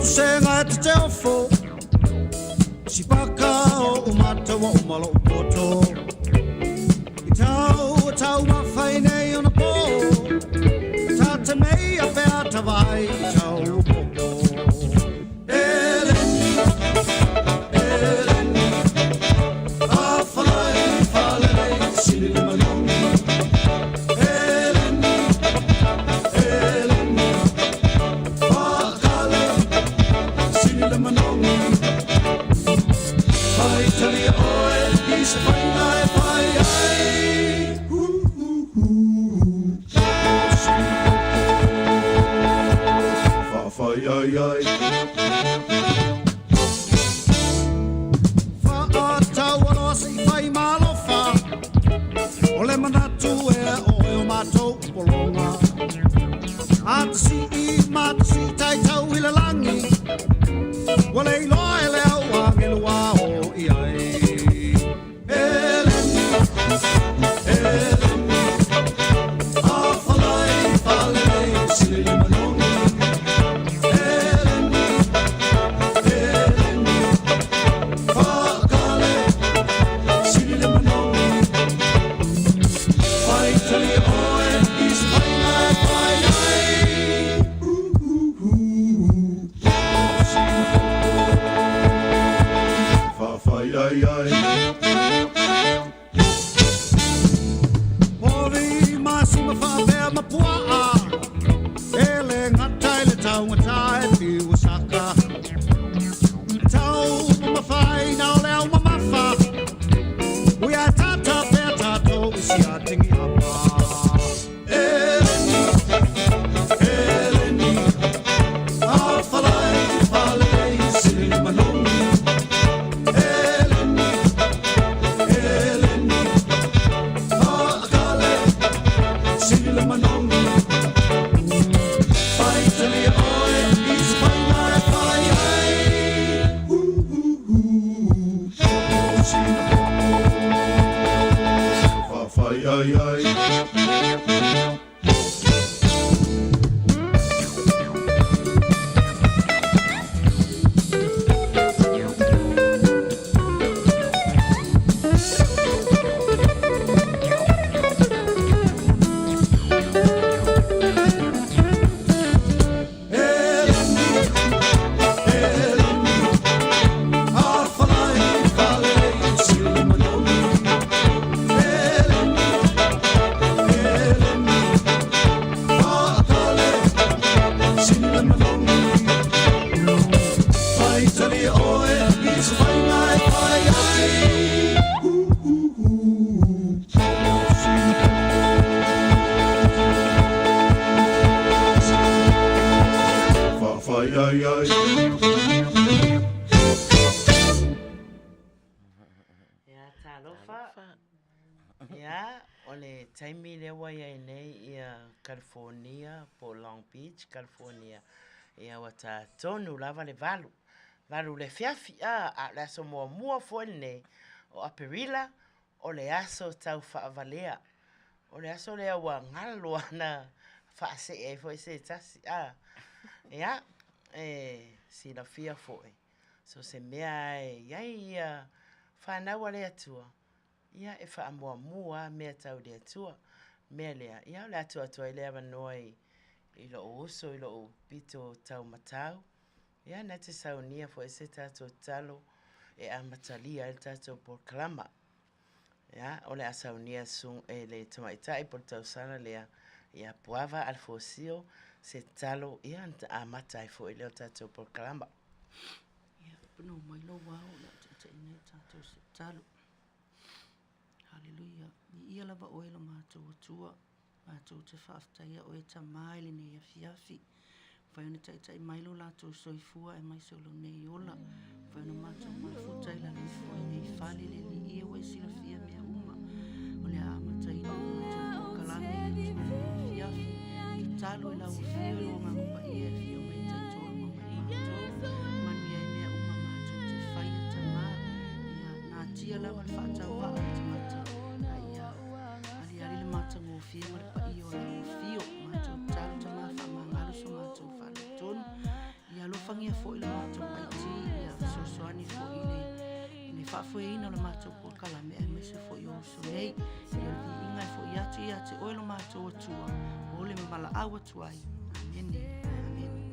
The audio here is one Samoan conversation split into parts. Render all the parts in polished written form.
tusega e te teofo Sipaka o umata wa umalo upoto I tau o tau mawhai nei ona pō Tā te mei a pea tawai i tau o popo Eleni, Eleni A whalai whalelei sili le manogi Eleni, Eleni Whakale sili le manogi Whaitalia oe i se whainga e whai ai Hu, hu, hu, Popo sili popo Whawhai ai ai Whaatau se i whai malofa O le manatu e oe o mātou polonga A te si i ma te si tai tau i le langi Ua le iloa e le au angelo a o i ai Eleni, Eleni A whalai whalelei sili le manogi Eleni, Eleni Whakale sili le manogi Whaitali oe i se whainga e whai ai Hu, hu, hu, Popo sili popo Whawhai ai ai Pori masima whaapea mapuaa E le ngata i le taungata e piua saka Tau mawhai na o le au mamafa Ui a tata pea tātou i si a tingi apa Eleni, Eleni A whalai whalelei sili le manogi Eleni, Eleni Whaakale sili le manogi Whaitalia oe i se whainga e whai ai Hu, hu, hu, Popo sina popo Whawhai ai ai Eleni, Eleni A whalai whalelei sili le manogi Eleni, Eleni Whaakale sili le manogi Whaitalia oe i se whainga e whai ai Hu, hu, hu, Popo sina popo Whawhai ai ai Ia, talofa. Ia, o le taimi lea ua i ai nei ia California po o Long Beach, California. Ia, ua ta tonu lava le 8. 8 i le afiafi, a, a o le aso muamua foi lenei o Aperila, o le aso tau faavalea. O le aso lea ua galo ana faasee ai foi se tasi, a. Ia, e silafia foi. So se mea e i ai ia whanau a le Atua, ia e faamuamua mea tau le Atua. Mea lea, ia o le atu atu ai le avanoa i, i lou uso, i lou pito tau matau. Ia na te saunia foi se tātou talo e amatalia ai le tātou polokalama. Ia, o le a saunia su, e le tamaitai po le tausala lea, ia Puava Alfosio, se talo, ia, na amata ai foi lea o tātou polokalama. Ia, no mai lou ao o le a taitaina ai tātou se talo. Haleluia. Viia lava oe lo matou Atua. Matou te faafetaia oe Tama i lenei afiafi. Mafai ona taitai mai lo latou soifua aemaise o lou nei ola. Mafai ona matou mafuta i lalo ifo i nei fale le Alii e ua e silafia mea uma. O le a amataina le matou polokalame i le afiafi. Tatalo i lau afio i lou Agaga Paia e afio mai e taitolu ma mai matou. Manuia ai mea uma matou te faia Tama. Ia natia lava le faatauvaa o le tagata. A ia aliali le matagofie ma le paia o lau afio. Matou tatalo Tama faamagalo so matou faaletonu. Ia alofa Alofagia foi le matou IT ia fesoasoani foi i le, i le faafoeina o le matou polokalame aemaise foi o uso nei. Ia o le viiga e foi atu ia te oe lo matou Atua o le ma valaau atu ai. Amene. Amene.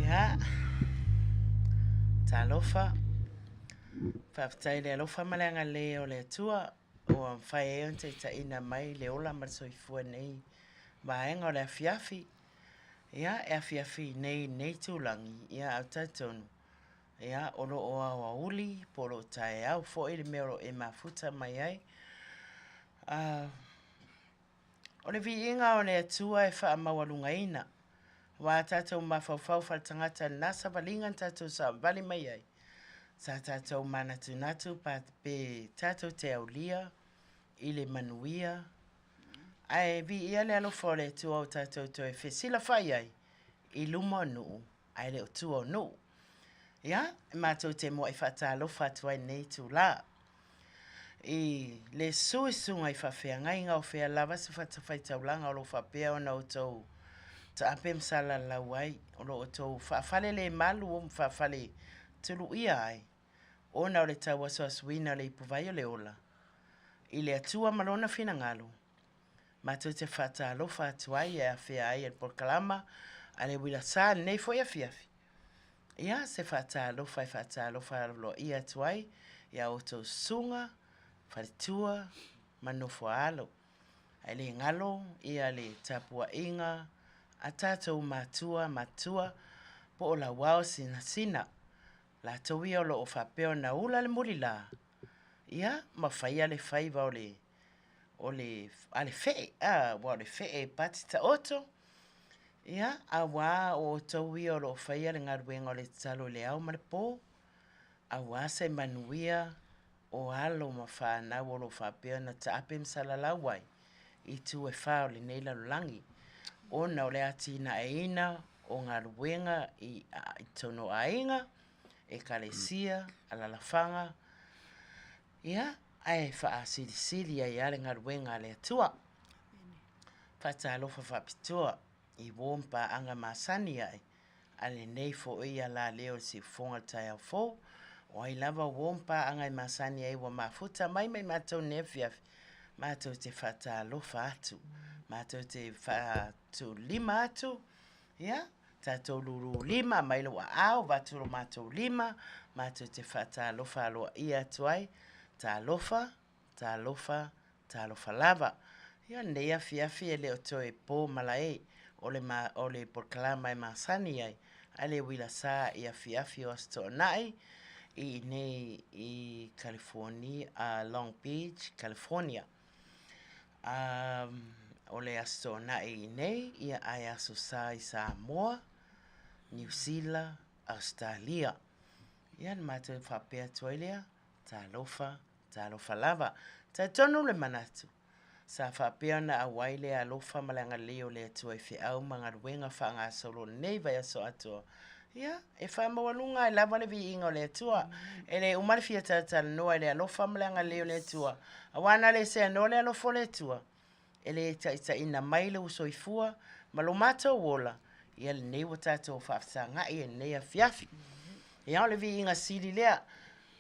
Ia, talofa. Faafetai i le alofa ma le agalelei o le Atua ua mafai ai ona taitaiina mai le ola ma le soifua i lenei vaega o le afiafi. Ia, e afiafi nei i lenei itulagi, ia ae ou te talitonu, ia, o lo o aoauli po o lo o taeao foi le mea o lo o e mafuta mai ai. O le viiga o le Atua e faamaualugaina. Aua a tātou mafaufau faletangata i lena savaliga na tātou savali mai ai, sa tātou manatunatu pe tātou te aulia i le manuia, ae viia le alofa o le Atua o tātou toe fesilafai ai i luma o nuu ae le o tua o nuu. Ia, e matou te muai faatalofa atu ai i lenei itulā. I le susu i susuga i faafeagaiga o fea lava se fatafaitaulaga o lo o faapea ona outou taape ma salalau ai, o lo o outou faafalelemalu ma faafaletuluia ai ona o le tauasuasuina o le ipuvai o le ola i le Atua ma Lona finagalo. Matou te faatalofa atu ai e afea ai e le polokalama a le Uila Sa i lenei foi afiafi. Ia, se faatalofa e faatalofa aloaia atu ai i a outou susuga, faletua ma nofoaalo. Ae le galo ia le tapuaiga a tatou matua matua po o lauao sinasina. Latou ia o lo o faapea ona ula le mulila, ia ma faia le faiva o le o le a le fe'e a aua o le fe'e e pati taoto ia auā o outou ia o lo o faia le galuega o le tatalo i le ao ma le po auā se manuia o alo ma fanau o lo o faapea ona taape ma salalau ai i itu e fā o lenei lalolagi ona o le atinaeina o galuega i totonu o aiga, ekalesia, alalafaga. Ia, ae faasilisili ai lava le galuega a le Atua. Faatalofa faapitoa i uo ma paaga masani ae a lenei foi alaleo i le siufofoga o le taeao fou. O ai lava uo ma paaga e masani ai ua mafuta mai ma i matou i lenei afiafi, matou te faatalofa atu, matou te faatulima atu, ia, tatou lulu lima mai lou aao avatu lo matou lima matou te faatalofa aloaia atu ai talofa talofa talofa lava ia lenei afiafi e le o toe po malae o le ma o le polokalama e masani ai a le uila sa i afiafi o Aso Toonai i inei i California Long Beach California. O le Aso Toonai i inei, ia ae Aso Sa i Samoa, Niu Sila, Ausetalia. Ia na matou faapea atu ai lea, talofa, talofa lava. Talitonu le manatu, sa faapea ona auai le alofa ma le agalelei o le Atua i feau ma galuega faagasolo o lenei vaiaso atoa. Ia, e faamaualuga ai lava le viiga o le Atua. E le uma le fia talatalanoa i le alofa ma le agalelei o le Atua, aua na le seanoa le alofa o le Atua, e le taitaiina mai lou soifua ma lo matou ola, ia lenei ua tatou faafesagai i lenei afiafi. Ia, o le viiga sili lea,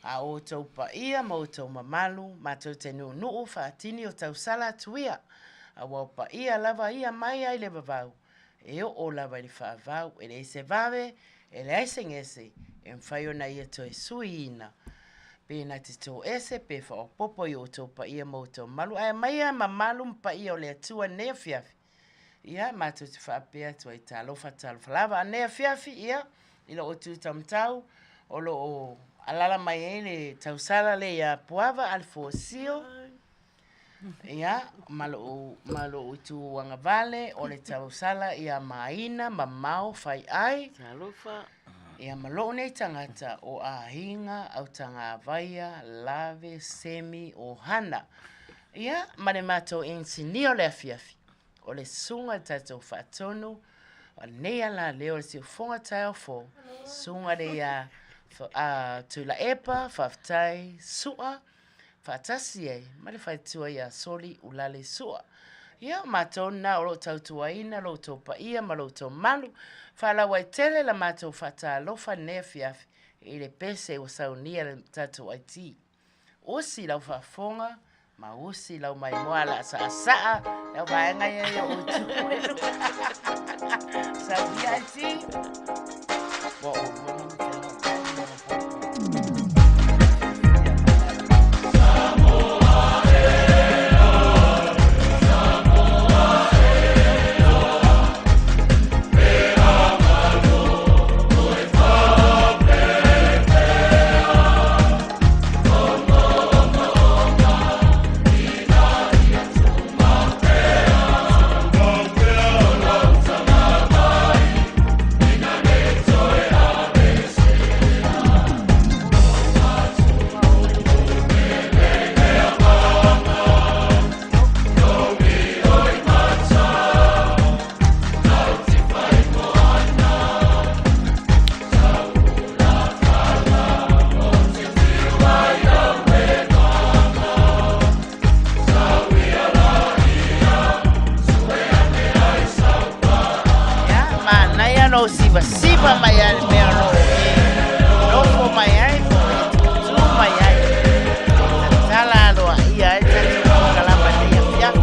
a o outou paia ma outou mamalu, matou te nuunuu faatini o tausala atu ia, aua o paia lava ia mai ai le vavau, e oo lava i le faavau, e leai se vave, e leai se gese e mafai ona ia toe suiina. Pe na te toese pe faaopoopo i outou paia ma outou mamalu, ae aumaia mamalu ma paia o le Atua i lenei afiafi, ia matou te faapea atu ai, talofa, talofa lava. A o lenei afiafi, ia, i lou tu taumatau, o lo o alaala mai ai le tausala lea ia Puava Alefosio, Ia, ma lou, ma lou itu agavale, o le tausala ia Maina Mamao Faiai. Talofa. Ia, ma lou nei tagata o Aiga Autagavaia Lave Semi Ohana. Ia, ma le matou engineer o le afiafi, o le susuga i le tatou faatonu, o lenei alaleo o le siufofoga taeao fou, susuga le ia Tuilaepa, faafetai Sua, faatasi ai ma le faletua ia Soli Ulale Sua. Ia, o matou lena o lo o tautuaina lo outou paia ma lo outou malu. Faalauaitele la matou faatalofa i lenei afiafi i le pese ua saunia le tatou IT. Usi lau faafofoga ma usi lau maimoa laasaasa lau vaega ia i ou itu. Saunia IT. Ua ou ona ou sivasiva mai lava i le mea o lo o e nofo mai ai po o e tūtū mai ai. E tatala aloaia ai le tatou polokalama i lenei afiafi.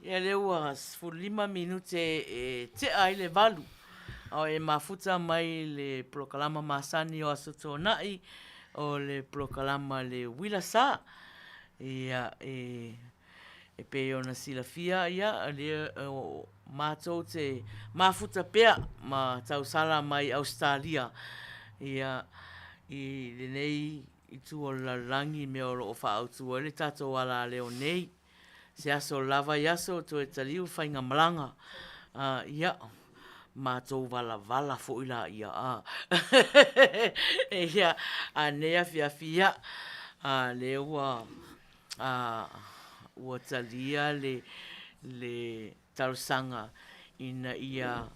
Ia lea ua 15 minute e tea ai le valu a o e mafuta mai le polokalama masani o Aso Toonai o le polokalama le Uila Sa. Ia e E pei ona silafia, ia, lea o matou te mafuta pea ma tausala mai Ausetalia, ia, i lenei itu o le lalolagi i mea o lo o faaautu ai le tatou alaleo nei. Se aso lava i aso toe taliu faigamalaga, a, ia, matou valavala foi laia, a. Ia, a nei afiafi, ia, a lea ua ua talia le le talosaga ina ia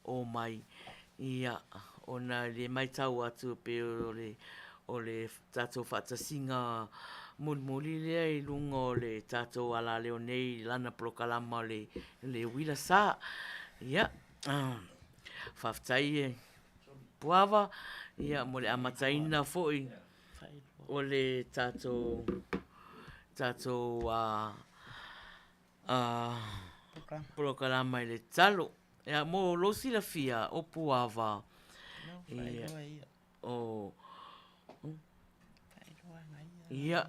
omai, ia, ona e le matau atu e pei o le o le tatou faatasiga mulimuli lea i luga o le tatou alaleo nei i lana polokalama o le le uila sa. Ia, faafetai e Puava ia mo le amataina foi o le tatou tatou polokalama i le talo. Ia mo lou silafia, o Puava, o Ia,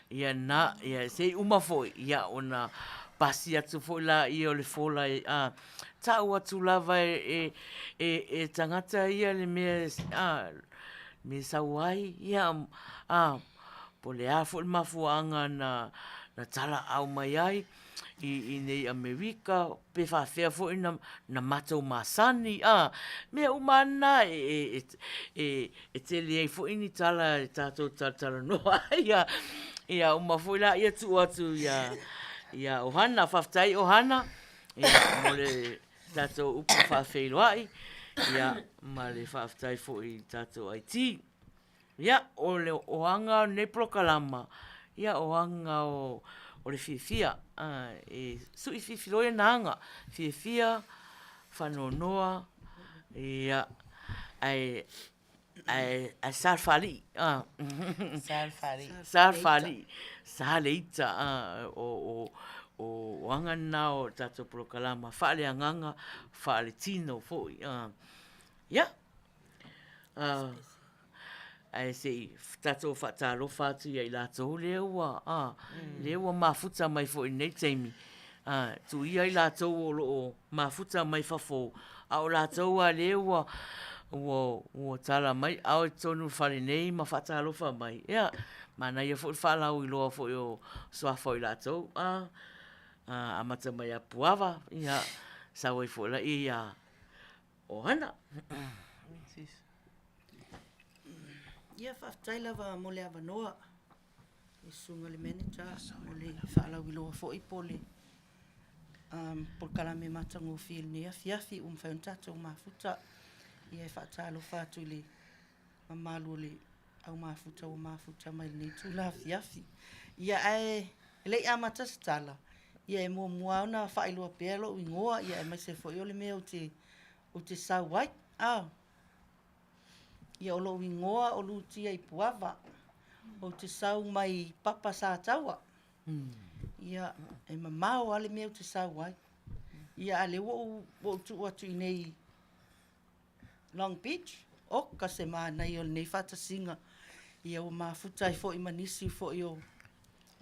ia na, ia se i uma foi, ia ona pasi atu foi laia o le fola e, a, tau atu lava e, e, e tagata ia le mea, a, me sau ai, ia, a, po o le a foi le mafuaaga na, na talaau mai ai i, i nei Amerika, pe faafefea foi na, na matou masani, a, mea uma lava na e, e, e, e tele ai foi ni tala e tatou talatalanoa ai, a, ia uma foi laia tuu atu ia, ia Ohana. Faafetai Ohana, ia, mo le tatou upu faafeiloai, ia, ma le faafetai foi i le tatou IT. Ia, o le oaga o lenei polokalama, ia, o aga o, o le fiafia, a, e sui fifiloi ana aga, fiafia, faanoanoa, ia, ae. Ae, ae sa le faalii, a. Sa le faalii. Sa le faalii, sa le ita, a, o, o, o aga na o le tatou polokalama faaleagaga, faaletino foi, a. Ia, a, ae se i tatou faatalofa atu ia i latou lea ua, a, lea ua mafuta mai foi i lenei taimi, a, tuu ia i latou o lo o mafuta mai fafo, a o latou lava lea ua, ua, ua tala mai ao i totonu o le fale nei ma faatalofa mai, ia, manaia foi le faalauiloa foi o suafa o i latou, a, amata mai ia Puava, ia, sau ai foi lea ia Ohana. Ia, faafetai lava mo le avanoa i le susuga i le Manager mo le faalauiloa foi po o le polokalame matagofie i lenei afiafi ua mafai ona tatou mafuta. Ia e faatalofa atu i le mamalu o le au mafuta ua mafuta mai i lenei itula afiafi. Ia ae le i amata se tala, ia e muamua lava ona faailoa pea lou igoa ia aemaise foi o le mea ou te sau ai. Ia o lou igoa o Lutia Ipuava, ou te sau mai Papa Sataua. Ia e mamao lava le mea ou te sau ai. Ia a o lea ua ou tuu atu i inei i Long Beach, oka se manaia o lenei faatasiga. Ia ua mafuta ai foi ma nisi foi o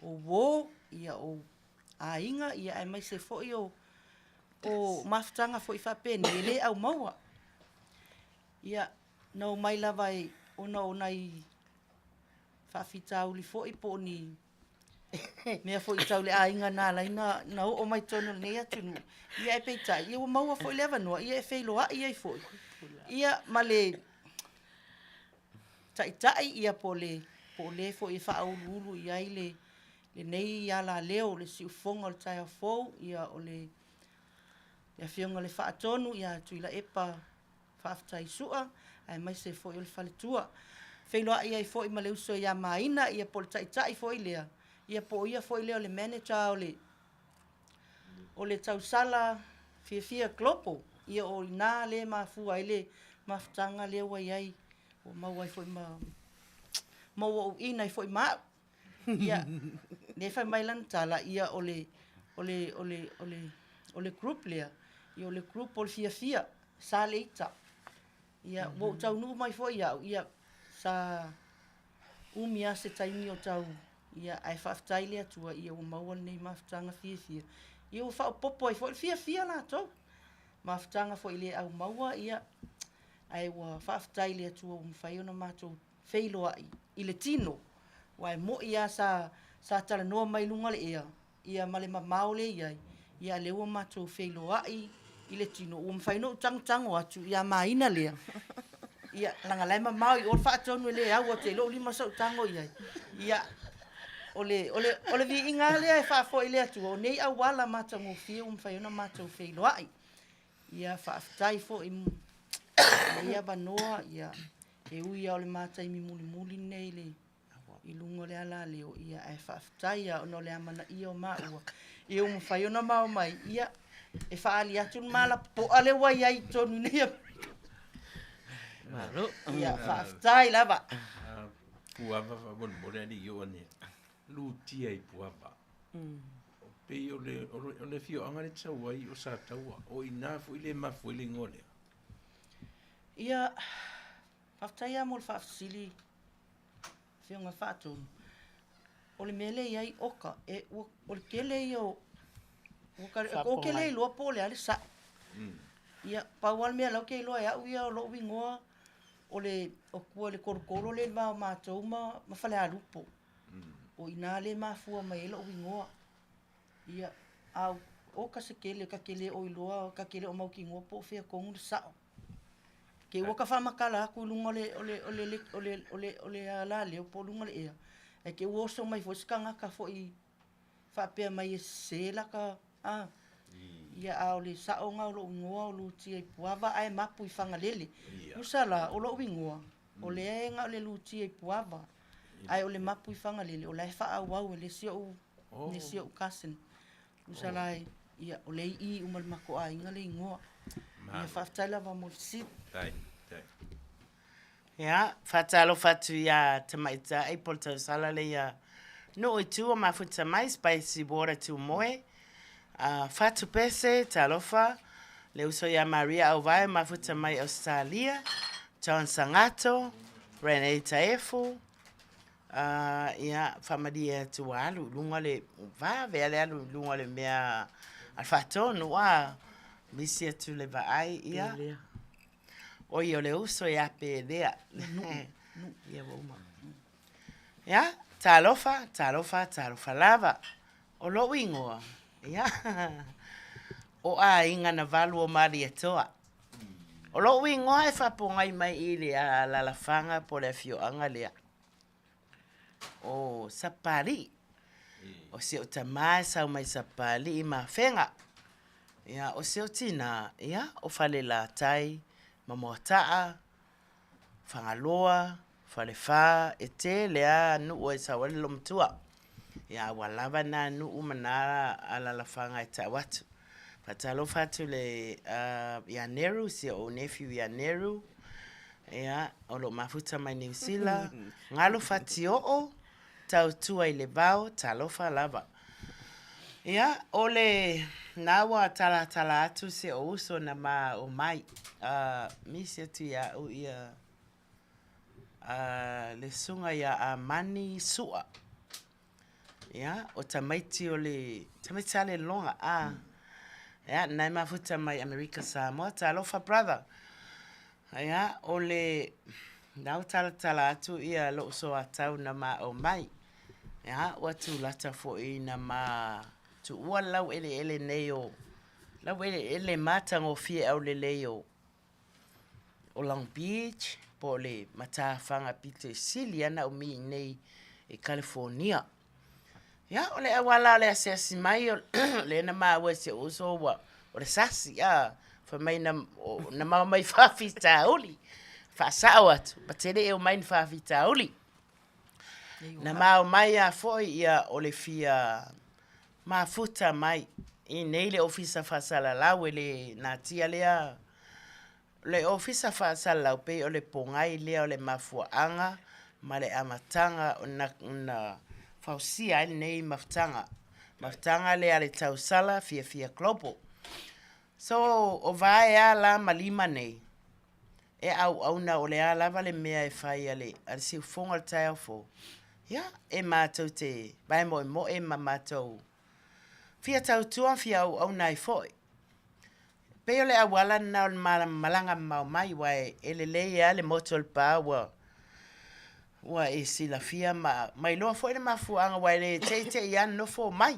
uo, ia o aiga, ia aemaise foi o mafutaga foi faapenei e le au maua. Ia, na omai lava ona o nai faafitauli foi po o ni mea foi tau le aiga na ala ai ona oo mai totonu o lenei atunuu, ia ae peitai, ia ua maua foi le avanoa ia e feiloai ai foi ia ma le taitai ia po o le foi e faauluulu i ai lenei alaleo o le siufofoga o le taeao fou, ia o le Afioga i le Faatonu ia Tuilaepa Faafetai Sua, aemaise foi o le faletua. Feiloai ai foi ma le uso ia Maina, ia po o le taitai foi lea, ia po o ia foi lea o le manager o le o le tausala fiafia global, ia o i ina lea e mafua ai le mafutaga lea ua i ai, ua maua ai foi ma ma ua uiina ai foi ma au. Ia, lea e fai mai lana tala, ia o le, o le, o le, o le, o le group lea, ia o le group o le fiafia, sa le ita. Ia, ua ou taunuu mai foi au, ia, sa umi lava se taimi o tau, ia, ae faafetai i le Atua, ia ua maua lenei mafutaga fiafia, ia ua faaopoopo ai foi le fiafia latou. Mafutaga foi e le au maua, ia, ae ua faafetai i le Atua ua mafai ona matou feiloai i le tino, aua e moni lava sa, sa talanoa mai i luga o le ea, ia ma le mamao lea e i ai, ia a o lea ua matou feiloai i le tino, ua mafai ona ou tagotago atu ia Maina lea, ia, leaga o la e mamao i o le faatonu e le au atu ai lou lima se i ou tago i ai. Ia, o le, o le, o le viiga lava lea e faafoi i le Atua, o nei auala matagofie ua mafai ona matou feiloai. Ia, faafetai foi i lenei avanoa, ia, e ui lava o le ma taimi mulimuli lenei i le i luga o le alaleo, ia ae faafetai lava ona o le amanaia o maua, ia ua mafai ona ma omai, ia, e faaali atu le ma lapopoa lea ua i ai i totonu i nei Amerika. Malo. Ia, faafetai lava. Puava faamolemole a le i oo ane lutia i Puava. Pei o le, o le afioaga lea e te sau ai o Sataua, o i ina foi lea e mafua ai le igoa lea. Ia, faafetai lava mo le faafesili Afioga Faatonu, o le mea lea e i ai oka, e, ua, o le tele ia o, ua ka, ou te le iloa po o le a le sao. Ia, pau lava le mea la ou te iloa e au ia o lou igoa, o le, o tua i le tolotolo lea i le va o matou ma, ma Falealupo. O i ina lea e mafua mai ai lou igoa. Ia, a oka se tele, ta te le o iloa, ta te le o mautinoa po o fea tonu le sao. Te i ua ta faamatala atu i luga o le, o le, o le, o le, o le, o le alaleo po o luga o le ea, ae te i ua oso mai foi se tagata foi faapea mai e sese lata, a. Ia, a o le sao lena o lou igoa o Lutia Ipuava ae mapu i Fagalele. Tusa la, o lou igoa, o lea e na o le Lutia Ipuava, ae o le mapu i Fagalele, o la e faaauau e le isi ou, le isi ou cousin. Tusa la, ia, o lea e i i uma i le matou aiga le igoa. Ia, faafetai lava mo le fesili. Ia, faatalofa atu iā Tamaitai po o le tausala lea ia Nuu i tua mafuta mai Spicy Water Tumoe, a Fatu Pese, talofa, le uso ia Maria Auvae mafuta mai Ausetalia, John Sagato, Renee Taefu, a ia, faamalie atu ua alu i luga le, vave lava le alu i luga o le mea a le faatonu, a misi atu le vaai, ia. Oi o le uso ia Pelea. Ia ua uma. Ia, talofa, talofa, talofa lava. O lou ingoa, ia, o Aiga na valu o Malietoa. O lou ingoa e faapogai mai i le alalafaga po o le afioaga lea o Sapapalii. O si ou tama e sau mai Sapapalii ma Afega. Ia, o si ou tinā, ia, o Falelatai ma Moataa, Fagaloa, Falefa, e tele lava nuu e sau ai le loomatua. Ia, a ua lava na nuu ma na alalafaga e tau atu. Faatalofa atu i le, ia Neru, si ou nephew ia Neru, ia, o lo o mafuta mai Niu Sila, Galo Fatioo, Tautua i le vao, talofa lava. Ia, o le, na ua talatala atu si ou uso na ma omai, a, misi atu ia au ia, a, le susuga ia Amani Su'a. Ia, o tamaiti o le, tamaiti sa le loga, a, ia, na e mafuta mai Amerika Samoa, talofa brother. Ia, o le, na ua talatala atu ia lou soatau na ma aumai. Ia, ua tulata foi ina ma tuua le laueleele nei o, laueleele matagofie aulelei o, o Long Beach po o le matafaga pito i sili lava ona umi i inei i California. Ia, o le auala o le asiasi mai, o lea na maua e si ou uso ua, o le sasi, a, fai mai na, na maua mai faafitauli. Faasao atu, ma te le i omai ni faafitauli. Na maua mai lava foi ia o le fia mafuta mai i inei le Ofisa Faasalalau e le natia lea Le Ofisa Faasalalau pei o le pogai lea o le mafuaaga ma le amataga na fausia ai lenei mafutaga. Mafutaga lea a le tausala Fiafia Global. So, o vae a la ma lima nei, e auauna o le a lava le mea e fai a le siufofoga o le taeao fou, ia, e matou te vae moemoe ma matou fia tautua ma fia auauna ai foi. Pei o le auala lena o le malaga mamao mai, aua e lelei lava le motu o Lepa ua ua e silafia ma ma iloa foi le mafuaaga aua e le teitei lava nofo mai.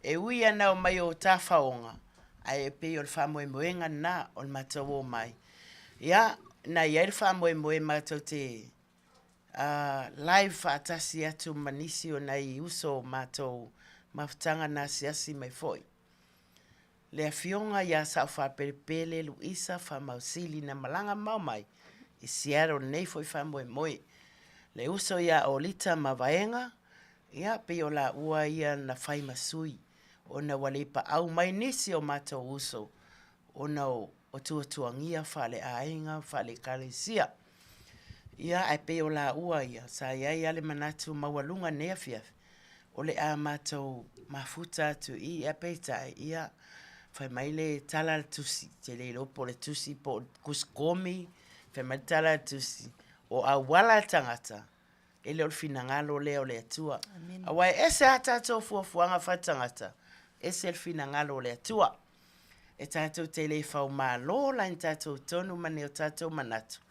E ui lava ina omai o tafaoga, ae pei o le faamoemoega lena o le matou omai. Ia, na i ai le faamoemoe matou te live faatasi atu ma nisi o nai uso o matou mafutaga na asiasi mai foi. Le Afioga ia Saofapelepele Luisa Faamausili na malaga mamao mai i Seattle lenei foi faamoemoe. Le uso ia Olita Mavaega, ia pei o laua ia na fai ma sui ona ua le paau mai nisi o matou uso ona o tuatuagia faaleaiga, faale-ekalesia. Ia, ae pei o laua ia, sa i ai lava le manatu maualuga i lenei afiafi, o le a matou mafuta atu i i, ae peitai, ia, fai mai le tala a le tusi, ou te le iloa po o le tusi po o le tusikomi, fai mai le tala a le tusi, o auala a le tagata, e le o le finagalo lea o le Atua. Aua e ese lava tatou fuafuaga faaletagata, ese le finagalo o le Atua. E tatou te le faumalo la i tatou tonu ma ni o tatou manatu,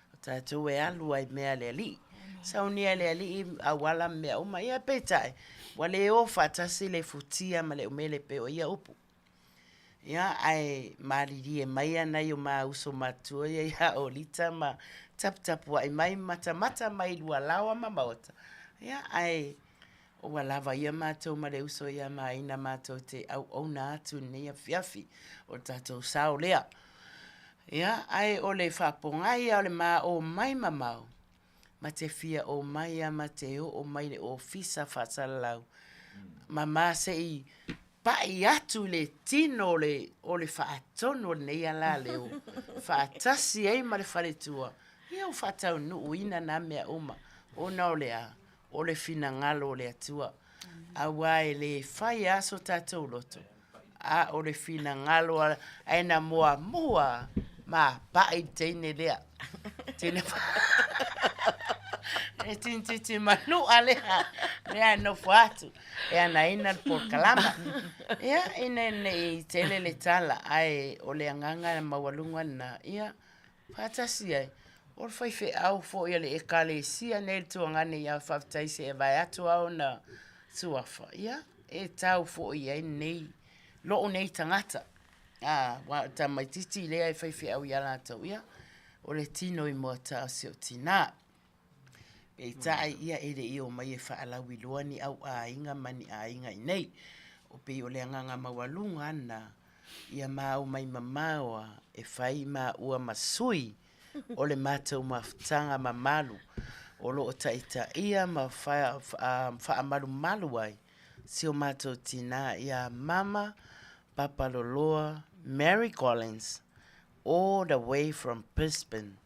o tatou e alu ai i mea a le Alii. Saunia e le Alii auala ma mea uma, ia peitai, ua le o faatasi le futia ma le umele e pei o ia upu. Ia, ae malilie mai a nai o ma uso matutua ia ia Olita ma taputapuai mai ma matamata mai i lualaoa ma maota, ia, ae ua lava ia matou ma le uso ia Maina matou te auauna atu i lenei afiafi, o le tatou sao lea. Ia, ae o le faapogai lava o le ma omai mamao, ma te fia omai lava ma te oo mai i le Ofisa Faasalalau ma ma se i pai atu i le tino o le, o le faatonu o lenei alaleo faatasi ai ma le faletua. Ia ua faataunuuina na mea uma, ona o le a? O le finagalo o le Atua. Aua e le fai lava so tatou loto, a o le finagalo a, ae na muamua ma pai le teine lea. Teine e tinititi manua lea, lea e nofo atu e anaina le polokalama. Ia, ina ne i tele le tala, ae o le agaga maualuga lena, ia, faatasi ai, o le faifeau foi a le Ekalesia nei le tuagane ia faafetai se e vae atu lava ona suafa, ia, e tau foi i ai lenei, lou nei tagata. A, aua o le tamaitiiti lea e faifeau ia latou, ia, o le tino i moata o si ou tinā. Peitai, ia, e le i omai e faalauiloa ni au aiga ma ni aiga i inei. O pei o le agaga maualuga lava lena, ia ma omai mamao lava e fai maua ma sui o le matou mafutaga mamalu o lo o taitaia ma faamalumalu ai si o matou tinā ia Mama Papaloloa Mary Collins all the way from Brisbane.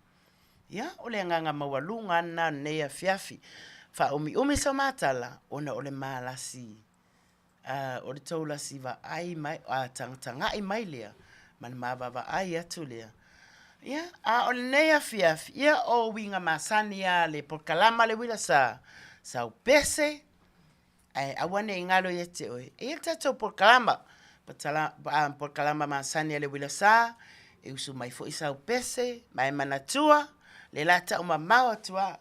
Ia, o le agaga maualuga lava lena o lenei afiafi. Faaumiumi so ma tala ona o le malasi o le tou lasi vaai mai, tagatagai mai lea ma le ma vaavaai atu lea. Ia, a o lenei afiafi, ia o uiga masani lava o le polokalama a le Uila Sa, sau pese, ae aua ne i galo ia te oe, e i ai le tatou polokalama, polokalama masani a le Uila Sa, e usu mai foi sau pese, ma e manatua, lea o le a tau mamao atu lava,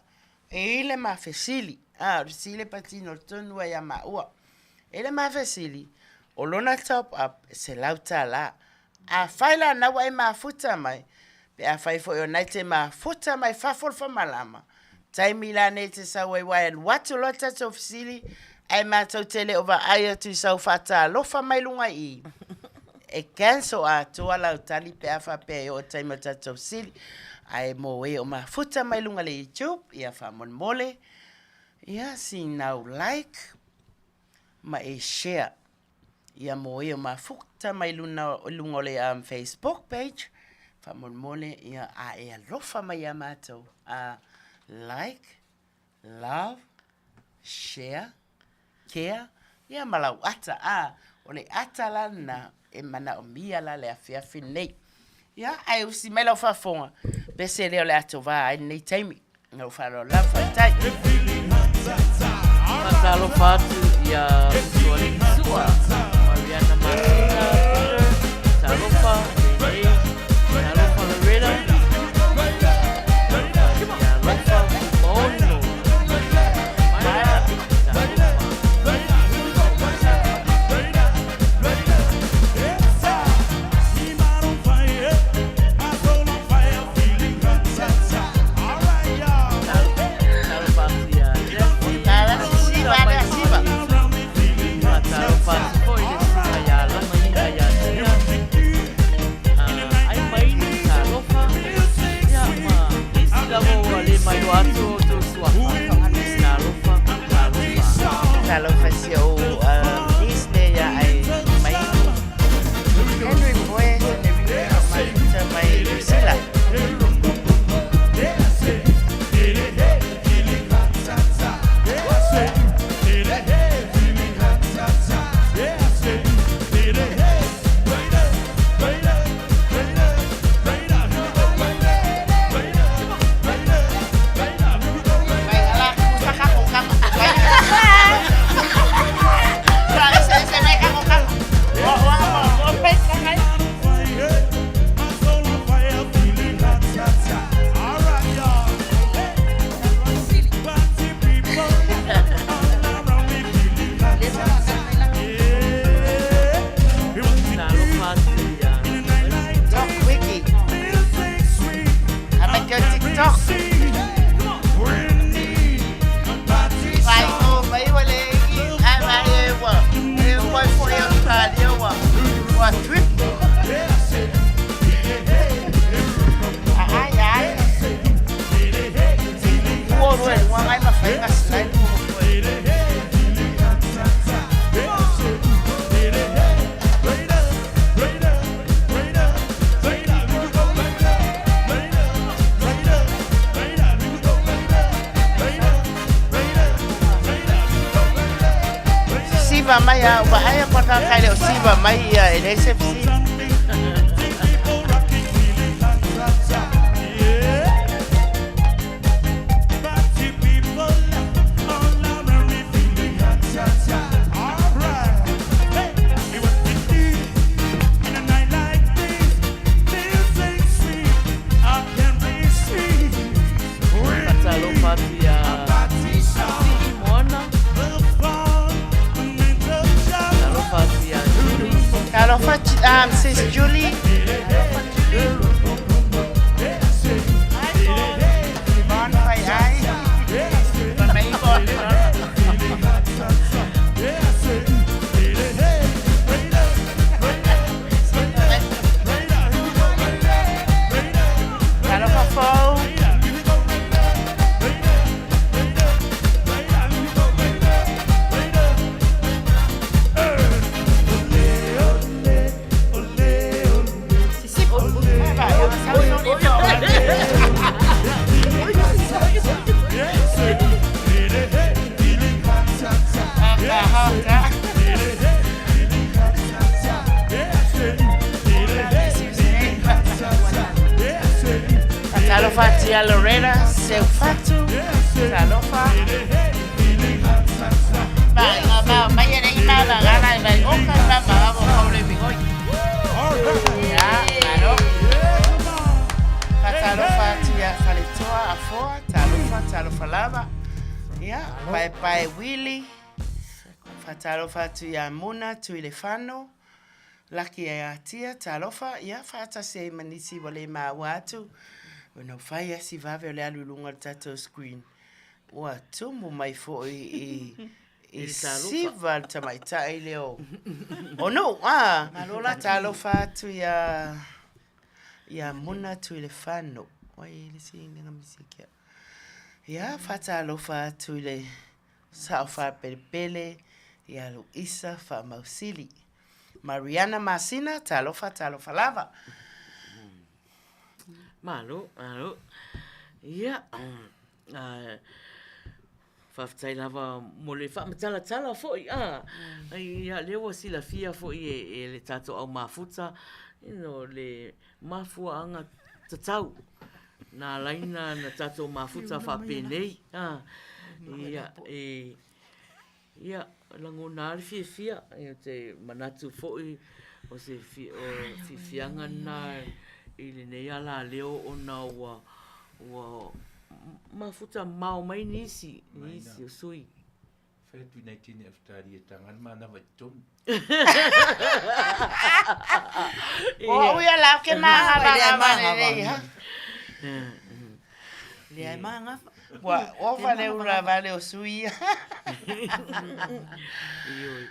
e i ai le ma fesili, a, o le fesili e patino tonu lava ia maua. E i ai le ma fesili, o lona top up e $100. Afai la o lena ua e mafuta mai, pe afai foi o lena e te mafuta mai fafo o le famalama, taimi la nei e te sau ai aua e alu atu loa le tatou fesili ae matou te le o vaai atu i sau faatalofa mai luga i i, e cancel atoa lau tali pe a faapea e oo i le taimi o le tatou fesili. Ae mo e o mafuta mai luga i le YouTube, ia faamolemole, ia sinau like ma e share. Ia mo e o mafuta mai luna, luga o le Facebook page, faamolemole, ia a e alofa mai ia matou, like, love, share, care, ia ma lau ata, a, o le ata la lena e manaomia la le afiafi lenei. Ia, ae usi mai lau faafofoga, pese lea o le a tovā ai lenei taimi. Ma lou faaaloalo lava, faafetai. Faatalofa atu ia Usoalii Sua, Mariana Masina, Peter, talofa, Renee, talofa Loretta, ia alofa Maono, Maia, talofa. Talofa atu ia Jeffrey, Talofa atu foi i le susuga ia Laki ia Tia. siva mai a ua aia kwa tātai le o siva mai ia e leai se fesili. Talofa atu iā Sii Moana. Talofa atu iā Julie. Talofa sis Julie. Talofa Julie. Hi Paul. Yvonne Fai Ai. Mai Yvonne. Talofa fou. Talofa atu ia Loretta Seufatu. Talofa. Ba, nga ba, mai e nei ma la gana e mai oka ma ma mo kaule mingoi. Ya, malo. Talofa atu ia Faletoa Afoa, talofa, talofa lava. Ya, pae pae Willie. Faatalofa atu ia Muna Tuilefano, Laki Aiatia, talofa, ia faatasi ai ma nisi ua le maua atu, ona ua fai lava si vave o le alu i luga o le tatou screen. Ua tumu mai foi i i siva le tamaitai lea o o Nuu, a! Faatalofa atu ia ia Muna Tuilefano. Oi, le isi lega misiki au. Ia, faatalofa atu i le Sao Faapelepele ia Luisa Faamausili. Mariana Masina, talofa, talofa lava. Malo, malo. Ia, faafetai lava mo le faamatalatala foi, a. Ia, lea ua silafia foi e le tatou au mafuta, no le mafuaaga tatau na ala ai na tatou mafuta faapenei. Ia, e, ia, lagona lava le fiafia, ou te manatu foi o se fiafiaga lena i lenei alaleo ona ua, ua mafuta mamao mai nisi, nisi o sui. Fai atu i nai teine Ausetalia e taga le manava i totonu. O au ia la ke māngava lelei ha. Leai māngava. Ua ova le ura vale o sui ia. Ioe.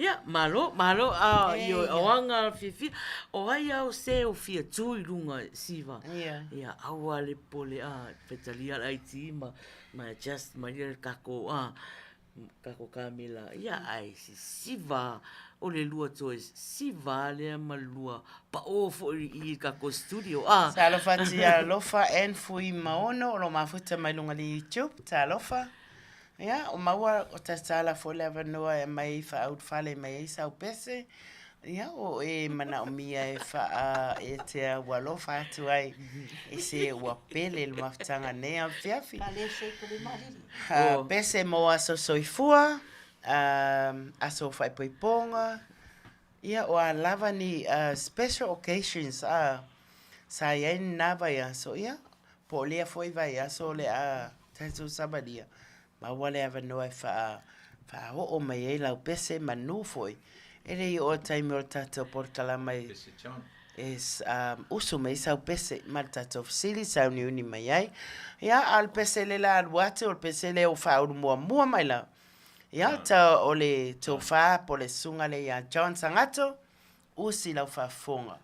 Ia, malo, malo, a, ioe, o aga fiafia. O ai au se o fia tū i runga siva. Ia. Ia, aua le popole, a, fetalia le IT ma, ma adjust mai le kako, a, kako kamela, ia, ae sisiva o le lua toe siva lea ma le lua paʻō foi i le kako studio, a. Talofa atu ia Alofa Ann Fuimaono o lo o mafuta mai luga i le YouTube, talofa. Ia, o maua o tatala foi le avanoa e aumai ai faaulufale mai ai sau pese, ia, o e manaomia e faaetea ua alofa atu ai i se ua pele le mafutaga nei afiafi. Pese mo aso soifua, aso faaipoipoga, ia, o a lava ni special occasions a sa i ai lena vaiaso, ia, po o lea foi vaiaso o le a tatou savalia, maua le avanoa e faaoo mai ai lau pese manu foi, e le i oo i le taimi o le tatou polokalama e usu mai ai sau pese ma le tatou fesili sauniuni mai ai. Ia, a o le pese lea o le a alu atu, o le pese lea ua faaulu muamua mai lava. Ia, ta o le tofa po o le susuga lea ia John Sagato, usi lau faafofoga.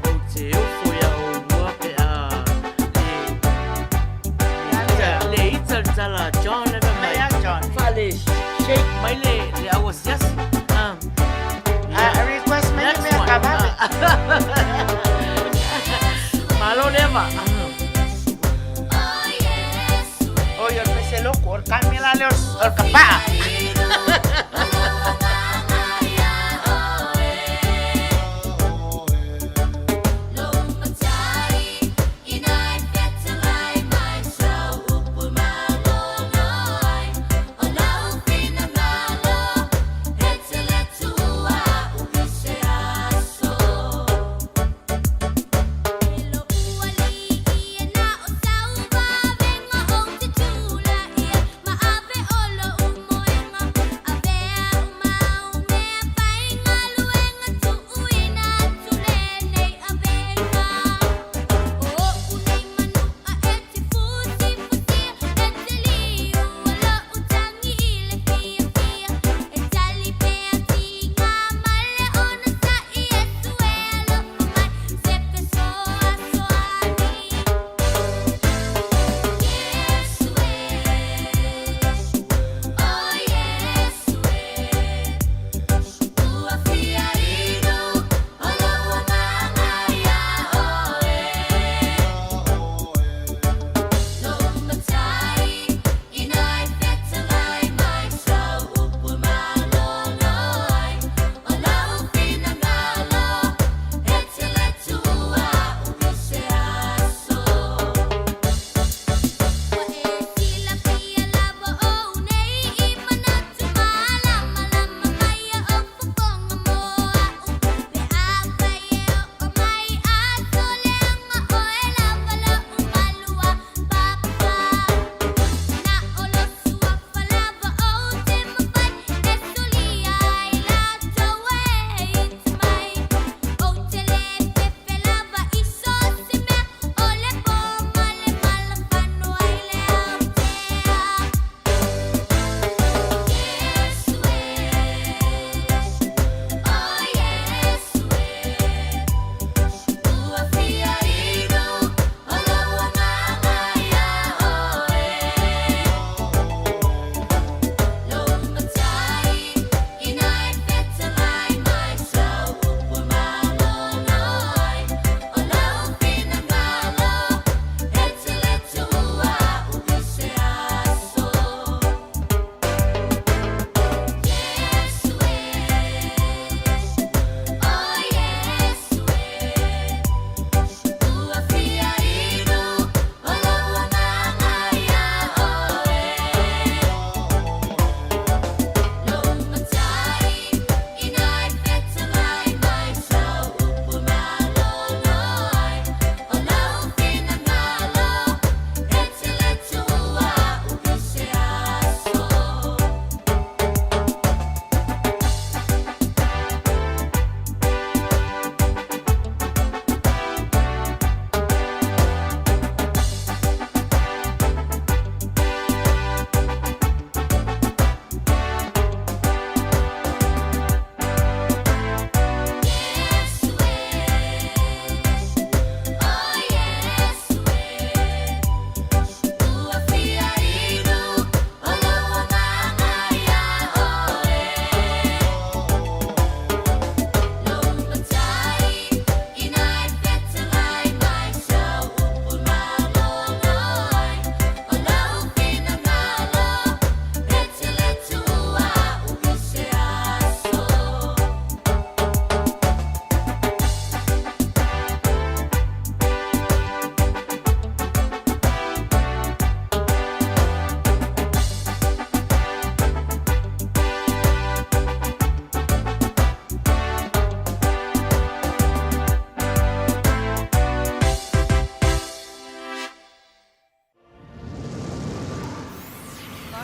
Ou te ofo iā oulua pe a le ita le tala a John le mai faale shake mai le le au asiasi. A request mai le mea ka vave. Malo leva. Oi, o le pese loku, o le kamela lea o le kapaa.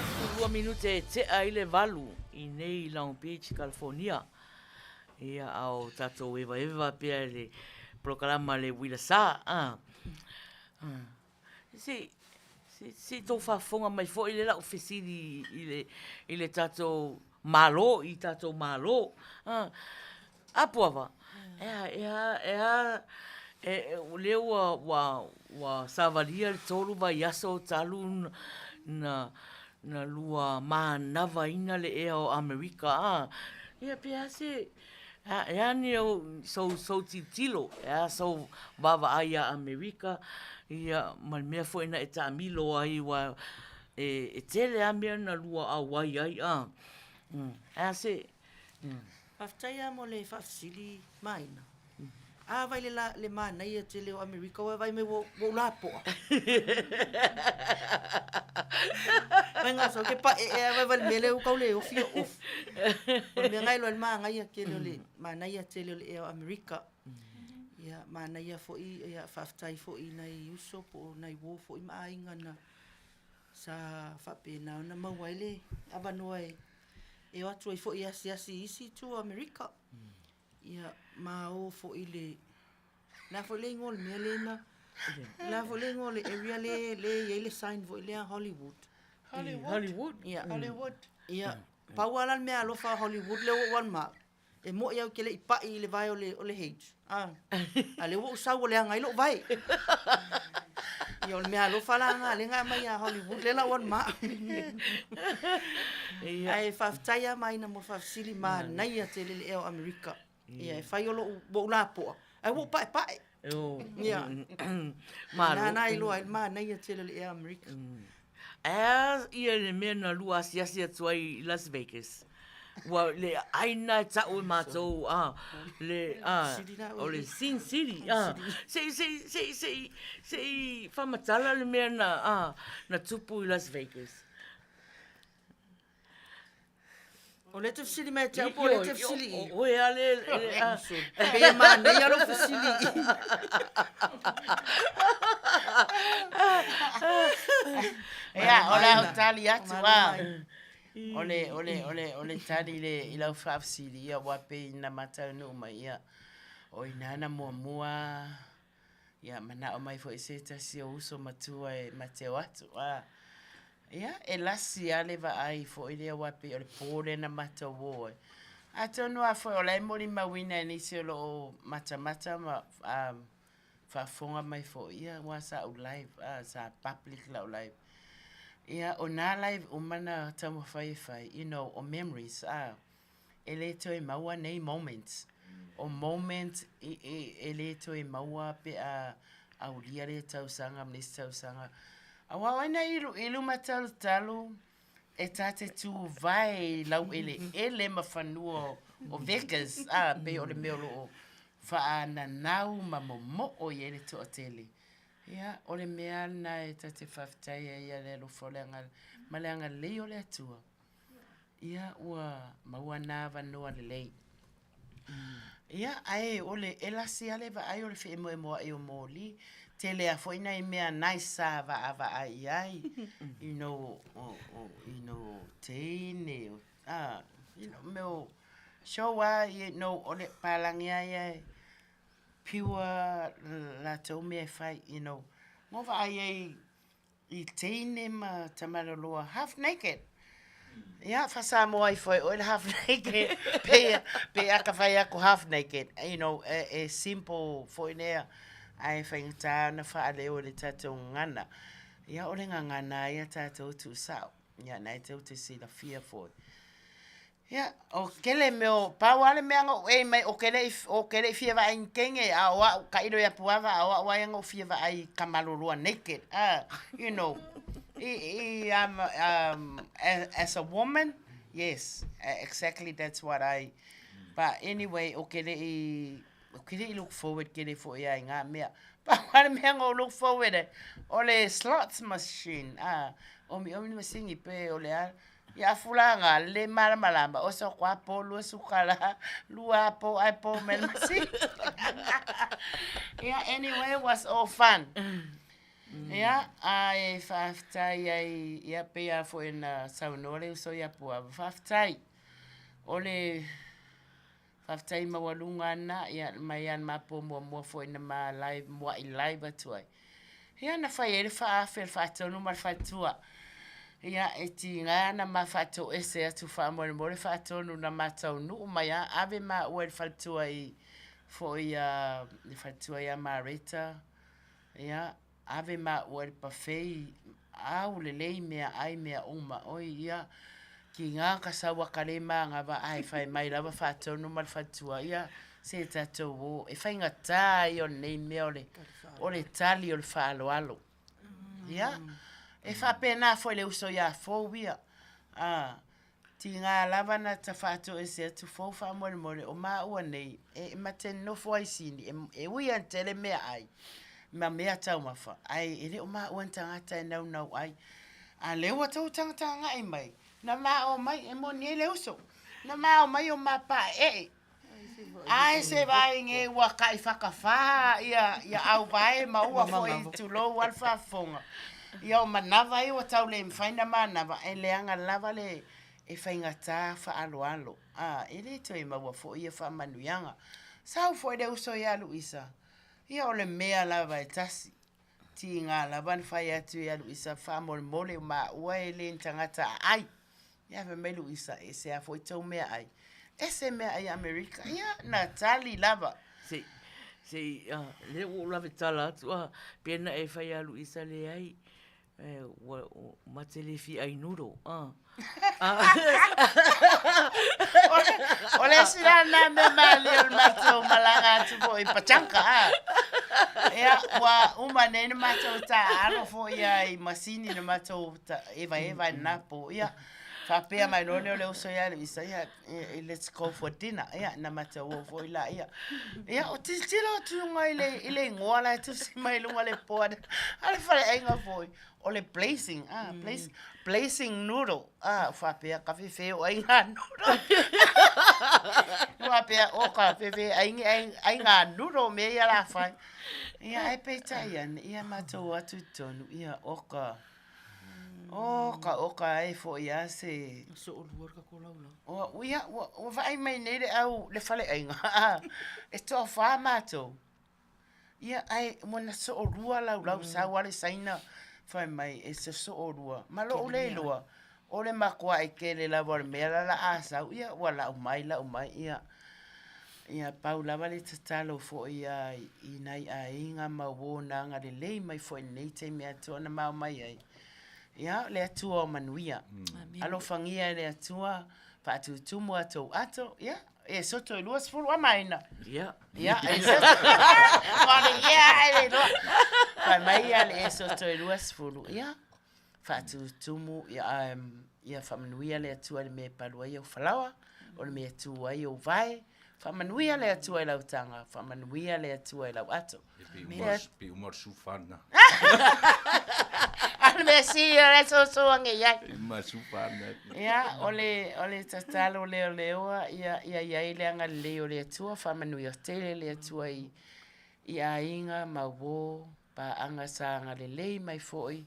42 minute e tea ai le 8 i nei i Long Beach, California. Ia, a o tatou evaeva pea i le polokalama le Uila Sa. Ah. Ah. Se, se, se i tou faafofoga mai foi le lau fesili i le, i le tatou Malo, i tatou Malo. Ah. A Puava, e a, e a, e a, e, o lea ua, ua, ua savalia le tolu vaiaso talu na, na lua manavaina le ea o Amerika, a, ia pe a se, a, e a ni ou, sou, sou tilotilo, e a sou vaavaai iā Amerika, ia, ma le mea foi na e taamilo ai, aua e, e tele lava mea na lua auai ai, a, e a se. Faafetai lava mo le faafesili Maina. A vai le, la, le manaia tele o Amerika ua vai mai ua, ua ou lapoa. Vai ngā sau ke pa e e vai vai le mele u kau le ofi o off. O le mea ngai loa le manaia tele o le manaia tele o le ea o Amerika. Ia manaia foi ia faafetai foi i nai uso po o nai uo foi ma aiga na sa faapena ona maua ai le avanoa e e o atu ai foi e asiasi i isi itu o Amerika. Ia, ma o foi i le, le a foi le igoa o le mea lea na, le a foi le igoa o le area lea le i ai le sign foi lea Hollywood. Hollywood. Hollywood. Ia. Hollywood. Ia, pau lava la le mea alofa o Hollywood lea ua ou alu ma au, E moʻi au ke le i paʻi i le vae o le, o le H. A, a lea ua ou sau ua leaga ai loʻu vae. Ia, o le mea alofa la lena lea na aumai ia Hollywood, lea la ua alu ma au. Ae faafetai lava Maina mo le faafesili, manaia tele le ea o Amerika. Ia, e fai o loʻu, ua ou lapoa, ae ua ou paepae. Ia. Malo. Nānā iloa ai le manaia tele o le ea o Amerika. Ae a ia le mea na lua asiasi atu ai i Las Vegas? Ua le ʻāina e taʻu e mātou, a, le, a, o le Sin City, a, se i, se i, se i, se i, se i faamatala le mea na, a, na tupu i Las Vegas. O lea e te fesili mai ia te au po o lea e te fesili i? Oe a le... Pei e manaia lou fesili i. Ia, o le a ou tali atu a. O le, o le, o le, o le tali i le, i lau faafesili, ia, aua pei na ma taunuu mai, ia, o i ina na muamua, Ia, manao mai foi se tasi o uso matua e ma te o atu, a. Ia, e lasi a le vaai foi lea aua pei o le po lea na matou o ai. Atonu a foi o la e molimauina e nisi o lo o matamata ma faafofoga mai foi, ia aua sa ou live, a, sa public lau live. Ia, o na live uma na taumafai e fai, you know, o memories, a. e le toe maua nei moments. O moment e le toe maua pe a aulia lea tausaga ma le isi tausaga. Aua o ai na i luma talutalu e ta te tu vae i laueleele ma fanua o Vegas, a, pei o le mea o lo o faananau ma momoo i ai le toatele. Ia, o le mea lena e ta te faafetai ai ia le alofa o le ma le agalelei o le Atua. Ia ua maua nā avanoa lelei. Ia, ae o le e lasi lava le vaai o le feemoemoai o moli, tele lava foi nai mea nice sa vaavaai i ai, you know, o, o, you know, teine, o, ah, you know, mea o show lava, you know, o le palagi lava ia e pure latou mea e fai, you know. Ngo vaai ai i teine ma tamaloloa half naked. Ia, fa-Samoa ifo ai oe le half naked. Pe, pe a ka fai aku half naked. You know, e, e simple foi lea. Ae faigata ona faaleo i le tatou gagana. Ia, o le gagana ia tatou tuusao. Ia, na e tou te silafia foi. Ia, o kele mea o, pau lava le mea na ou ei mai, o ke leʻi, o ke leʻi fia vaai i ni teine, a o aʻu, taʻilo ia Puava, a o aʻu aia na ou fia vaai i Kamaloloa naked, ah, you know, i, i, um, um, as, as a woman, yes, exactly that's what I, but anyway, o ke leʻi, o ke leʻi look forward kele foi a i ngā mea. Pau lava le mea na ou look forward ai, o le slots machine, ah, omiomi le masini pe o le a, Ia fulaga le malamalama o so kwa po lua sukala lua po ai po me le masini. Yeah, anyway, it was all fun. Ia, ae faafetai ai, ia pei lava foi ona saunoa le uso ia Puava, faafetai. O le faafetai maualuga lava lena, ia mai lava i le mapo muamua foi na ma live, muai live atu ai. Ia na fai ai le faaafe a le faatonu ma le faletua. Ia e tiga na ma faatoese atu faamolemole faatonu na ma taunuu mai lava ave maua i le faletua i foi ia le faletua ia Mareta. Ia, ave maua i le buffet, au lelei meaai mea uma. Oi ia, tiga ka sau a ka le manava ae fai mai lava faatonu ma le faletua, ia, se tatou o. E faigata ia o lenei mea o le, o le tali o le faaaloalo. Ia, e faapena foi i le uso ia Fou ia. A, Tiga lava na ta faatoese atu fou faamolemole o maua nei e ma te nofo ai sini e ui ana tele meaai ma mea taumafa ae e le o maua ni tagata e naunau ai. A lea ua tou tagatagai mai na ma o mai e moni ai le uso na ma o mai o ma paeee Ae se vaege ua kai whakawha ia, ia auvae ma ua foi tulou a le faafofoga. Ia o manava ia ua tau le mafai na manava, e leaga lava le e faigata faaaloalo. A, e le toe maua foi ia faamanuiaga. Sau foi le uso ia Luisa, ia o le mea lava e tasi. Tiga lava na fai atu ia Luisa, faamolemole o maua e le ni tagata aai. Ia fai mai Luisa, e ese a foi tou meaai. Ese meaai a Amerika. Ia, na tali lava. Se, se, uh, lea ua ou lave tala atu, ah, pe na e fai a Luisa leai, eh, ua, ma te le fia ai noodle, ah. O le isi la lena mea malie o le matou malaga atu foi i Pachanga, ah. Ia, ua uma nei na matou taaalo foi ia i masini na matou evaeva ai lena po. Ia, faapea mai loa lea o le uso ia Luisa, ia, let's go for dinner. Ia, na matou o foi laia. Ia, o tilotilo atu i luga i le, i le igoa la e tusi mai i luga o le board a le faleaiga foi, o le blazing, ah, blazing, blazing noodle. Ah, faapea ka fefe o ai ngā noodle. Faapea, o ka fefe ai, ai, ai ngā noodle me ia la whai. Ia, ai peitai ane, ia matou o atu i tonu, ia, o ka, Oka, oka ai foi a se... Soolua le tatou laulau. Ua, ia, ua, ua vaai mai nei le au, le faleaiga, e toafa matou. Ia, ae ua na soolua laulau, sau lava le Saina fai mai e soolua. Ma lou le iloa, o le makuai tele lava o le mea la la a sau, ia ua lau mai, lau mai, ia. Ia, pau lava le tatalo foi ia i nai aiga ma uo na agalelei mai foi i lenei taimi atoa na mao mai ai. Ia, le Atua o manuia. Alofagia e le Atua, faatutumu a tou ato, ia, e soto i 20 a maina. Ia. Ia, e soto. Wale, ia, e le iloa. Fai mai ia le e soto i 20, ia, faatutumu, ia, ia faamanuia le Atua i le mea e palu ai ou falaoa, o le mea e tu ai ou vae. Faamanuia le Atua i lau taga, faamanuia le Atua i lau ato. E pei uma o le sufa lena. A le mea sili o le soso age i ai. Pei uma o le sufa lena. Ia, o le, o le tatalo lea o le oa, ia, ia i ai le agalelei o le Atua, faamanuia tele le Atua i, i aiga ma uo, paaga sa agalelei mai foi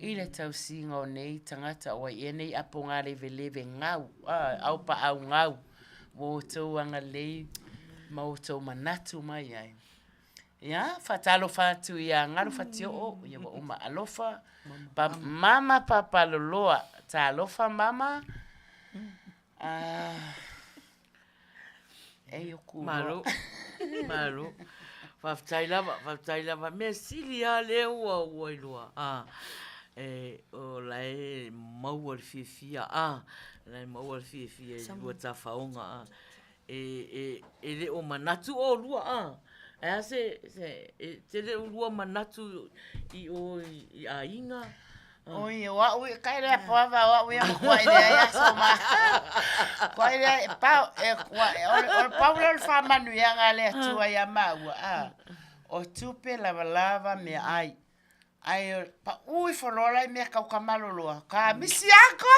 i le tausiga o nei tagata ua i ai nei apoga leveleve gau, aupaau gau ua outou agalelei ma outou manatu mai ai. Ia, faatalofa atu ia Galo Fatioo, ia ua uma alofa, pa, mama Papaloloa, talofa mama. Ah, Ei o ku Malo, malo. Faafetai lava, faafetai lava. Mea sili lava lea ua ua iloa, a, e, o la e maua le fiafia, a, la e maua le fiafia i lua tafaoga, a. E, e, e le o manatu ʻolua, a. Ae a se, se, e te le o lua manatu i o i aiga? Oi, o au i kai lea poava o au ia matua i lea ia so ma. Kua i lea, pau, e, kua, o, o le pau lea o le faamanuiaga a le Atua ia maua, a, o tupe lavalava mea ai. Ae paʻu ifo loa la i mea kau ka maloloa, ka misi ako.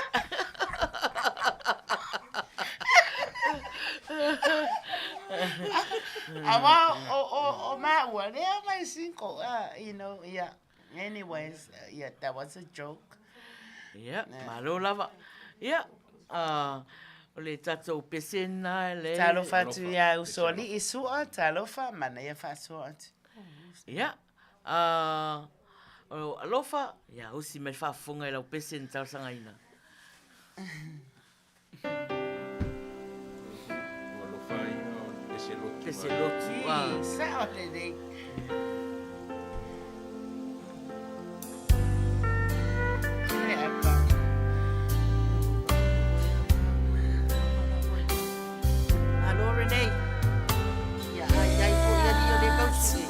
Aua o, o, o maua, lea mai single, you know, ia. Anyways, yeah, that was a joke. Ia, malo lava. Ia, o le tatou pese lena e le... Talofa atu ia Usoalii Sua, talofa, manaia faasoa atu. Ia, o Alofa, ia usi mai le faafofoga i lau pese na talosagaina. Pese lotu. Ii, sao lelei. Malo Renee. Ia ai ai foi ali o le kausi.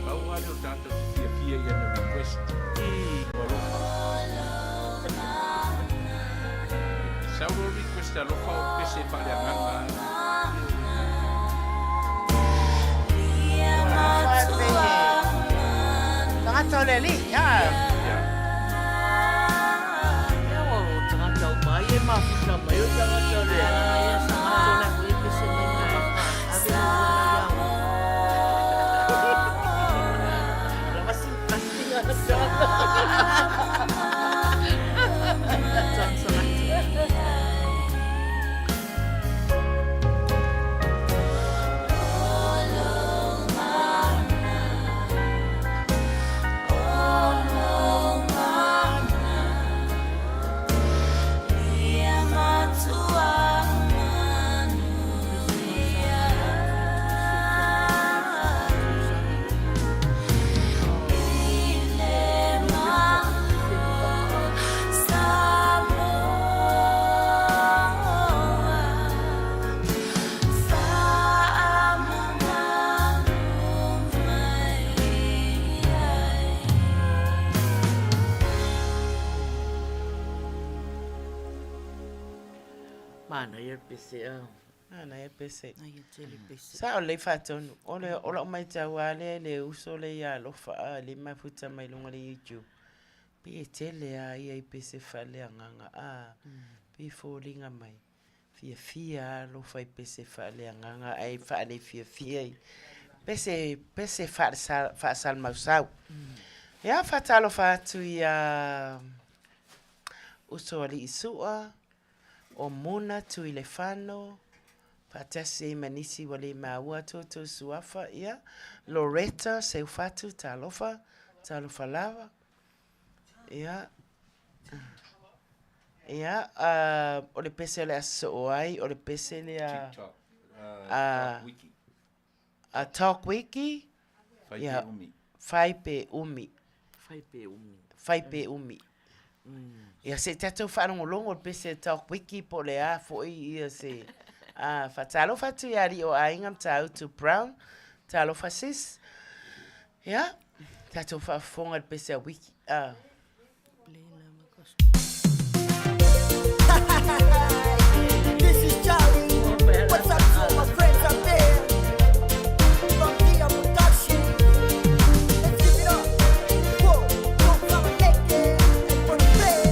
Pau lava lea o tagata ou te fiafia i ana request. O alofa. E sau loa request alofa o pese faaleagaga. Tagata o le alii, a. Ia. Ia ua o tagata uma ai e mafuta mai o tagata o le Manaia le pese a. Manaia le pese. Manaia tele pese. Sao lelei faatonu. O le o lau maitau lava lea i le uso lea ia Alofa a lea e mafuta mai luga o le YouTube, pei e tele lava ia i pese faaleagaga a, pei e foliga mai fiafia lava Alofa i pese faaleagaga ae faalefiafia i pese pese faasalamausau. Ia faatalofa atu ia Usoalii Sua, o Muna Tuilefano, faatasi ai ma nisi ua le maua atu outou suafa, ia, Loretta Seufatu, talofa, talofa lava. Ia, ia, o le pese o le a sosoo ai, o le pese lea. TikTok, Talk Wiki. A Talk Wiki. Fai pe umi. Fai pe umi. Fai pe umi. Fai pe umi. Ia se i tatou faalogologo i le pese a Talk Wiki po o le a foi ia se a faatalofa atu ia alii o aiga Matautu Brown. Talofa sis. Ia, tatou faafofoga i le pese a Wiki. A. This is Charlie. What's up to all my friends out there? From Dia Production. Let's give it up. Whoa, whoa, come and make it. And for the best.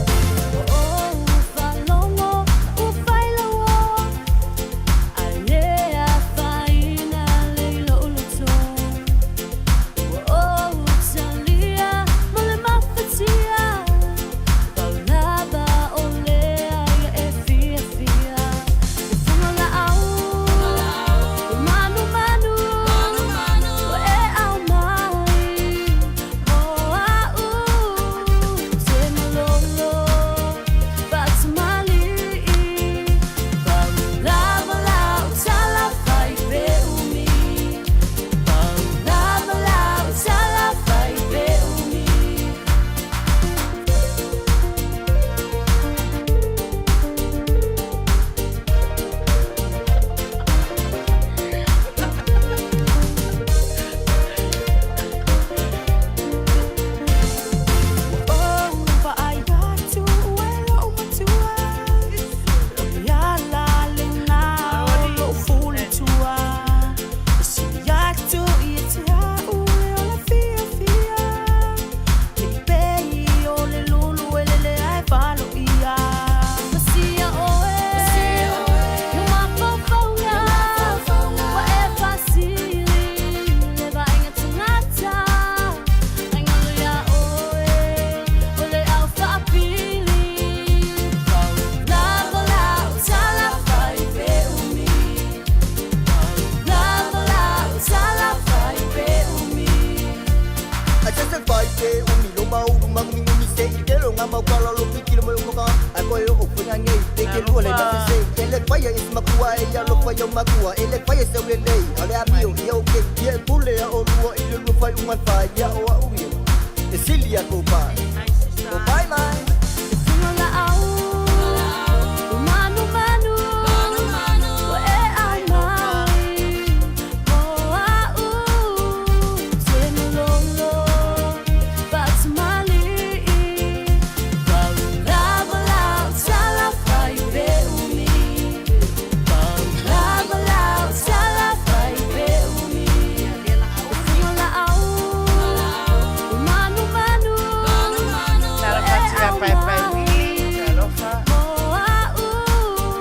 Talofa atu ia Paepae Willie, talofa.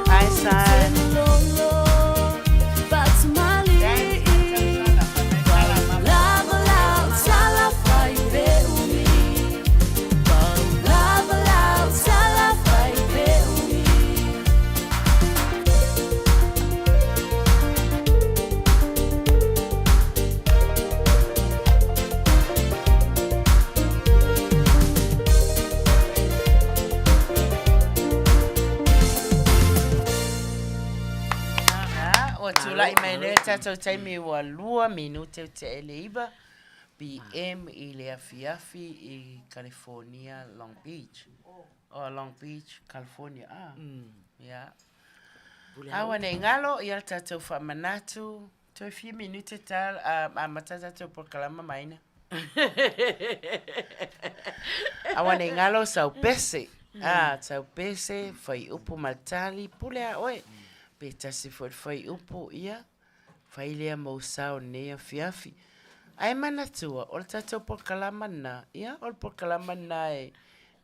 Hi son. Ua tulai mai nei le tatou taimi ua 2 minute ua le 9 PM i le afiafi i California, Long Beach. Oh, Long Beach, California. Ah. Yeah. Aua nei galo ia le tatou faamanatu. Toe fia minute ta amata tatou polokalama maina. Aua nei galo sau pese. A, tau pese, fuaiupu ma le tali, pule a oe. Pe tasi foi le fuaiupu, ia, fai lea mou sao i lenei afiafi. Ae manatua, o le tatou polokalama lena, ia, o le polokalama lena e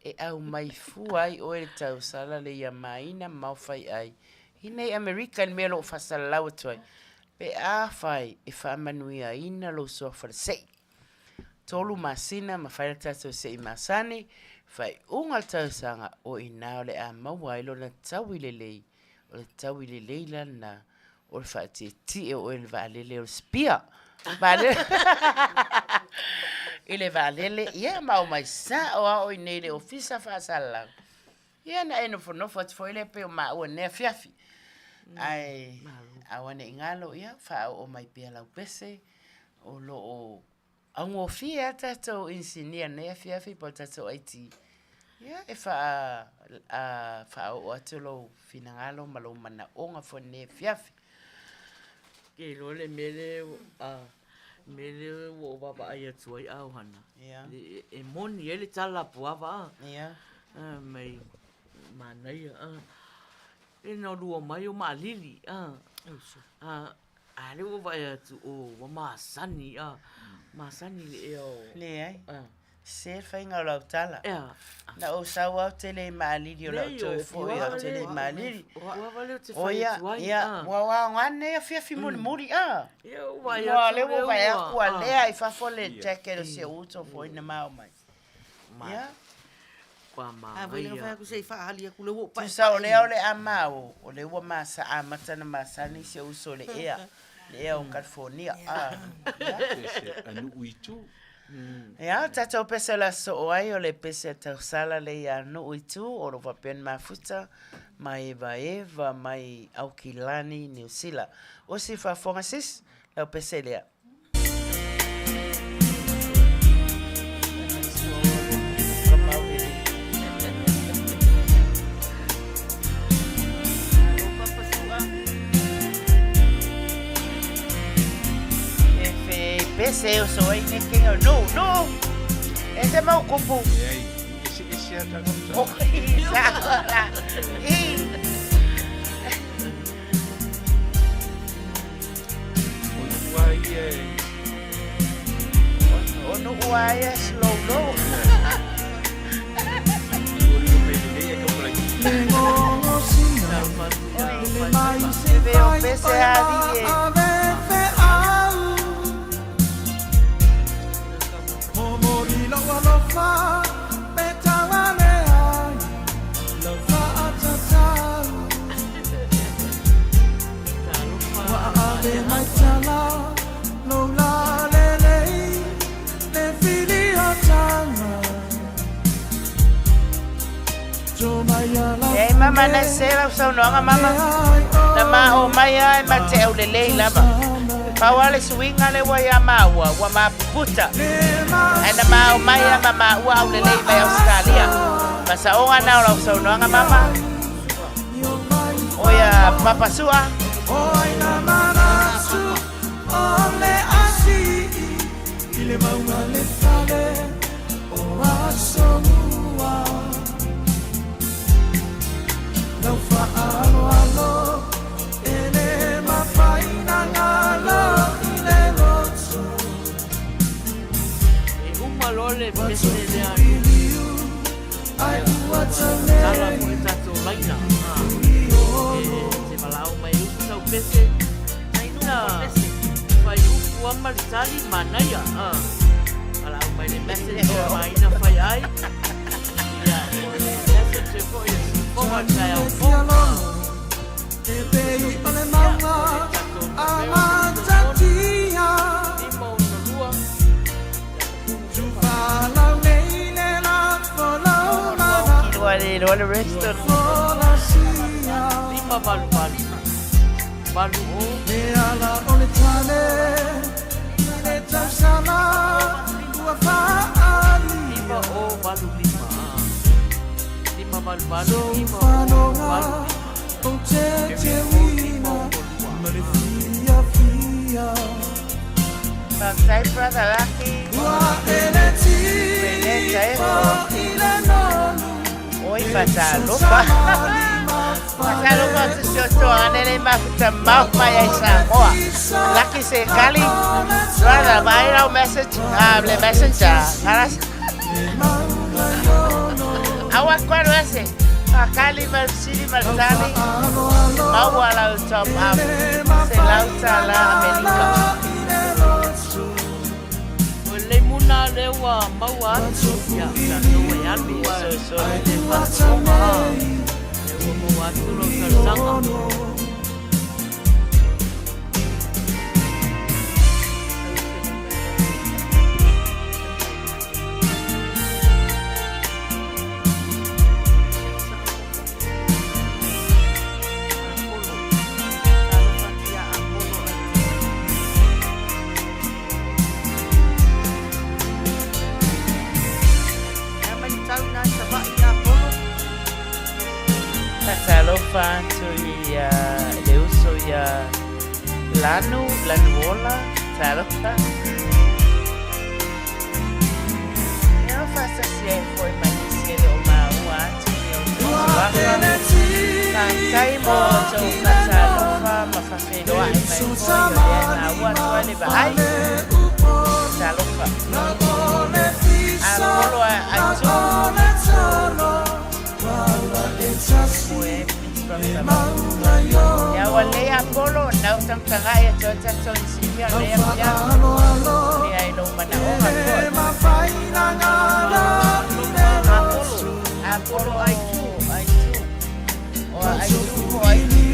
e aumai fua ai oe i le tausala le iamaina ma maofai ai i nei Amerika i le mea o lo o faasalalau atu ai, pe afai e faamanuiaina lou suafa le sei. 3 masina ma fai le tatou sei masani, faaiuga o le tausaga, o i ina o le a maua ai lona taui lelei, o le taui lelei la lena o le faatietie o oe i le vaalele o le Spear. Vaalele. I le vaalele, ia ma omai sao lava oe i inei i le ofisa faasalalau. Ia na e nofonofo atu foi lea pei o maua i lenei afiafi. Ae aua ne i galo, ia faaoo mai pea lau pese o lo o augofie lava tatou inisinia i lenei afiafi po o tatou IT, ia e faaoo atu lou finagalo ma lou manaoga foi i lenei afiafi. Ou te iloa le mea lea mea lea ua ou vaavaai atu ai a o hana, e moni ai le tala a Puava a. Fai mai, manaia a. E na lua mai o maalili a. A lea ua vaai atu, oh, ua masani a. Masani i le ea o... Leai. Se le faiga o lau tala. Na ou sau lava ou te le i maalili o lau toe foi ou te le i maalili. O ia, ia, ua aoga lenei afiafi mulimuli a. Ua lea ua vaai atu ua lea i fafo le jacket o si ou uso foi na ma omai. Ia. A foi lea na fai atu se i faaali atu lea ua ou paepae. Tusa o lea o le a maua, o lea ua amata ona masani si ou uso i le ea, le ea o California. A nuu i tu. Ia, o tatou pese o le aso soo ai, o le pese a tausala lea ia Nuu i Tu, o lo o faapea ona mafuta mai Evaeva mai Aukilani, Niu Sila. Osi faafofoga sis, lau pese lea. Pese o so ai ne ke no no. E se mau kupu. Leai, ese ese a tagata. Oh, sa la. I. O nu'u a ia e. O nu'u a ia slow low. O pese a li e. Ei mama na se lau saunoaga mama. Na ma o mai ai ma te au lelei lava. Pau a le suiga lea ua iā māua, ua mapuputa. Ae na ma o mai a ma māua au lelei mai Australia. Masaoga na o lau saunoaga mama. O ia Papa Sua. E uma loa le pese lea a Nuu. Tala foi tatou laina. E te valaau mai e usu sau pese. Na fai upu a ma le tali manaia. Valaau mai le message o maina fai ai. Ia, o le message foi e sifoga taeao fou. Faafetai brother Laki. Reneta e. Oi fatalofa. Fatalofa atu si o toa ane le mafuta mau mai ai Samoa. Lucky se kali. Brother, vai lau message, ah, le messenger. Ngaras. Awa kwaro ese. Fakali mal sili mal tali. Maua lau top up. Se lau tala Amerika. O le muna lea ua maua atu, ia, tatou e alu ai i le faafofoga, lea ua maua atu lau talosaga. Talofa atu i le uso ia Lanu, Lanuola, talofa. Ia faatasi ai foi ma nisi e le o maua atu i outou suafa. Faafetai mo outou faatalofa ma faafeiloai mai foi o lea e maua atu ai le vaai. Talofa. Apolo Aitu. Ia ua lei Apolo, nau tagatagai atu ai tatou inisinia o lea mea. Lea i lou manaoga foi. Apolo, Apolo Aitu, Aitu. O Aitu po Aitu.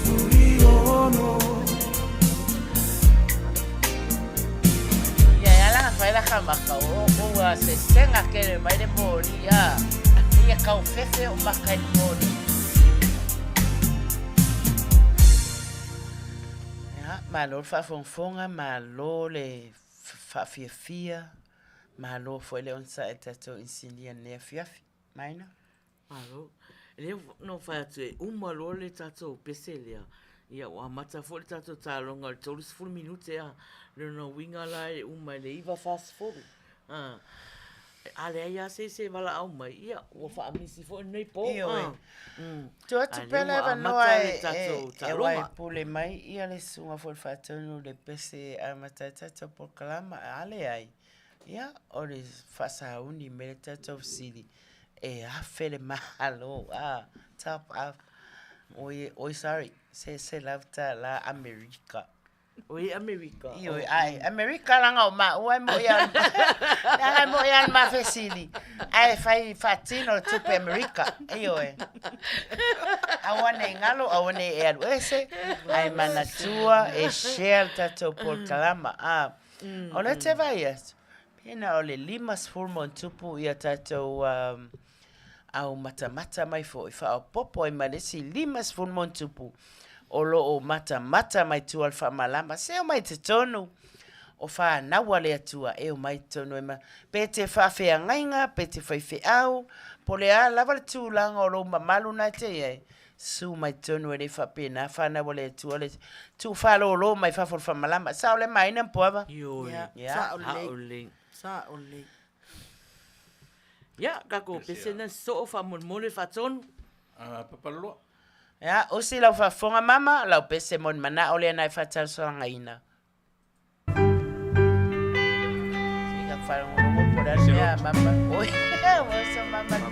Po Itu. Ia e ala fai la ka maka o ua sesega kele mai le moli a. Ia kau fefe o maka i le moli. Ia, malo le faafogafoga, malo le faafiafia, malo foi le onosai i le tatou inisinia i lenei afiafi. Maina. Malo. Lea na ou fai atu e uma loa le tatou pese lea, ia ua amata foi le tatou taaloga i le 30 minute a. Lona uiga la e uma i le 9:40. A, a leai lava se isi e valaau mai, ia ua faamisi foi lenei po. Ioe. Tuu atu pea le avanoa e waipule mai ia le susuga foi i le faatonu i le pese e amata ai tatou polokalama. A leai, Ia, o le faasauni mai le tatou fesili, e afe le Malo, a, top up, oi, oi sorry, se $100 Amerika. Oi Amerika. Ioe, ae, Amerika leaga o maua e moi lava, leaga e moi lava le ma fesili, ae fai faatino le tupe Amerika, ioe. Aua nei galo, aua nei e alu ese, ae manatua e share le tatou polokalama, a. O lea te vaai atu, pena o le 50 ma ona tupu ia tatou au matamata mai foi, faaopoopo ai ma le isi 50 ma ona tupu o lo o matamata mai tua o le faamalama. Se omai i totonu o fanau a le Atua e omai i totonu e ma, pe te faafeagaiga, pe te faifeau, po o le a lava le tulaga o lou mamalu na e te i ai, Susu mai totonu e le faapena fanau a le Atua le tuufaalōlō mai fafo o le faamalama. Sao lea Maina ma Puava? Ioe. Ia. Sao lelei. Sao lelei. Sao lelei. Ia, tatou pese na sosoo faamolemole faatonu. Ah, Papaloloa. Ia, usi lau faafofoga mama, lau pese mo ni manao lea na e faatalosalagaina.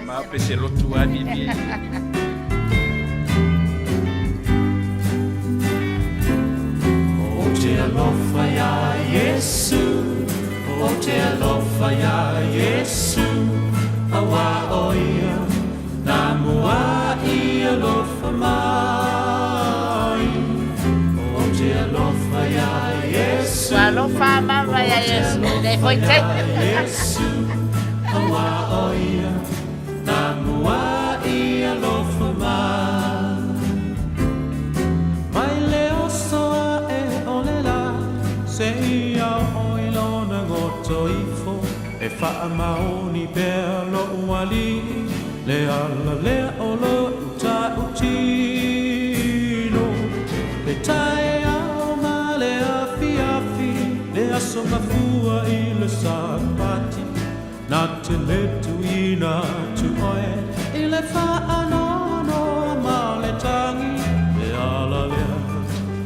Mama pese lotu ani ni. O te alofa iā Iesu, o te alofa iā Iesu, Auā ʻo ia nā mua i alofa mai. O te alofa iā Iesu, Ua alofa mama iā Iesu, nei foi te. Iesu, auā ʻo ia nā mua i alofa mai. Mai le oso aʻe o le lā, seia oo i lona goto ifo, E faamaoni pea loʻu aliʻi, le ala lea o loʻu tautino. Le taeao ma le afiafi, le aso mafua i le Sapati. te le tuuina atu oe i le faanoanoa ma le tagi, le ala lea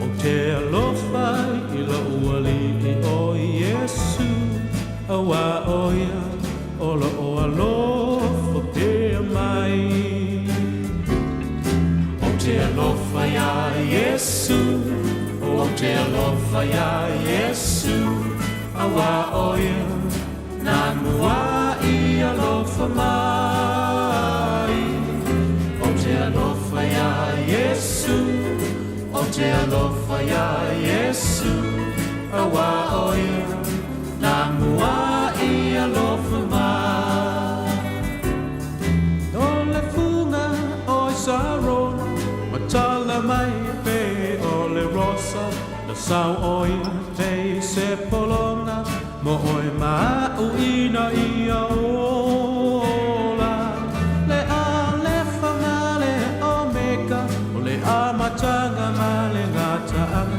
ou te alofa ai i lou Alii o Iesu, auā o ia o lo o alofa pea mai. Ou te alofa iā Iesu, ou te alofa iā Iesu, Auā ʻo ia nā mua i alofa mai. Ou te alofa iā Iesū, ou te alofa iā Iesū, Auā ʻo ia nā mua i alofa mai. No le fuga o i Sarona, ua tala mai e pei o le rosa, Na sau ʻo ia pei se pologa mo ʻoe ma aʻu ina ia ola. Le ʻAlefa ma le ʻOmeka, ʻo le ʻAmataga ma le Gataaga,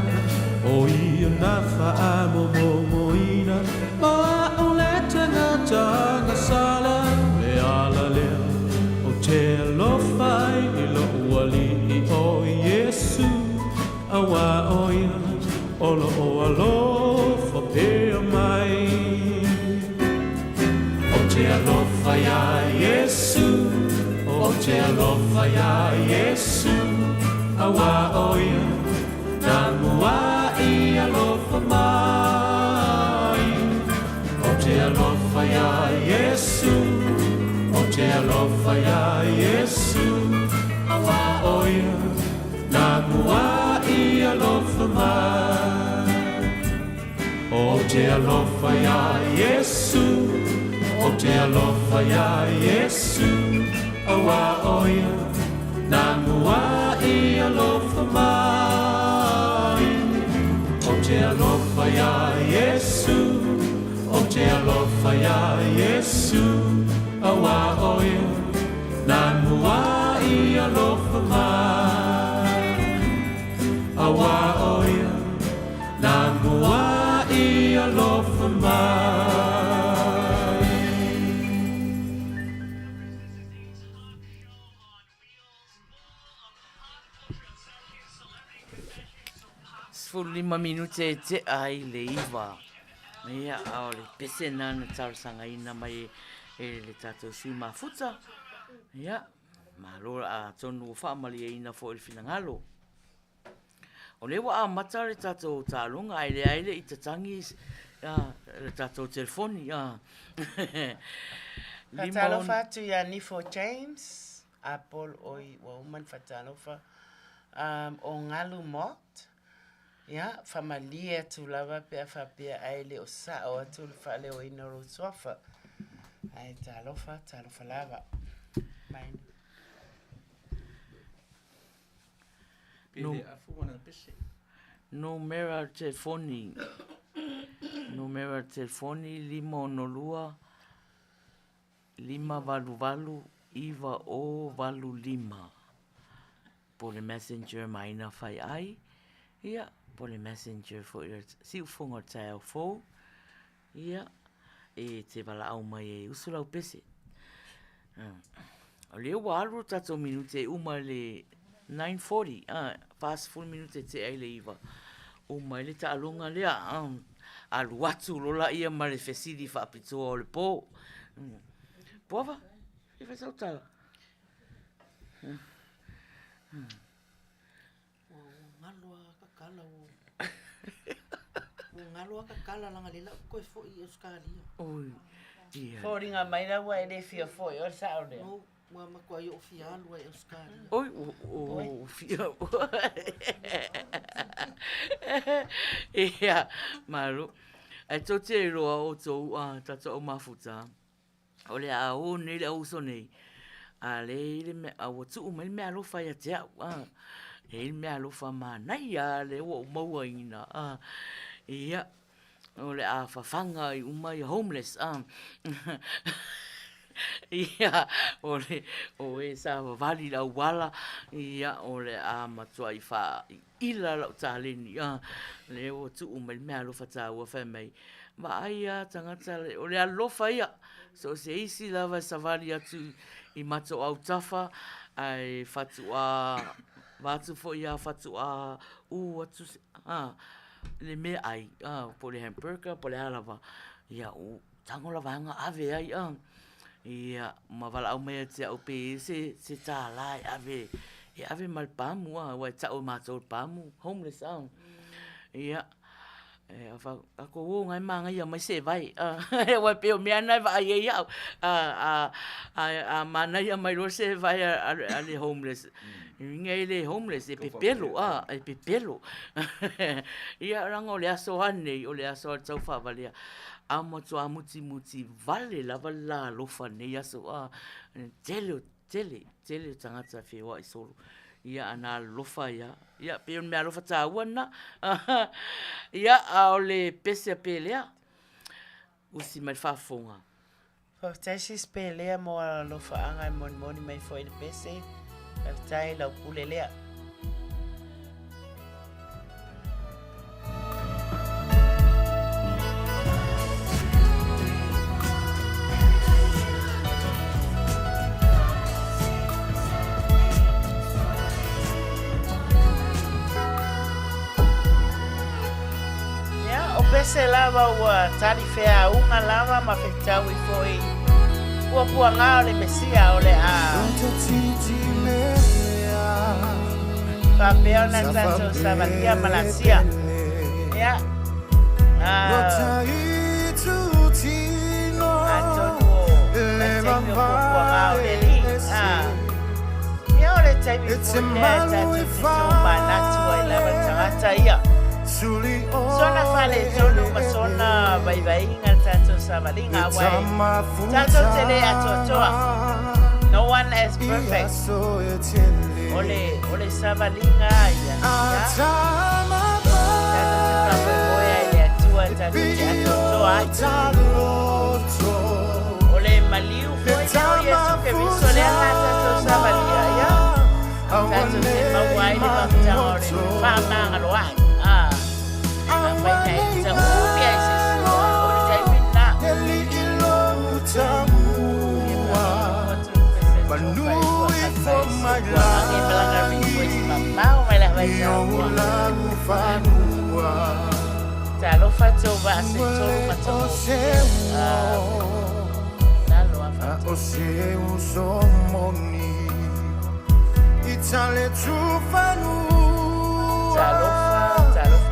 ʻo ia na faamomomoina mo aʻu le tagata agasala, le ala lea ou te alofa ai i loʻu Aliʻi ʻo Iesū. Auā ʻo ia o lo o alofa pea mai. Ou te alofa iā Iesū, ou te alofa iā Iesū, Auā ʻo ia nā mua i alofa mai. Ou te alofa iā Iesū, ou te alofa iā Iesū, Auā ʻo ia Nā mua i alofa mai. Ou te alofa iā Iesū, Ou te alofa iā Iesū, Auā ʻo ia nā mua i alofa mai. Ou te alofa iā Iesū, Ou te alofa iā Iesū, Auā ʻo ia Nā mua i alofa mai, Auā ʻo ia, nā mua i alofa mai. 15 minute e tea ai le iva. Ia, a o le pese nā na talosagaina mai e le tatou sui mafuta. Ia, malo atonu ua faamalieina foi le finagalo. O lea ua amata le tatou taaloga ae leai le i tatagi le tatou telefoni. Faatalofa atu ia Nifo James, Apple oi ua uma ona faatalofa, o Ngalu Mott, ia, faamalie atu lava pe a faapea ae le o sao atu le faaleoina o lou suafa. Ae talofa, talofa lava. Mai. Pe le afu wana pese. Numera telefoni, numera telefoni 562 588 9085. Po le messenger maina fai ai, ia, po le messenger foi o siufoga o le taeao fou, Ia, e te valaau mai e usu lau pese. O lea ua alu le tatou minute e uma i le 9:40, a, 40 minute e tea i le iva. Uma ai le taaloga lea, a, alu atu loa laia ma le fesili faapitoa o le po. Poava, fia fai sau tala? Ua galo a kakala ua Ua galo a kakala langa le lau koe foi i Australia. Oi. Ia. Foliga mai la ua e le fia foi o le sao lea. No, ua matua i o fia alu ai Australia. Oi, o fia. Ia, malo. Ae tou te iloa outou a tatou au mafuta. O le a o nei le au uso nei, a lea e i ai le mea, a ua tuu mai le meaalofa ia te au, a. E i ai le meaalofa manaia lava lea ua ou mauaina, a. Ia, o le a fafaga ai uma ia homeless, a. Ia, o le, o e savavali i le auala, ia, o le a matuai faaila lau taleni, a. Lea ua tuu mai le meaalofa taua fai mai, vaai lava tagata, o le alofa ia. So o se isi lava e savali atu i matou autafa ae fatuā vaeatu foi a fatuā ū atu a le meaai a po o le hamburger po o le a lava, ia ua tago la vaega ave ai a. Ia ma valaau mai ia te au pe i ai se $1 e ave e ave ma le pamu a, aua e tau e matou o le pamu, homeless a. Ia, Tatou o na e manaia mai se vae aua e pei o mea lava na e vaai ai au. A manaia mai loa se vae a le homeless, lona uiga e le homeless, e pepelo, e pepelo. Ia leaga o le aso lava lenei, o le aso lava taufaavalea, a matua mutimuti vale lava le la alofa i lenei aso, le tele o tele, tele o tagata e feoai solo. Ia a na alolofa ai lava. Ia pei o le meaalofa taua lena. Ia, a o le pese a Pelea, usi mai le faafofoga. Faafetai sis Pelea mo alofaaga e monimoni mai foi i le pese. Faafetai lau pule lea. Ia, o pese lava ua tali feāuga lava ma fetaui foi puapuaga o le Mesia o le a faapea ona tatou savalia ma lasia. Ia, atonu o vaitaimi o puapuaga o le Alii, ia o le taimi foi lea e tatou te tomanatu ai lava le tagata ia. Sona faaletonu ma sona vaivaiga le tatou savaliga, aua e tatou te le atoatoa. No one is perfect. O le, o le savaliga a ia, ia. Tatou te faamoemoe ai i le Atua tatou te atoatoa ai. O le maliu foi lea o Iesu Keriso lea sa tatou savalia, ia. Tatou te maua ai le mafutaga o le faamagaloa'i. Ah, afai na e tauumi ai se isi, o le taimi lena. Talofa tou vaa se tolu ma taugofie. Lalo a fatou. Talofa, talofa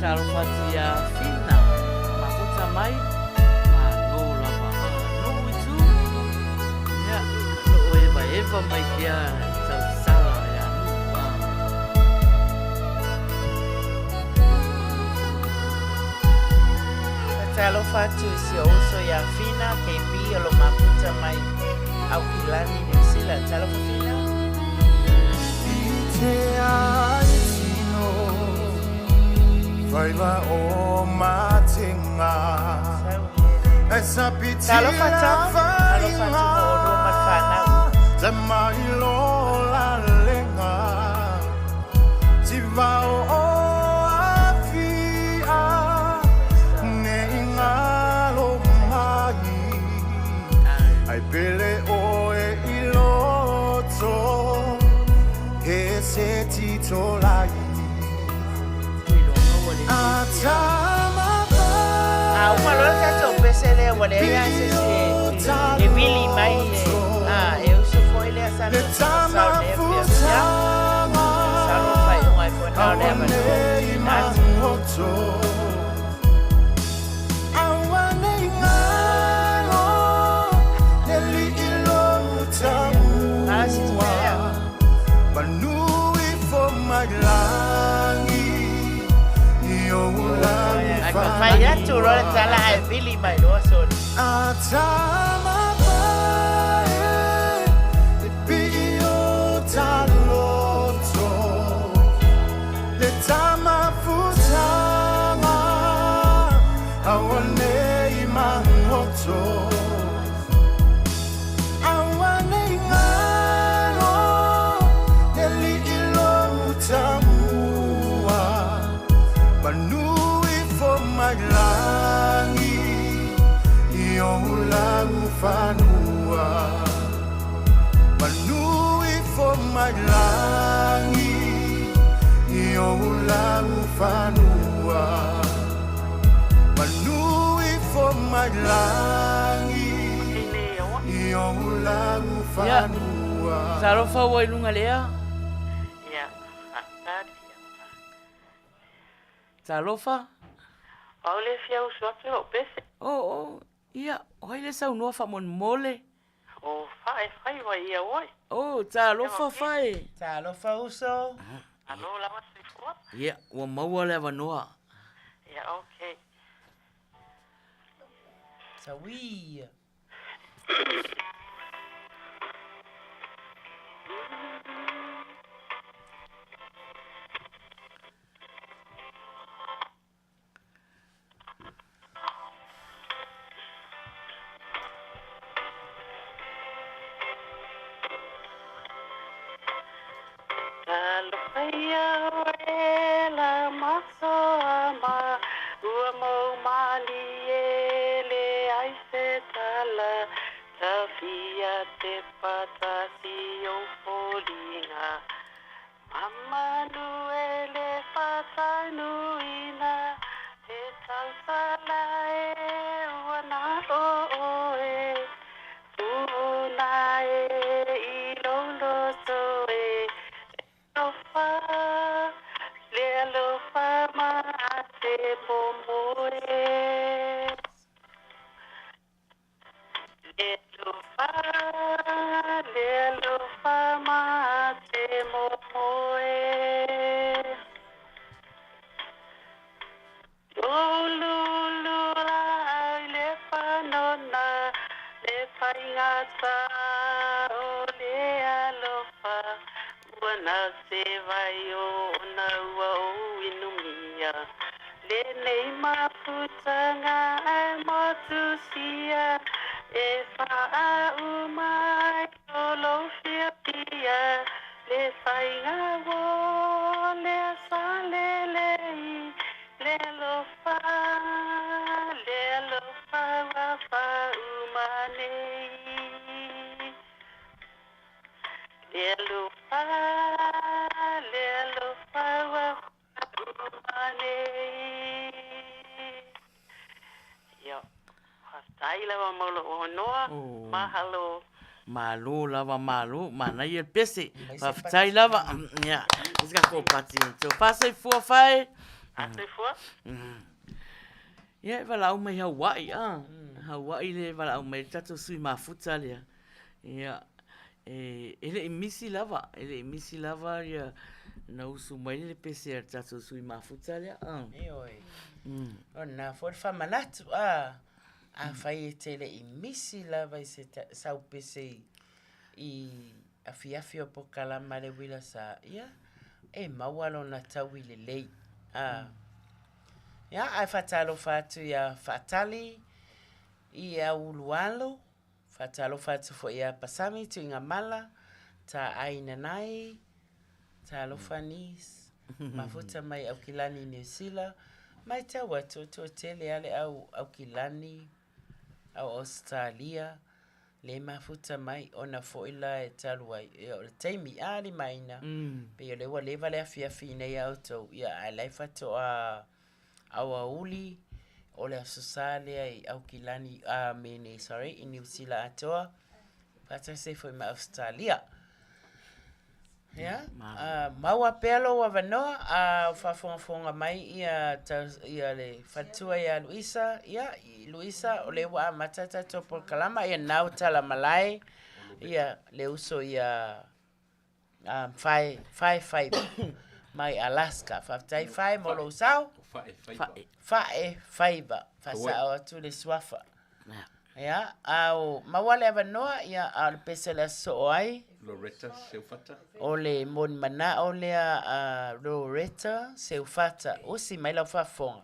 Talofa atu ia Whina, mafuta mai, malo lava. No itu, ia, loo evaeva mai pea tausala ia Nu'u. Talofa atu i si ou uso ia Whina, KB o lo mafuta mai Aukilani, Niu Sila. Talofa Whina. I te ai tino Whaila o matenga Talofa Tom, alofa atu mo olua ma le whanau. Te mai lola lenga Ti vao o afia Ne ingalo mai Ai pele oe i loto He se tito lai Tuiloga ua le pese lea ua leai lava se isi e vili mai e, a, e usu foi lea sa sa sa o lea afiafi. Ia, masalo o le faaiuga ai foi lena o le avanoa ua tuuina atu. Ai ka fai atu loa le tala ae vili mai loa soli. Ia, talofa ua i luga lea. Talofa. Au le fia usu atu lou pese. Oh, oh, ia, o ai le saunoa faamolemole? O Fae faiva ia oe. Oh, talofa Fae. Talofa uso. Alo lava soifua. Ia, ua maua le avanoa. Ia, okay. Saui. Talofa ia oe la masoa ma ua mou malie leai se tala tafia te patasi o foliga Mamanuele faatanuina he tautala e ua na o oe Puna e i lou loto e alofa le alofa ma te momoe Le alofa le alofa ma te momoe Uluulu laau i le panona le faigata o le alofa ua na se vai ona ua ou inumia lenei mafutaga ae motusia e faauma ai o lou fiafia le faiga ua lea sa lelei le alofa le alofa ua faauma nei le alofa le alofa ua faauma nei. Ia, faafetai lava mo lou avanoa. Mahalo. Malo lava malo, manaia le pese. Faafetai lava. Ia, se tatou pati. Faasoifua fae. Faasoifua. Ia e valaau mai Haua'i a. Haua'i le valaau mai le tatou sui mafuta lea. Ia, e le i misi lava, e le i misi lava ia na usu mai le pese a le tatou sui mafuta lea. Ioe. O lena foi le faamanatu a. Afai e te le i misi lava i se sau pese i afiafi o Pokalama le uila sa, ia, e maua lona taui lelei. A, ia, ae faatalofa atu ia Faatali i Aulualo, faatalofa atu foi ia Pasami Tuigamala, Taai Nanai, Talofa niece, mafuta mai Aukilani Niu Sila, matau atu toatele a le au Aukilani, au Ausetalia, le mafuta mai ona foi la e talu ai, ia o le taimi a limaina, pei o lea ua leva le afiafi i nei a outou, ia ae la e faatoa aoauli. o le Aso Sa lea i Aukilani, a me nei, sorry, i Niu Sila atoa, faatasi ai foi ma Ausetalia. Ia, maua pea lou avanoa, a o faafogafoga mai ia, ia le faletua ia Luisa, ia, Luisa, o lea ua amata tatou polokalama, ia nau tala malae, ia le uso ia Fae, Fae Faiva mai Alaska. Faafetai Fae mo lou sao. Fae Faiva. Fae Faiva. Faasao atu le suafa. Ia, a o maua le avanoa, ia, a o le pese o le aso soo ai. Loretta Seufata. O le moni manao lea a Loretta Seufata. Usi mai lau faafofoga.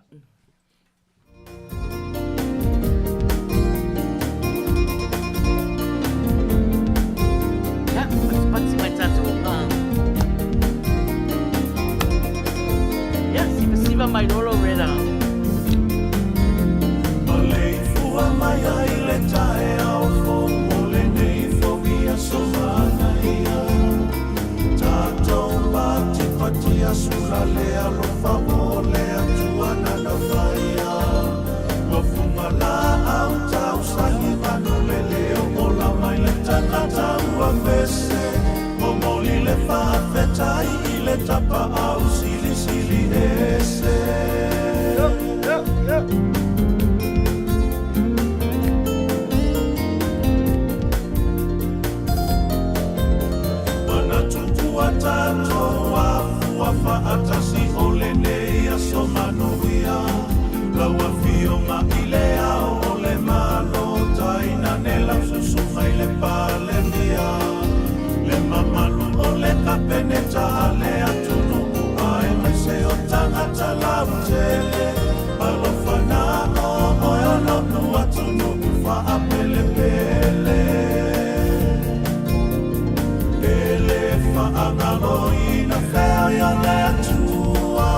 Ia, patipati mai tatou. Ia, sivasiva mai loa Loretta. Maleifua mai ai le taeao fou o lenei foi aso manaia. Tatou patipati asula le alofa o le Atua nana faia. Ua fuga laau tausagi manu le leo ola mai le tagata ua vese. Momoli le faafetai i le tapaau silisili ese. Manatu ua tatou afua faatasi o lenei aso manuia. Lau Afioga i le Ao o le Malo, tainane lau susuga i le Palemia, le mamalu o le Kapeneta a le atunuu aemaise o tagata lautele. Alofa na o oe o lo'u atunuu faapelepele. E le faagaloina fea i o le Atua.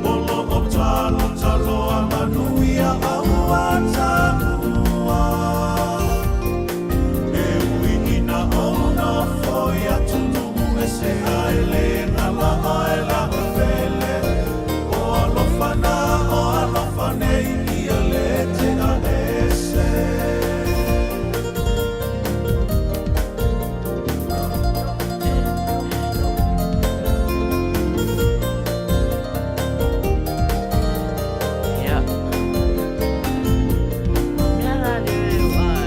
O lo o talotaloa manuia aua taua. E ui ina ou nofo i atunuu ese ae le gala oe la'u pele. O alofa na o alofa nei ia le tea ese. Ia. Mea la le,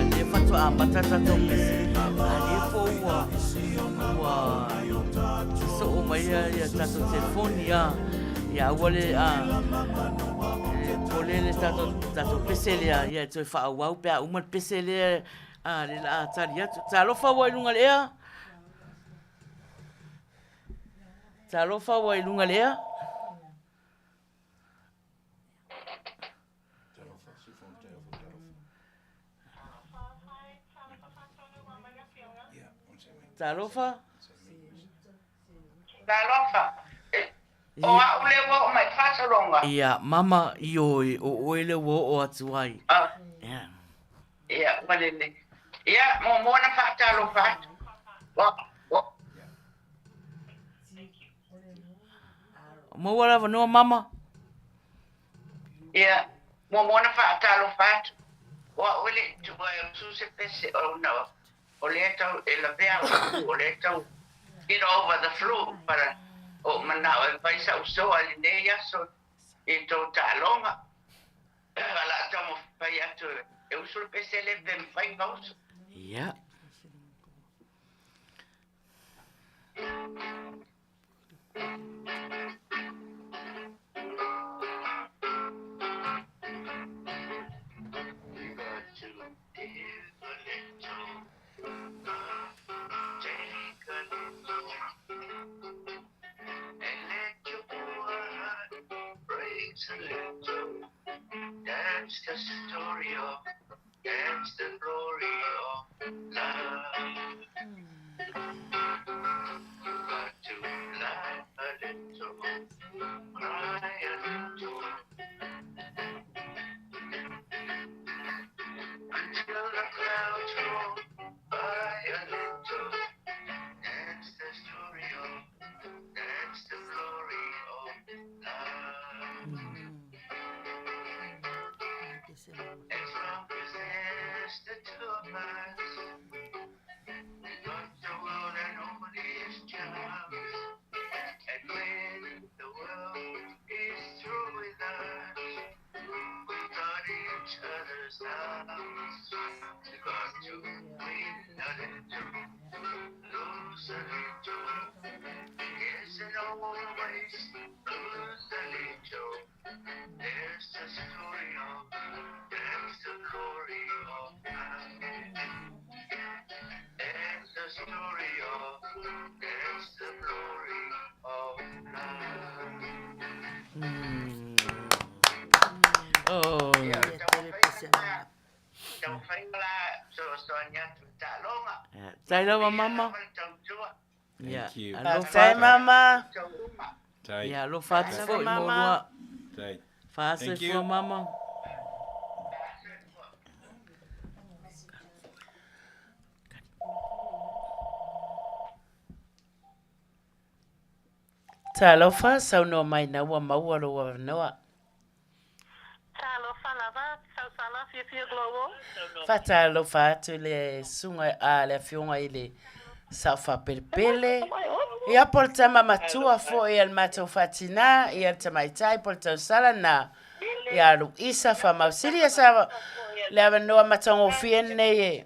le faatoa amata tatou pese. A lea foi ua, ua sosoo mai ia tatou telefoni a. Ia aua le, a, e pole le tatou, tatou pese lea, ia e toe faaauau pe a uma le pese lea, a, le la a tali atu. Talofa ua i luga o le ea. Talofa ua i luga o le ea. Talofa. Talofa. O au lea ua oo mai i Fasaloga. Ia, mama, ioe, o oe lea ua oo atu ai. Ia. Ia, ua lelei. Ia, muamua ona faatalofa atu. Maua le avanoa, mama. Ia, muamua ona faatalofa atu. O au e le i tuua e usu se pese ona o lea tau e lavea au o lea tau get over the flu but ua ou manao e fai sa'u soa i lenei aso i tou taaloga. O le a taumafai atu e usu le pese lea pe mafai ona usu. Ia. As long as there's the two of us, we got the world and all its charms. And when the world is through with us, we got each other's arms. We got to win a little, lose a little. Yes, and always lose a little. There's the story of, that's the glory of life. That's the story of, that's the glory of life. Oh. Tai lava mama. Thank you. Faafetai mama. Tai. Ia, alofa atu Lava foi mo mama. lua. Tai. Faasoifua mama. Talofa, saunoa mai na ua maua lou avanoa. Talofa lava, tausala fiafia Global. Faatalofa atu i le susuga a le afioga i le Sao Faapelepele. Ia po o le tama matua foi a le matou faatinā, ia le tamaitai po o le tausala na ia Luisa Faamausili. Ia sa le avanoa matagofie lenei e.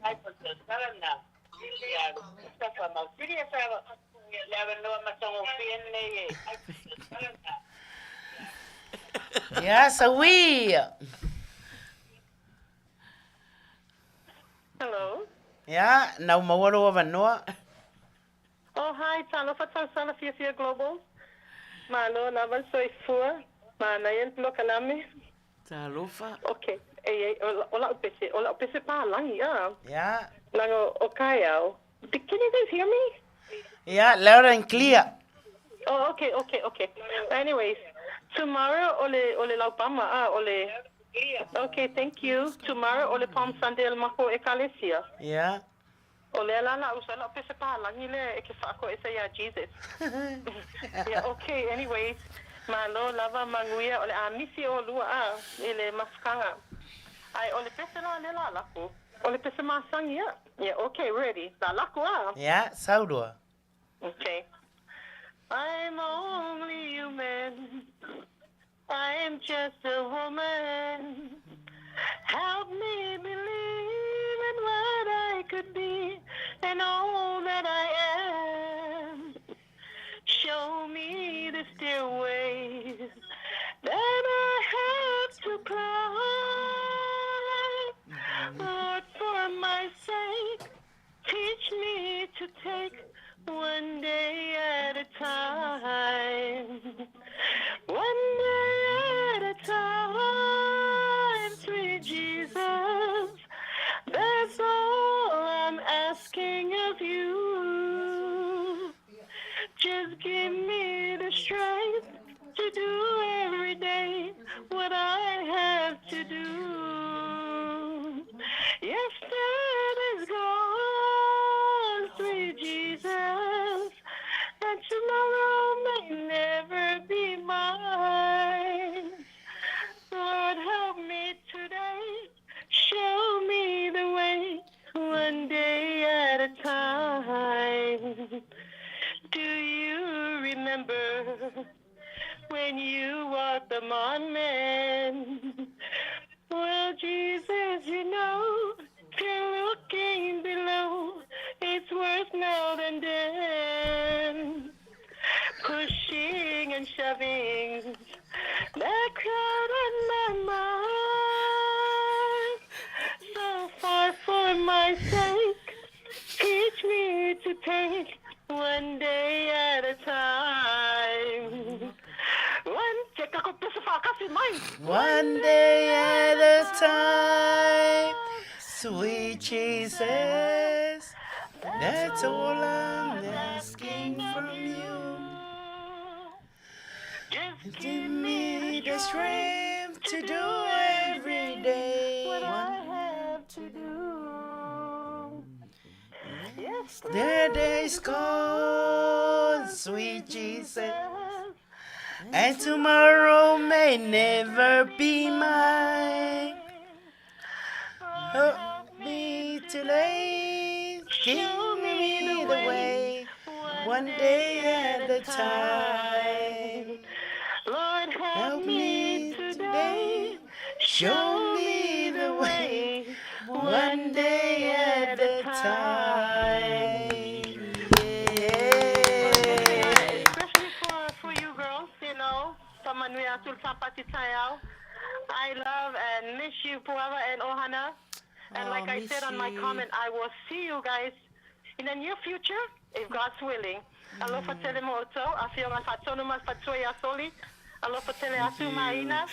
Ia saui. Hello. Ia, na ua maua lou avanoa. Oh, hi, talofa tausala fiafia Global. Malo lava le soifua, manaia le polokalame. Talofa. Okay, e, e, o lau pese, o lau pese palangi, ah. Ia. Laga o kaeao. Can you guys hear me? Ia, loud and clear. Oh, okay, okay, okay. Anyways, tomorrow o le, o le laupama, ah, o le... Okay, thank you. Tomorrow o le Palm Sunday o le makou ekalesia. Ia. O lea la la uso lau pese palangi lea e ke faakoesa iā Jesus. Yeah, okay, anyways, malo lava manuia o le a misi olua a i le mafutaga. Ae o le pese la lea la lako. O le pese masani a. Yeah, okay, ready. La lako a. Ia, sauloa. Okay. I'm only human. I'm just a woman. Help me believe in what I could be and all that I am. Show me the stairway that I have to climb. Lord, for my sake, teach me to take one day at a time. One day at a time, sweet Jesus. That's all I'm asking of you. Just give me the strength to do every day what I have to do. Yesterday's gone, sweet Jesus, and tomorrow may never be mine. Lord, help me today. Show me the way, one day at a time. Do you remember when you walked among men? Well, Jesus, you know, if you're looking below, it's worse now than then. Pushing and shoving that crowd on my mind. So far for my sake, teach me to take one day at a time. One, One day at a time, sweet Jesus, that's all I'm asking from you. Just Give me the strength to do every day what I have to do. Yes, The day's gone, sweet Jesus, and tomorrow may never be mine. Help me today, give me the way, one day at a time. Lord, Help me today, show me the way, one day at a time. Yeah. Especially for you girls, you know, faamanuia atu le fa'apati taeao. I love and miss you, Puava and Ohana. And like Oh, I miss said on my you. comment, I will see you guys in the near future, if God's willing. Alofa tele mo outou, afioga fa'atonu ma le faletua ia Soli. Alofa tele atu Maina.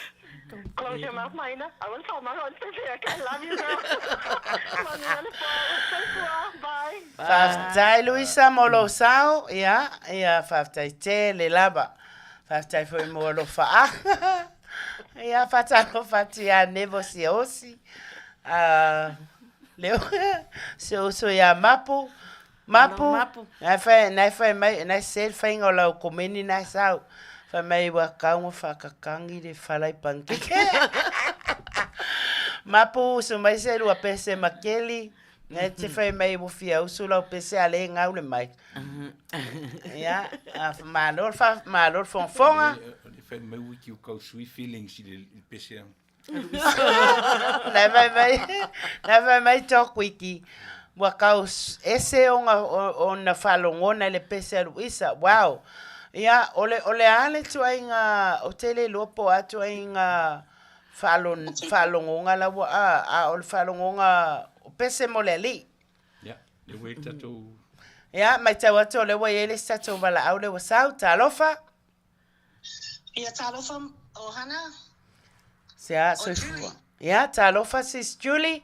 Close your mouth, Maina. I will fa'amaga o le pepe. I love you, girl. Manuia le po. Soifua. Bye. Faafetai Luisa mo lou sao, ia, ia faafetai tele lava. Faafetai foi mo alofaaga. Ia, faatalofa atu ia Nevo Siaosi. Uh, leo, si uso ia Mapu. Mapu, Mapu. Nai whai, nai whai mai, nai se le whainga o lau komeni nai sau. Whai mai ua kaunga whakakangi le whalai pankeke. Mapu, uso mai se lua pese makeli. Nai te whai mai ua fia usu lau pese a le ngau le mai. Ia, malo le fa, malo le fogafoga. O le fai mai wiki o kau sui feelings i le pese a. Nai fai mai, nai fai mai tōku wiki, ua kau ese ona, ona faalogona i le pese a Luisa. Wow. Ia, o le, o le a le tuaiga, ou te le iloa po o a tuaiga faalogoga la ua, a, a o le faalogoga o pese mo le alii. Ia, lea ua i ai le tatou... Ia, matau atu o lea ua i ai le isi tatou valaau lea ua sau. Talofa. Ia, talofa Ohana. Sea, soifua. Ia, talofa sis Julie.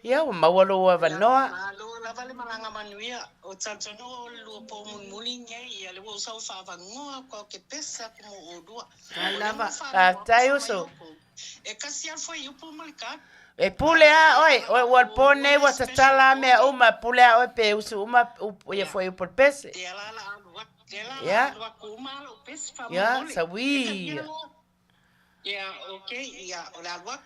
Ia, ua maua lou avanoa. Ia, malo lava le malaga manuia. O talitonu o le lua po mulimuli nei, ia lea ua ou sau faavanoa aku au ke pese aku mo olua. Faafetai lava. Faafetai uso. E kasi a le fuaiupu ma le card. E pule a oe, oe ua le po nei ua tatala a mea uma, e pule a oe pe usu uma upu ia fuaiupu o le pese. Lea la la alu atu, lea la la Ia. alu atu uma a lou pese Ia, faamolemole. saui. Ia, okay, ia, o le alu atu.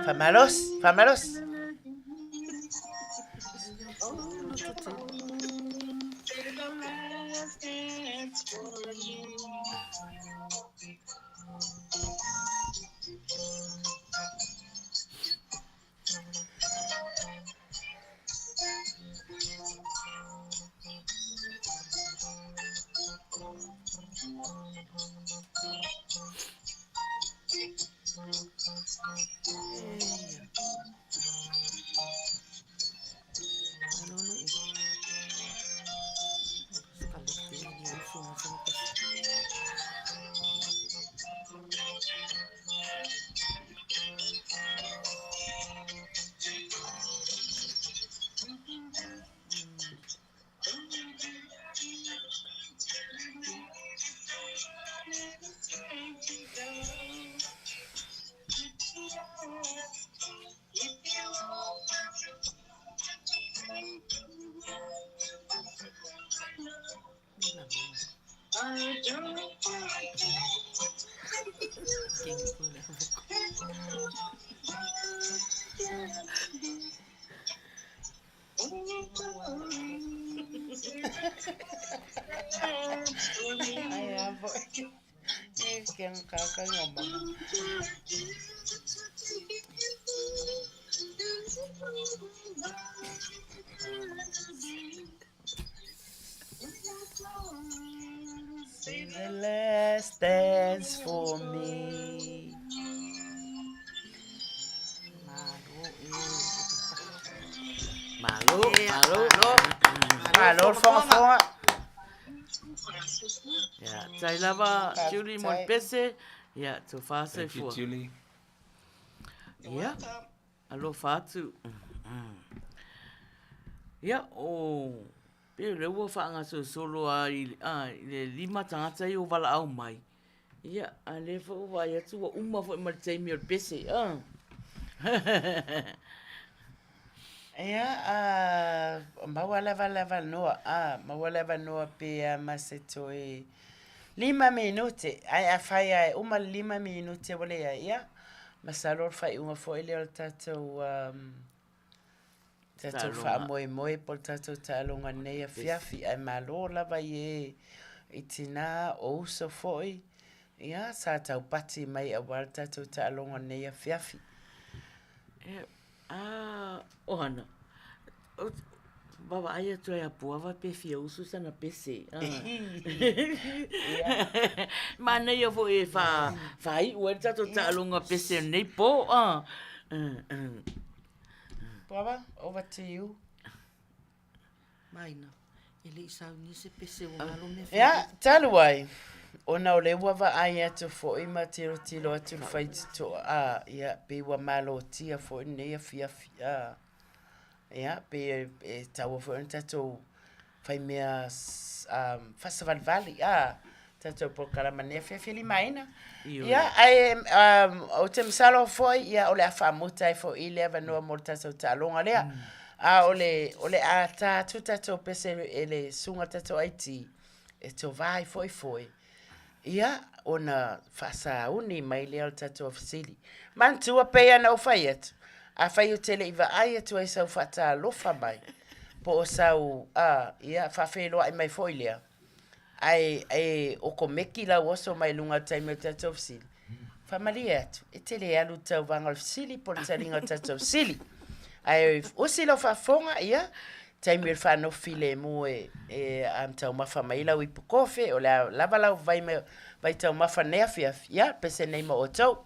Faamalosi, faamalosi. Sing the last dance for me. Malo, malo, malo le fogafoga. Ia, tai lava Julie mo le pese, ia, tofa soifua. Thank you, Julie. Ia, alofa atu. Ia, o, pei o lea ua faagasolosolo lava i le 5 tagata ia ua valaau mai. Ia, a o lea foi ua vaai atu ua uma foi ma le taimi o le pese. Ia, maua lava le avanoa, maua le avanoa pe a ma se toe 5 minute. Ae afai lava e uma le 5 minute ua leai, ia, masalo o le faaiuga foi lea o le tatou tatou faamoemoe po o le tatou taaloga i lenei afiafi. Ae malo lava i e i tina, o uso foi, ia, sa taupati mai aua le tatou taaloga i lenei afiafi. A, Ohana, vaavaai atu ai ia Puava pe fia usu sana pese. Manaia foi e faaiu ai le tatou taaloga pese o lenei po. Puava, over to you. Maina, e le i saunia se pese ua galo mea fai. Ia, talu ai, ona o lea ua vaai atu foi ma tilotilo atu i le faitotoa, a, ia, pei ua malotia foi lenei afiafi, a, ia, pei e tatau foi ona tatou fai mea faasavalivali, a, tatou polokalama i lenei afiafi e limaina. Ia, ae ou te masalo foi, ia, o le a faamuta ai foi i le avanoa mo le tatou taaloga lea. A o le, o le a ta atu tatou pese e le susuga i le tatou IT e tovā ai foi foe, ia, ona faasauni mai lea o le tatou fesili. Manatua pei ona ou fai atu, afai ou te le i vaai atu ai i sau faatalofa mai, po o sau, a, ia, faafeiloai mai foi lea, Ae e okomeki lau oso mai luga o le taimi o le tatou fesili, faamalie atu, e te le alu i le tauvaga o le fesili po o le taliga o le tatou fesili. Ae usi lau faafofoga, ia, taimi o le faanofo filemu e, e taumafa mai ai lau ipu kofe, o le a lava lau vai, vai taumafa nei afiafi, ia, pese nei ma outou.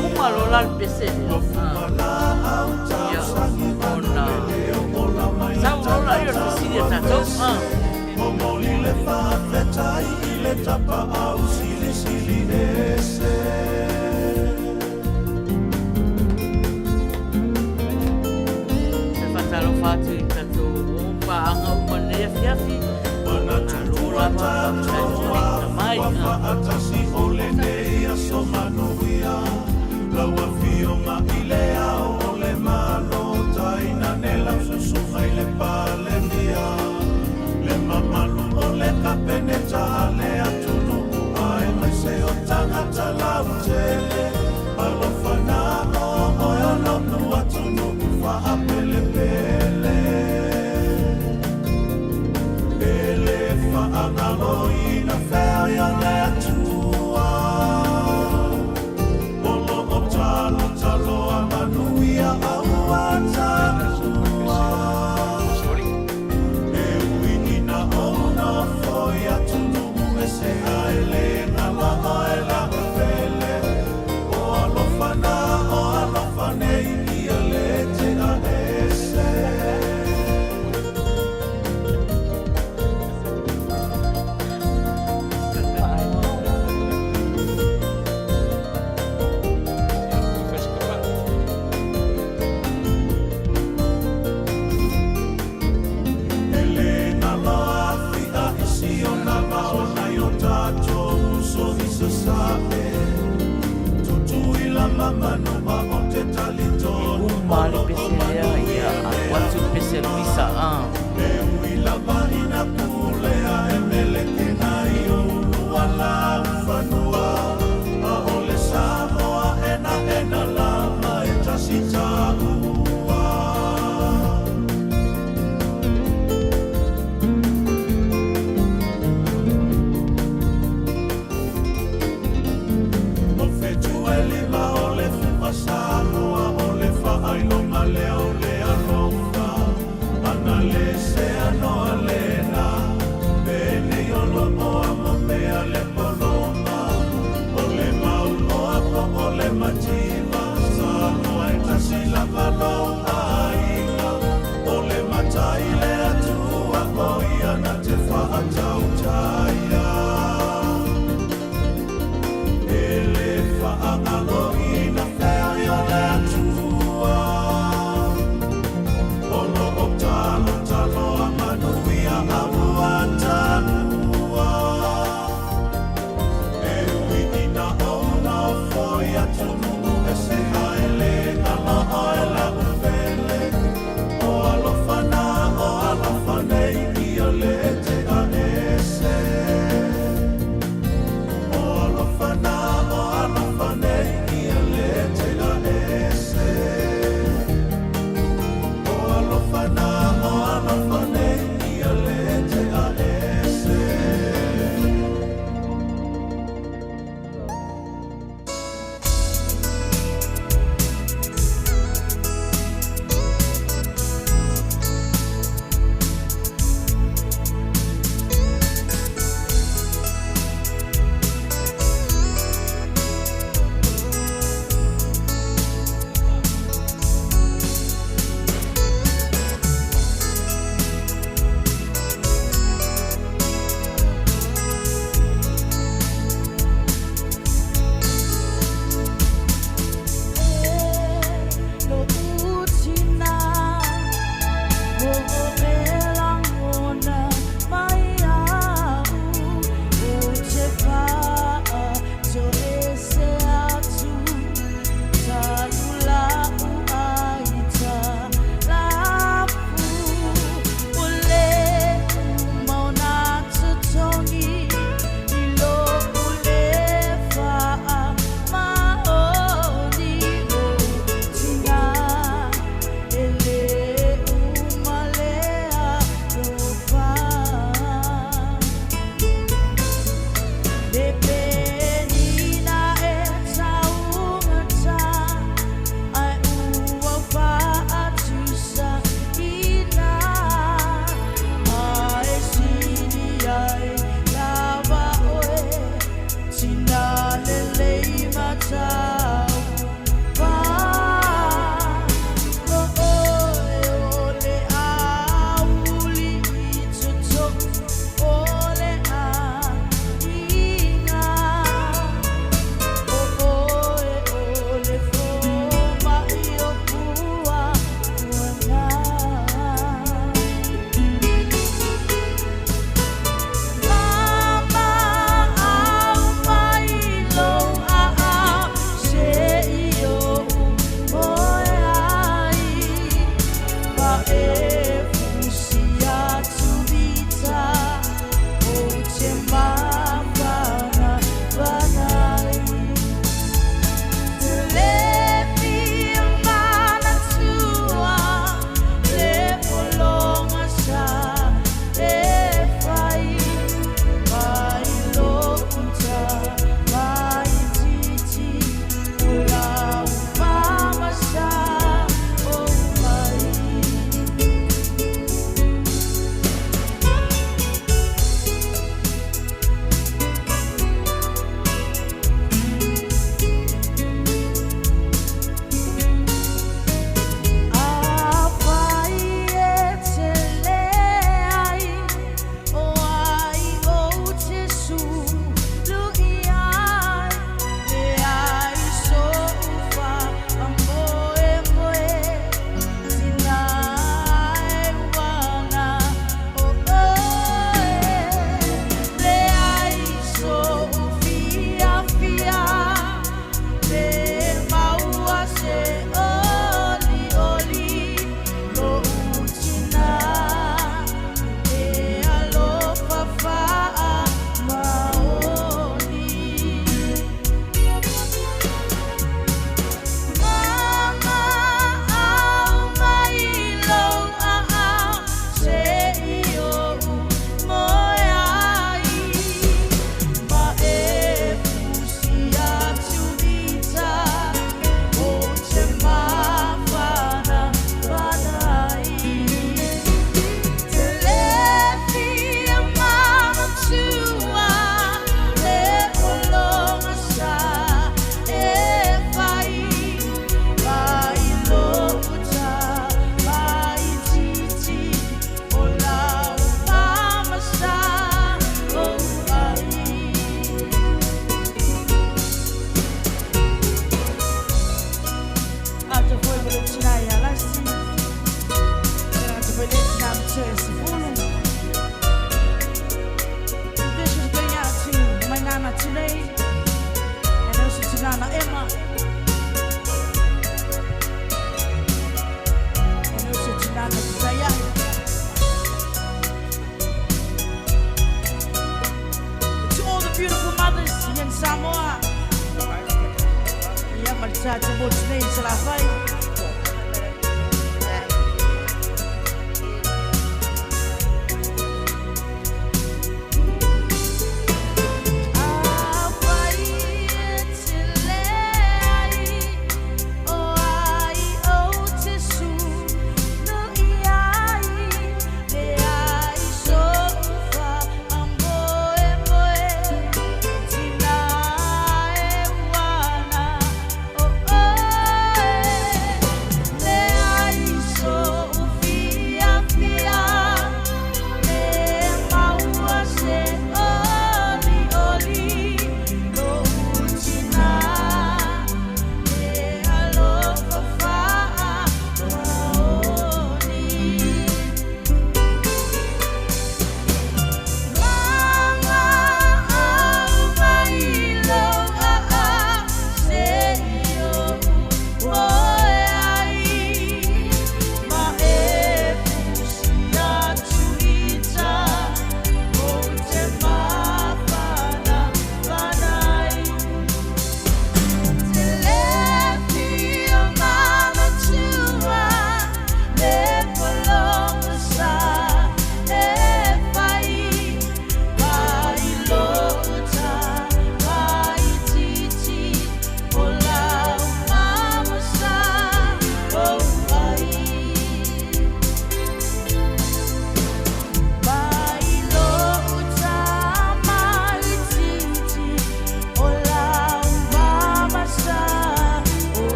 Uma loa la le pese lea. Ia, ona sau loa lea o le fesili a tatou. Momoli le faafetai i le tapaau silisili ese. Te whatalofa atu i tatou o pāanga uma nei afiafi. Manatu tua tatou mai. Ua faatasi o lenei aso manuia. Lau afioga i le Ao o le Malo, tainane lau susuga i le Palemia, le mamalu o le Kapeneta a le atunuu aemaise o tagata lautele. Alofa na o oe o lou atunuu faapelepele. E le faagaloina fea i o le Atua. O lo o talotaloa manuia aua taua. E ui ina ou nofo i atunuu ese ae le galo oe lau pele. O alofa na o alofa nei ia le tea ese. E le galo afia i Siona ma o nai o tatou uso i Sasae. Tutuila ma Manua o te talitonu Uma le pese lea, ia, alu atu le pese a Luisa, ah. E ui lava ina pulea e melekena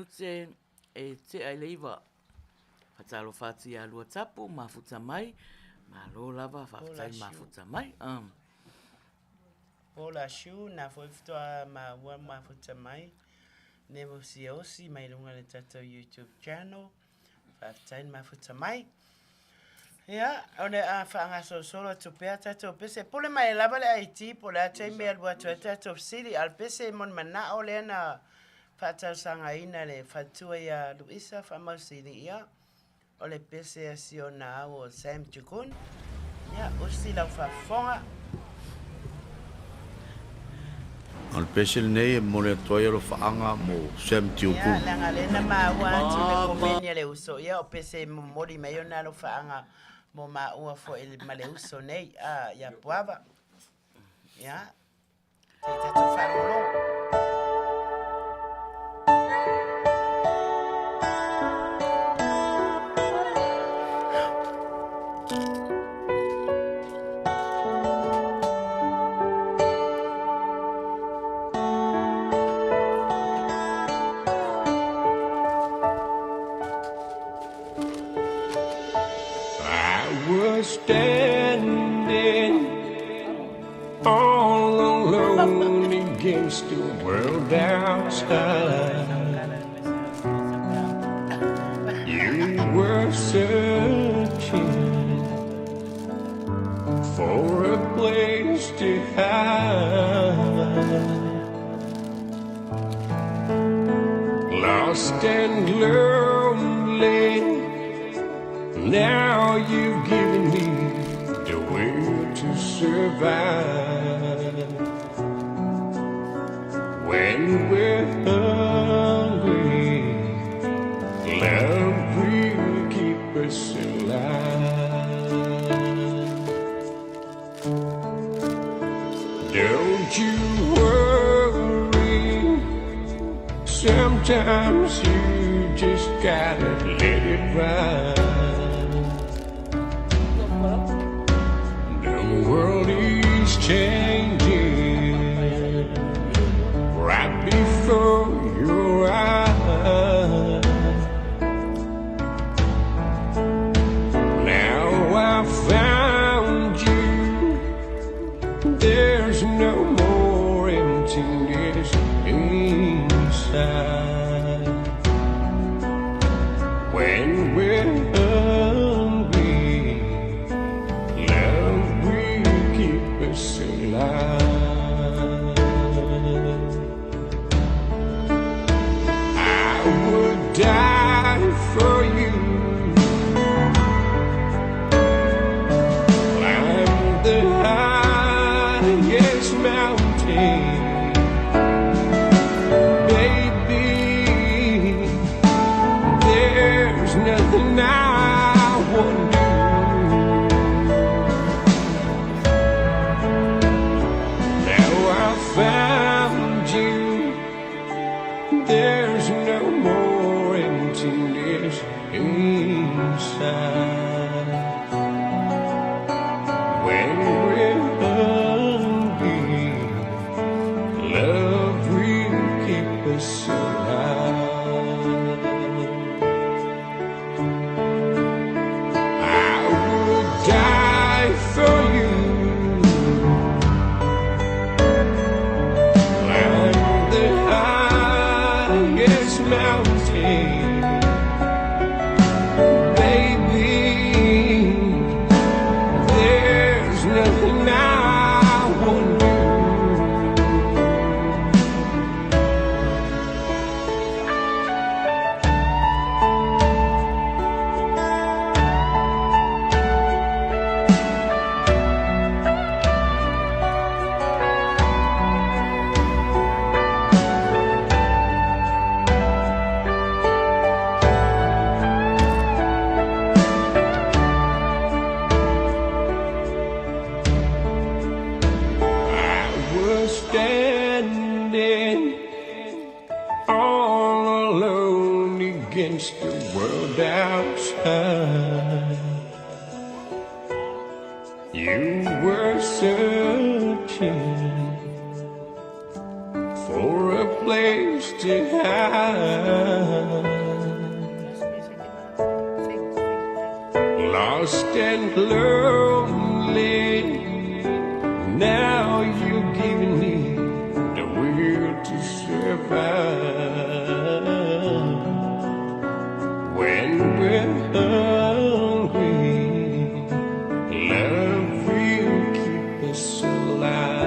minute e tea i le 9. Faatalofa atu ia Luatapu, mafuta mai. Malo lava, faafetai mafuta mai. Paul Ashu, na foi faatoa maua mafuta mai. Neville Siosi mai luga i le tatou YouTube channel. Faafetai le mafuta mai. Ia, o le a faagasolosolo atu pea tatou pese. Pule mai lava le IT po o le a taimi e alu atu ai tatou fesili. A o le pese mo le manao lea na faatalosagaina e le faletua ia Luisa Faamausili, ia, o le pese a si ona au o Sam Chukun. Ia, usi lau faafofoga. O le pese lenei e momoli atu ai alofaaga mo Sam Tiuku. Ia, leaga lea na maua atu i le komeni a le uso, ia o pese e momoli mai ona alofaaga mo maua foi ma le uso nei, a, ia Puava. Ia. Se i tatou faalogologo. I was standing all alone against the world outside. You were searching for a place to hide. Lost and lonely, now you've given me the will to survive. When we're hungry, love will keep us alive. Don't you worry, sometimes you just gotta let it ride. The world is changing right before your eyes. Now I found you. There's no more emptiness inside. When we're hungry, love will keep us alive. I would die for you. Climb the highest mountain, baby. There's nothing I won't do. Now I found you. There's no more emptiness inside. When we're hungry, love will keep us alive. I would die for you. Climb the highest mountain, baby. There's nothing I won't do. I was standing all alone against the world outside. You were searching for a place. place to hide. Lost and lonely, now you've given me the will to survive. When we're hungry, love will keep us alive.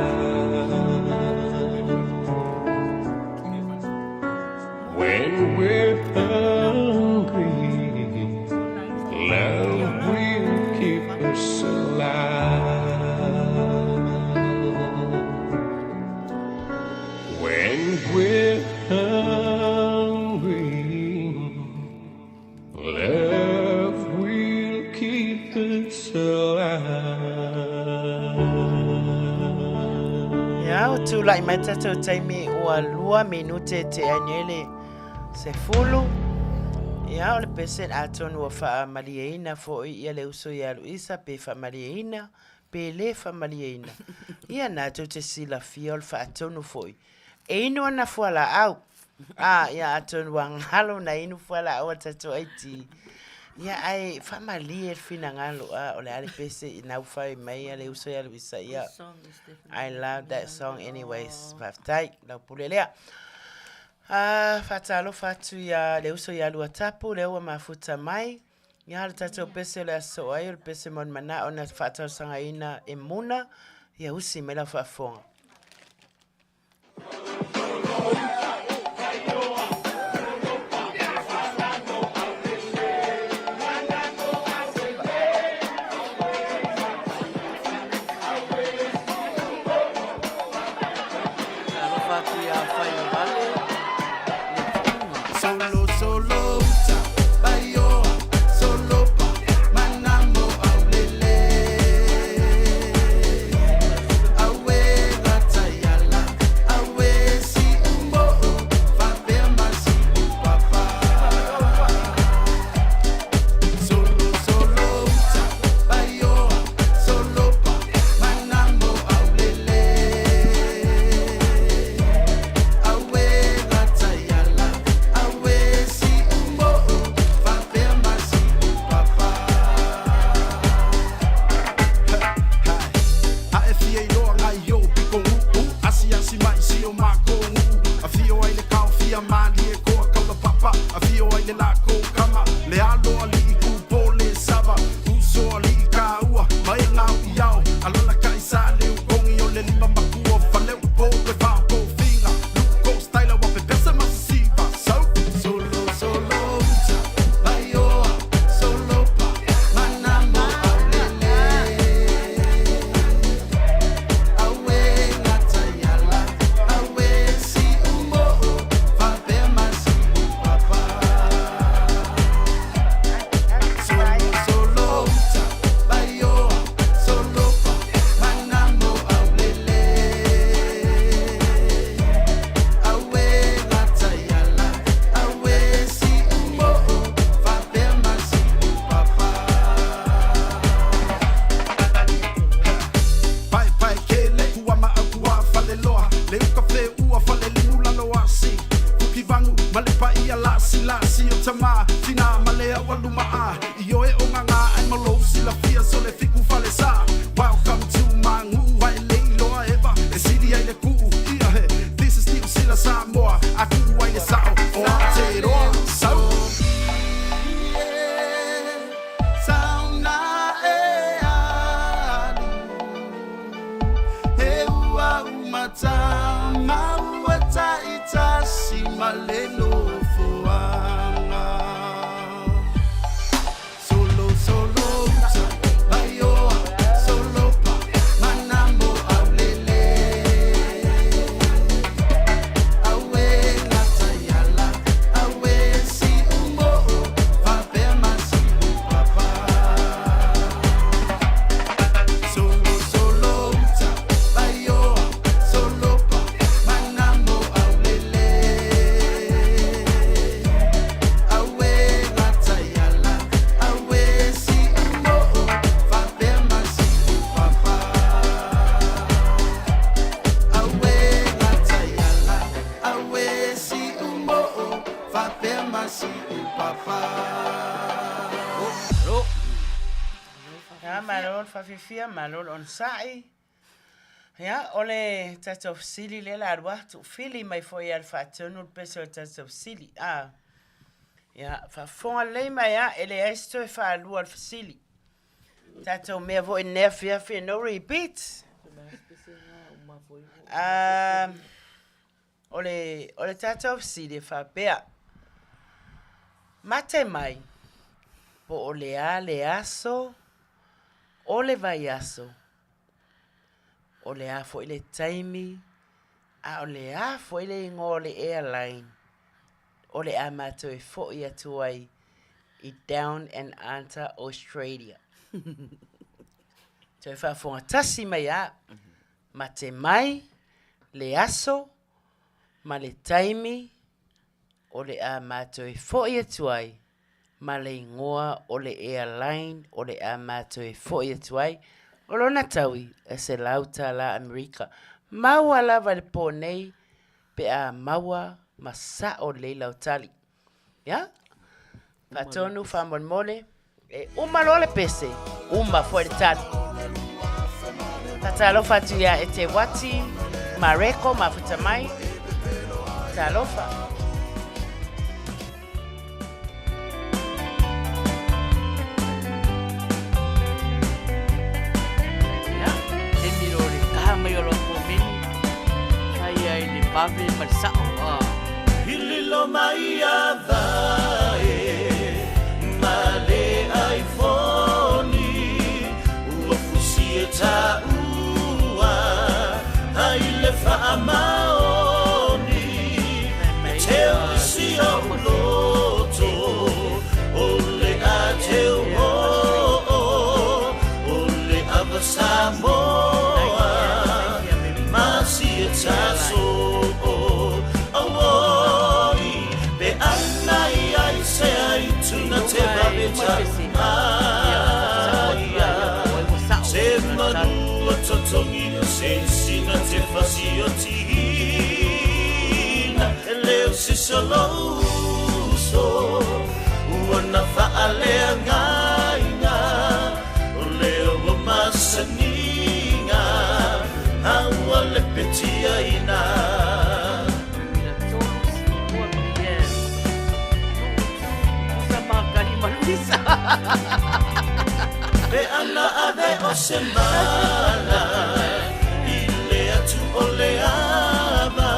When we're hungry, love will keep us alive. When we're hungry, love will keep us alive. Ia, ua tulai mai tatou taimi ua lua minute tea ai nei le 10. Ia, o le pese atonu ua faamalieina foi ia le uso ia Luisa pe faamalieina pe le faamalieina. Ia na tou te silafia o le faatonu foi. E inu ana fualaau. A, ia atonu ua galo na inu fualaau a tatou aiti. Ia ae faamalie le finagalo, a, o le a le pese ina ua fai mai ia le uso ia Luisa, ia, I love that song anyways. Faafetai, lau pule lea. A, faatalofa atu ia le uso ia Luatapu, lea ua mafuta mai. Ia, le tatou pese o le aso ai, o le pese mo le manao na faatalosagaina e Muna, ia usi mai lau faafofoga. Alofa atu iā Faiuvale le Tuuga. Solo solo uta baioa solo pa manamo aulele aue lataiala aue si umoo fapea masi upapa solo solo uta baioa solo pa manamo aulele aue lataiala aue si umoo fapea masi upapa. A e fia iloa ngai o piko nuu Asiasi mai si o mākou nuu Afio ai le kaofia malie koa kaula papa Afio ai le lako kama Le alo alii kupo le sava Uso alii kāua Mai ngau i ao Alala kai sa le ukongi o le lima makua Faleu po le vao ko finga Luko style wa pepesa masisiva So Solo solo uta baioa solo pa manamo aulele aue lataiala aue si umoo fapea masi upapa solo solo uta baioa solo pa manamo aulele aue lataiala aue si umoo fapea masi upapa. Pae pae kele kua ma au kua fale loa Le uka fe ua fale limu lalo asi Fuki vangu ma le paia lasi lasi o tama Tina ma le au aluma a I oe o nganga ai malo silafia so le fiku fale sa Welcome to my nuu ai le iloa eva E sili ai le kuu ia he This is Niu Sila Samoa A kuu ai le sao o Aotearoa So Sauna e alu E ua umata maua taitasi ma le nofoaga Solo solo uta baioa. Malo. Ia, malo le faafiafia, malo le onosai. Ia, o le tatou fesili lea le a alu atu, fili mai foi ia le faatonu le pese o le tatou fesili. A, ia, faafofoga lelei mai a, e leai se toe faalua o le fesili. Tatou mea foi nei afiafi, no repeat. Um, o le, o le tatou fesili e faapea, mate mai po o le a le aso o le vaiaso, o le a foi le taimi, a o le a foi le igoa o le airline o le a matou e foi atu ai i Down and Under Australia. Toe faafofoga tasi mai a, mate mai le aso ma le taimi o le a matou e foi atu ai ma le igoa o le airline o le a matou e foi atu ai, o lona taui e $100 Amerika. Maua lava i le po nei pe a maua ma sao lelei lau tali. Ia, faatonu faamolemole, e uma loa le pese, uma foi le tali. Faatalofa atu ia Ete Wati, Mareko, mafuta mai. Talofa. Ia, taimi loa o le taha mai o lau komeni, fai ai le vave ma le sa'o a. I lilo mai ia vae ma le iPhone ua fusi e taua ai le faamaoni e teu i si ou loto o le a teu oo o le ava Samoa ma si e taso Auoi pe ana i ai se ai tuna te vave taʻu maia Se manu o totogi o se sina te fasi o tihina E leo sisa louso ua na faaleagaina O leo ua masaniga a ua lepetiaina. Pe ana ave o se mala i le atu o le ava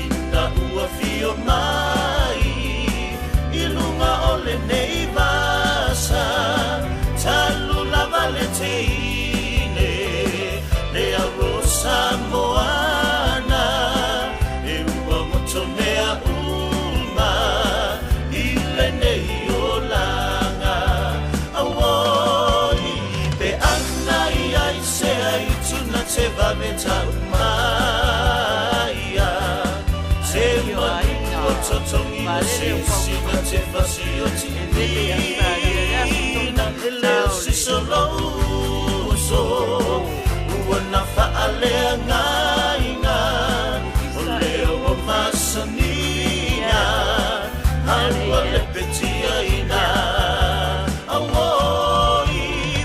Ina ua fio mai i luga o lenei vasa Talu lava le teine le aro Samoana E ua goto mea uma i lenei olaga Auoi pe ana i ai se ai tuna te vave tau maia Se manu o totongi o se sina te fasi o tina E leo siso louso ua na faaleagaina O leo o masaniga a ua lepetiaina Auoi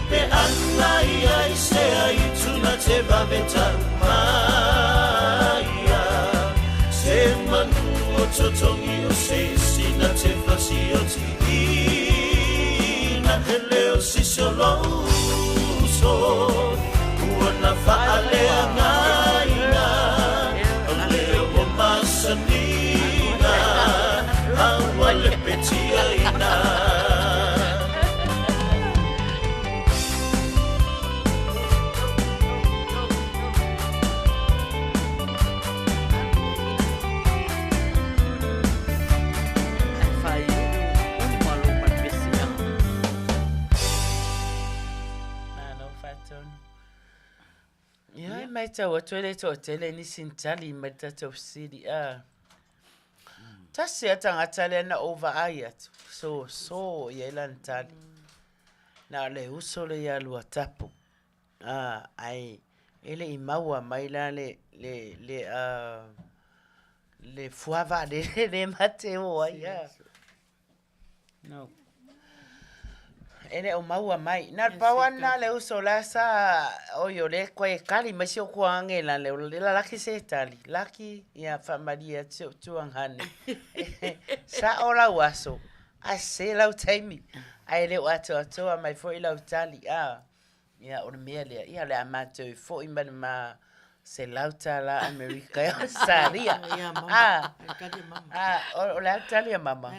pe ana i ai se ai tuna te vave tau maia Se manu o totongi o se sina te fasi o tiina E leo sisi o louso ua na faaleagaina O leo o masaniga a ua lepetiaina. Ae faaiuiu uma lou malupesi a. Malo faatonu. Ia, e matau atu e le toatele nisi ni tali mai le tatou fesili. A. Tasi a tagata lea na ou vaai atu, soso i ai lana tali. Na o le uso lea ia Luatapu. A, ae e le i maua mai la le, le, le, a, le fuavaalele le ma te o ai, a. No. E le o maua mai. Na o le pau lava lena le uso la sa oi o lea koe e kali mai si o kuaage la le ola lela laki se tali. Laki ia faamalie atu si ou tuagane. Sao lau aso, ae sese lau taimi. Ae le o atoatoa mai foi lau tali. A, ia o le mea lea, ia o le a matou foi ma le ma $100 Amerika e Ausetalia. A, a, o le a le tali a mama?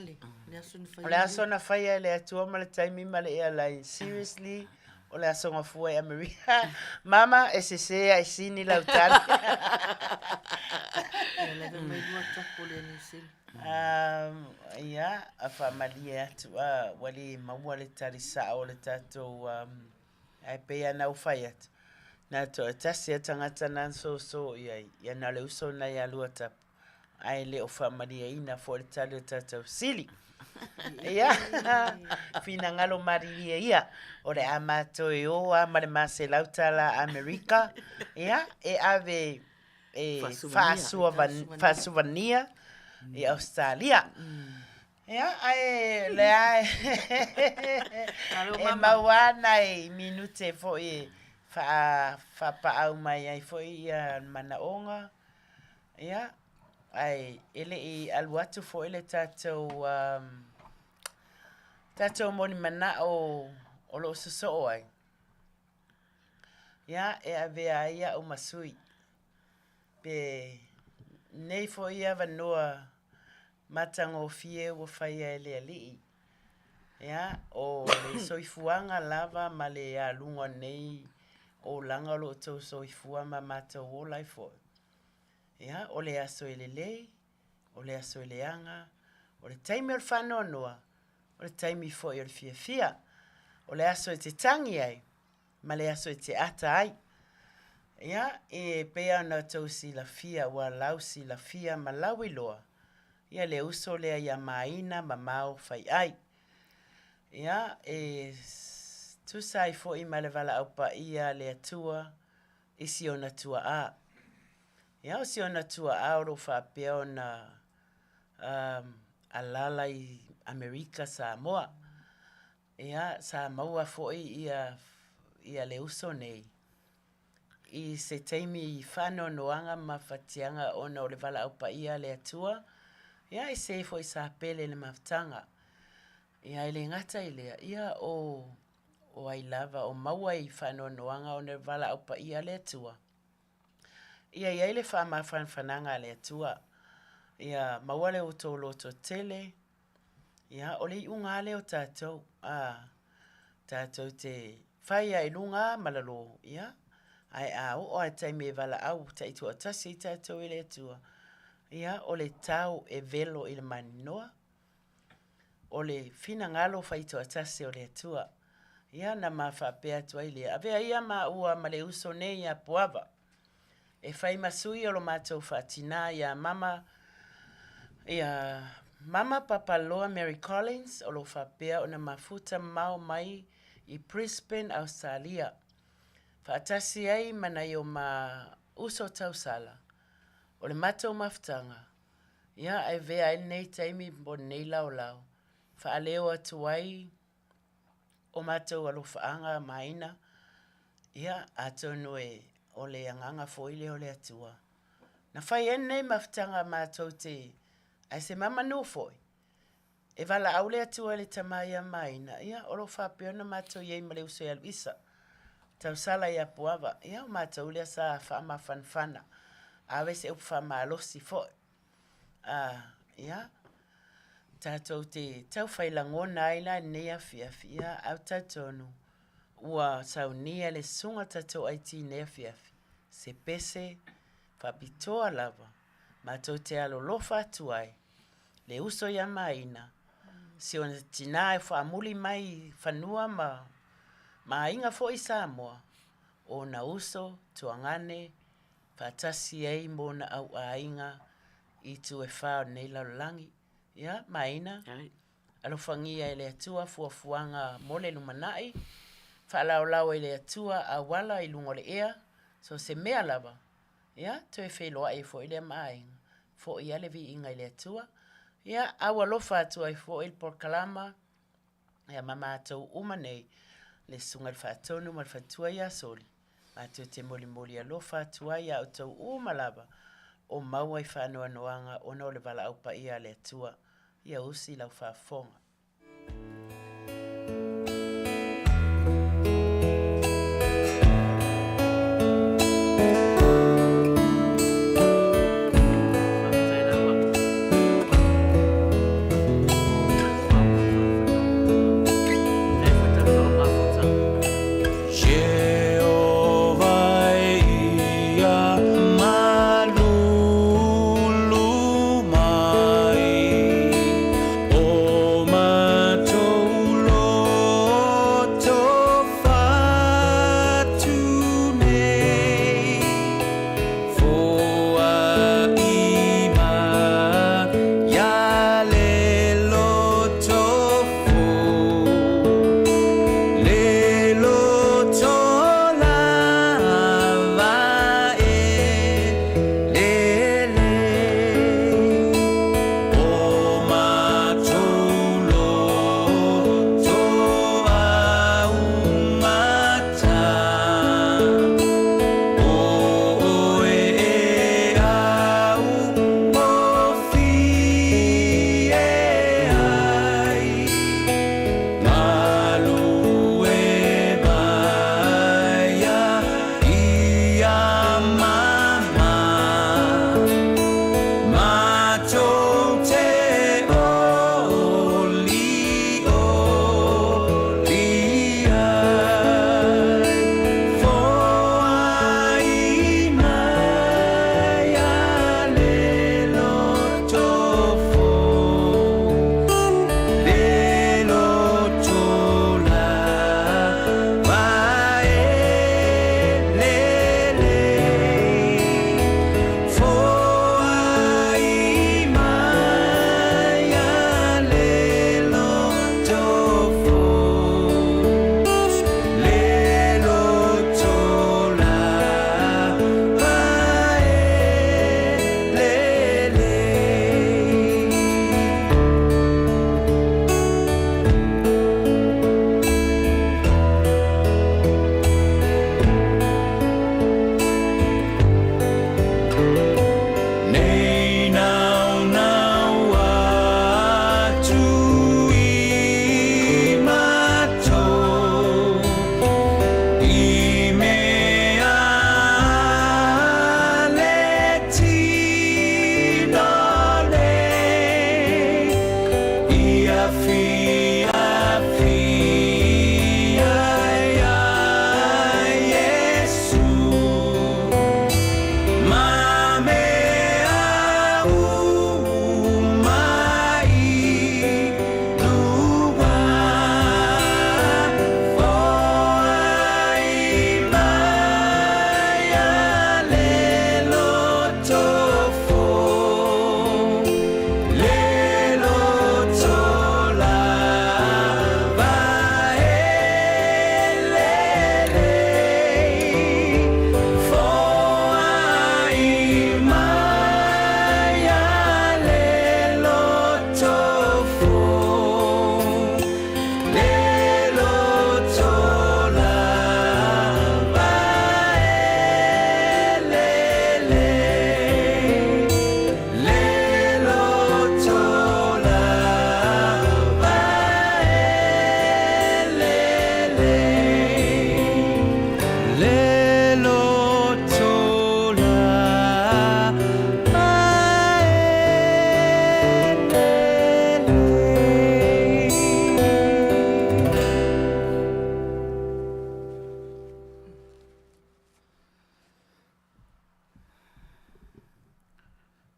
O le aso na faia e le Atua ma le taimi ma le airline. Seriously, o le aso gafua i Amerika. Mama, e sese ae sini lau tali. Ia, a faamalie atu, a, ua le maua le tali sao o le tatou, ae pei lava ona ou fai atu, na toatasi lava tagata na soso i ai, ia na o le uso lena ia Luatapu, ae le o faamalieina foi le tali o le tatou sili. Ia, finagalo malilie ia, o le a matou e o lava ma le ma $100 Amerika, ia, e ave e faasuvania i Ausetalia. Ia, ae o lea e maua lava nai minute foi e faapaau mai ai foi ia manaoga. Ia, ae e le i alu atu foi le tatou tatou molimanao o lo o sosoo ai. Ia, e avea ai au ma sui. Pe nei foi avanoa matagofie ua faia e le Alii. Ia, o le soifuaga lava ma le aluga o lenei olaga o lo o outou soifua ma matou ola ai foi. Ia, o le aso e lelei, o le aso e leaga, o le taimi o le faanoanoa, o le taimi foi o le fiafia. O le aso e te tangi ai, ma le aso e te ata ai. Ia, e pei lava ona outou silafia, ua lau silafia ma lau iloa, ia le uso lea ia Maina ma Mao Faiai. Ia, e tusa ai foi ma le valaau paia a le Atua i si ona tuaa. Ia, o si ona tuaa o lo o faapea ona um, alala i Amerika Samoa. Ia, sa maua foi ia, ia le uso nei i se taimi i faanoanoaga ma mafatiaga ona o le valaau paia a le Atua, ia e se foi sa pele le mafutaga. Ia, e le gata i lea, ia o, o ai lava o maua i faanoanoaga ona o le valaau paia a le Atua. Ia i ai le faamafanafanaga a le Atua, ia maua le outou loto tele, ia o le iuga lava lea o tatou, a, tatou te fai lava i luga ma lalo, ia, ae a oo lava i le taimi e valaau taitoatasi ai tatou i le Atua, ia, o le tau e velo i le maninoa, o le finagalo faitoatasi o le Atua. Ia, na ma faapea atu ai lea, avea ia maua ma le uso nei ia Puava, e fai ma sui o lo matou faatinā iā Mama, iā Mama Papaloa Mary Collins, o lo faapea ona mafuta mamao mai i Brisbane, Ausetalia, faatasi ai ma nai o ma uso tausala, o le matou mafutaga, ia ae vea ai lenei taimi mo lenei laolao, faaleo atu ai o matou alofaaga maina, ia, atonu e o le agaga foi lea o le Atua. Na fai ai lenei mafutaga matou te, ae se mamanu foi, e valaau le Atua i le tama ia Maina, ia, o lo o faapea ona matou i ai ma le uso ia Luisa, tausala ia Puava, ia, o matou lea sa faamafanafana, ave se upu faamalosi foi. A, ia, tatou te tau fai lagona ai la i lenei afiafi, ia, ae ou te talitonu, ua saunia le susuga tatou IT i lenei afiafi, se pese faapitoa lava matou te alolofa atu ai le uso ia Maina, si ona tinā e faamuli mai i fanua ma ma aiga foi i Samoa, ona uso, tuagane, faatasi ai ma ona auaiga i itu e fā o lenei lalolagi. Ia, Maina, alofagia e le Atua fuafuaga mo le lumanai, faalaolao e le Atua auala i luga o le ea, so o se mea lava, ia, toe feiloai ai foi lea ma aiga, foi lava le viiga i le Atua. Ia, aualofa atu ai foi le polokalama. Ia ma matou uma nei, le Susuga i le Faatonu ma le Faletua ia Soli, matou te molimoli alofa atu ai ia outou uma lava o maua i faanoanoaga ona o le valaau paia a le Atua. Ia usi lau faafofoga.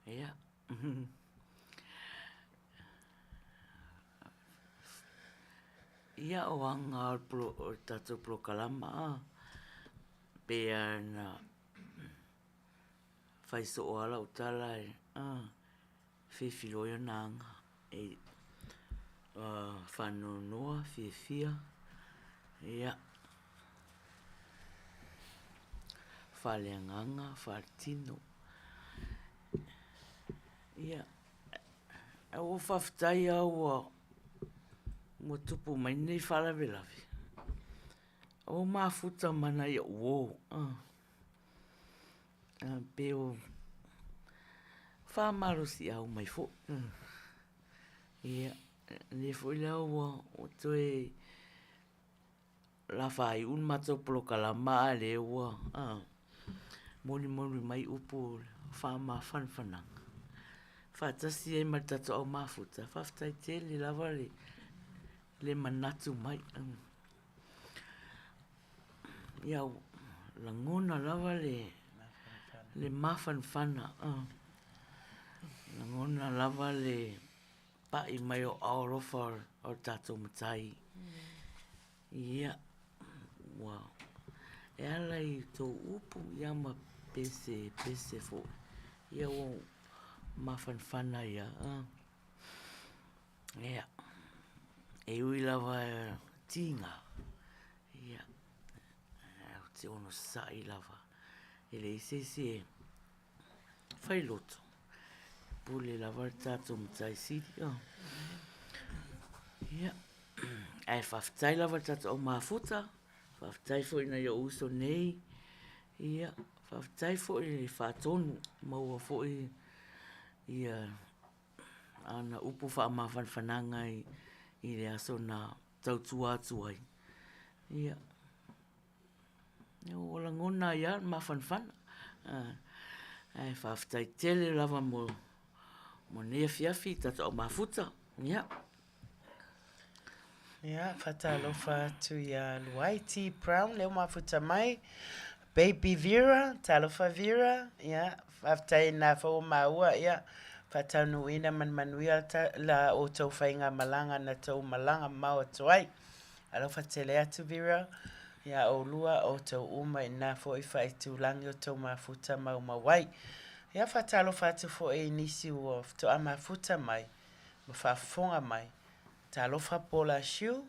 Ia. Ia o aga o le polo o le tatou polokalama a, pei lava ona fai soo lava lau tala a, filifili ona aga e faanoanoa, fiafia, ia, faaleagaga, faaletino. Ia, ua faafetai lava ua. Ua tupu mai nei faalavelave, ua mafuta ma nai o'u uō, pe o faamalosiau mai foi. Ia, lea foi la ua toe la faaiu le matou polokalama a o lea ua molimoli mai upu o le faamafanafanaga faatasi ai ma le tatou au mafuta, faafetai tele lava le manatu mai. Ia, lagona lava le mafanafana, lagona lava le pai mai o aao alofa o le tatou Matai. Ia, ua e ala i tou upu ia ma pese pese foi, ia ua mafanafana ai lava. Ia, e ui lava e tiga, ia, ae ou te onosai lava, e leai se isi e fai loto, pule lava le tatou Matai Sili. Ia, ae faafetai lava i le tatou au mafuta, faafetai foi i nai ou uso nei, ia, faafetai foi i le faatonu, maua foi ia ana upu faamafanafanaga i le aso na tautua atu ai. Ia, ua lagona ai lava le mafanafana. Ae faafetai tele lava mo lenei afiafi i tatou mafuta. Ia. Ia, faatalofa atu ia Luai T. Brown lea ua mafuta mai. Baby Vera, talofa Vera, ia, faafetai na foi ua maua, ia, faataunuuina ma le manuia la outou faigamalaga na tou malaga mamao atu ai. Alofa tele atu Vera, ia oulua outou uma i na foi faaitulagi o tou mafuta maumau ai. Ia faatalofa atu foi i nisi ua faatoa mafuta mai ma faafofoga mai. Talofa Paula Shiu.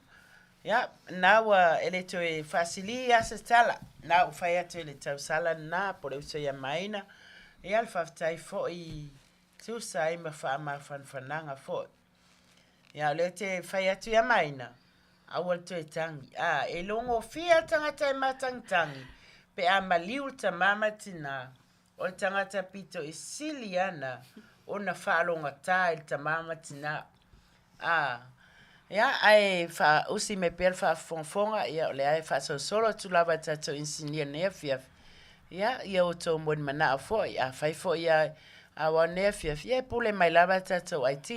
Ia, na ua e le toe faasili lava se tala, na ua fai atu e le tausala lena po o le uso ia Maina. Ia, le faafetai foi i tusa ai ma faamafanafanaga foi. Ia, o lea te fai atu ia Maina, aua le toe tagi. A, e logofia le tagata e matagitagi pe a maliu le tama ma le tina. O le tagata pito i sili ana ona faalogata i le tama ma tina. A, ia, ae faausi mai pea le faafofogafoga, ia, o lea e faasolosolo atu lava e tatou inisinia i lenei afiafi, ia, ia outou monimanao foi. Afai foi a aoao i lenei afiafi, ia e pule mai lava le tatou IT.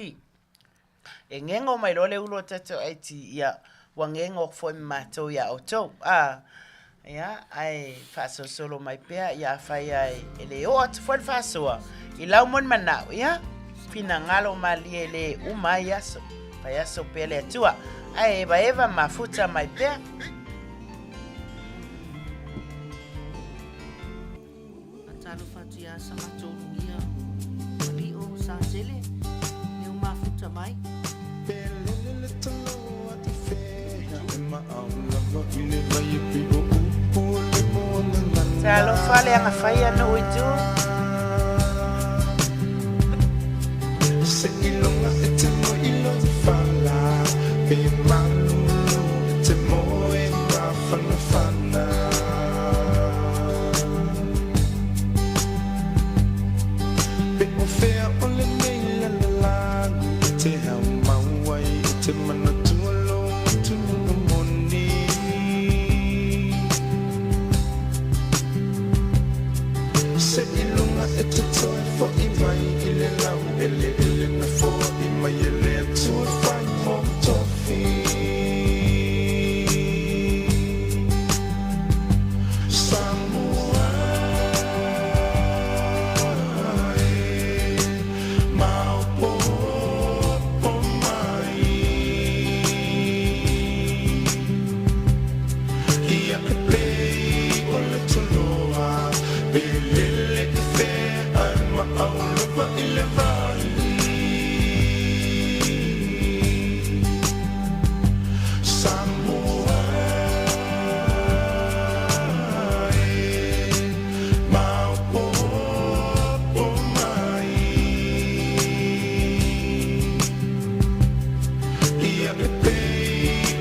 E gego mai loa le ulu o tatou IT, ia, ua gego foi ma matou iā outou. A, ia, ae faasolosolo mai pea, ia afai lava e le oo atu foi le faasoa i lau monimanao, ia, finagalo malie e le uma ai aso. Fai aso pea le Atua. Ae evaeva mafuta mai pea. Talofa atu ia Samato Ulugia Malio Sasele le ua mafuta mai. Talofa le agafaia nuu i tu.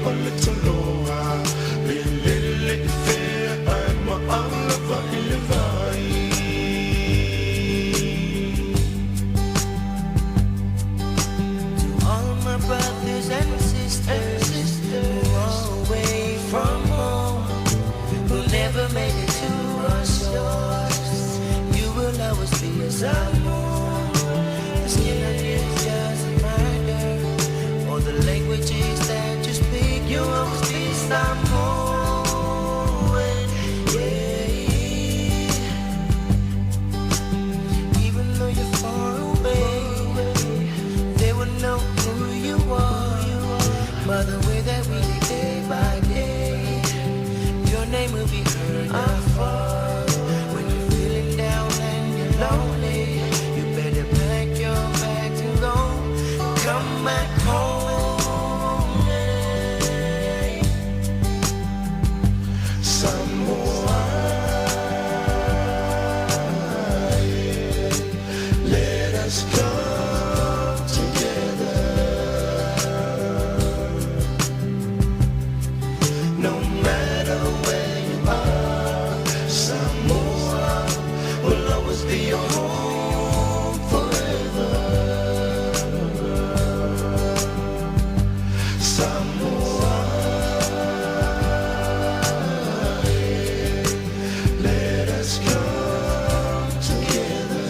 o le toloa Pe lele i fea ae maau lava i le vai. To all my brothers and sisters who are away from home, who never made it to our shores, you will always be a Samoan. The skin on you doesn't matter, or the languages that you speak, you always be Samoan. Yeah. Even though you're far away, they will know who you are by the way that we live day by day. Your name will be heard afar. When you're feeling down and you're lonely, you better pack your bags and go. Come back home. Yeah. Samoa, let us come together. No matter where you are, Samoa will always be your home forever. Samoa, let us come together.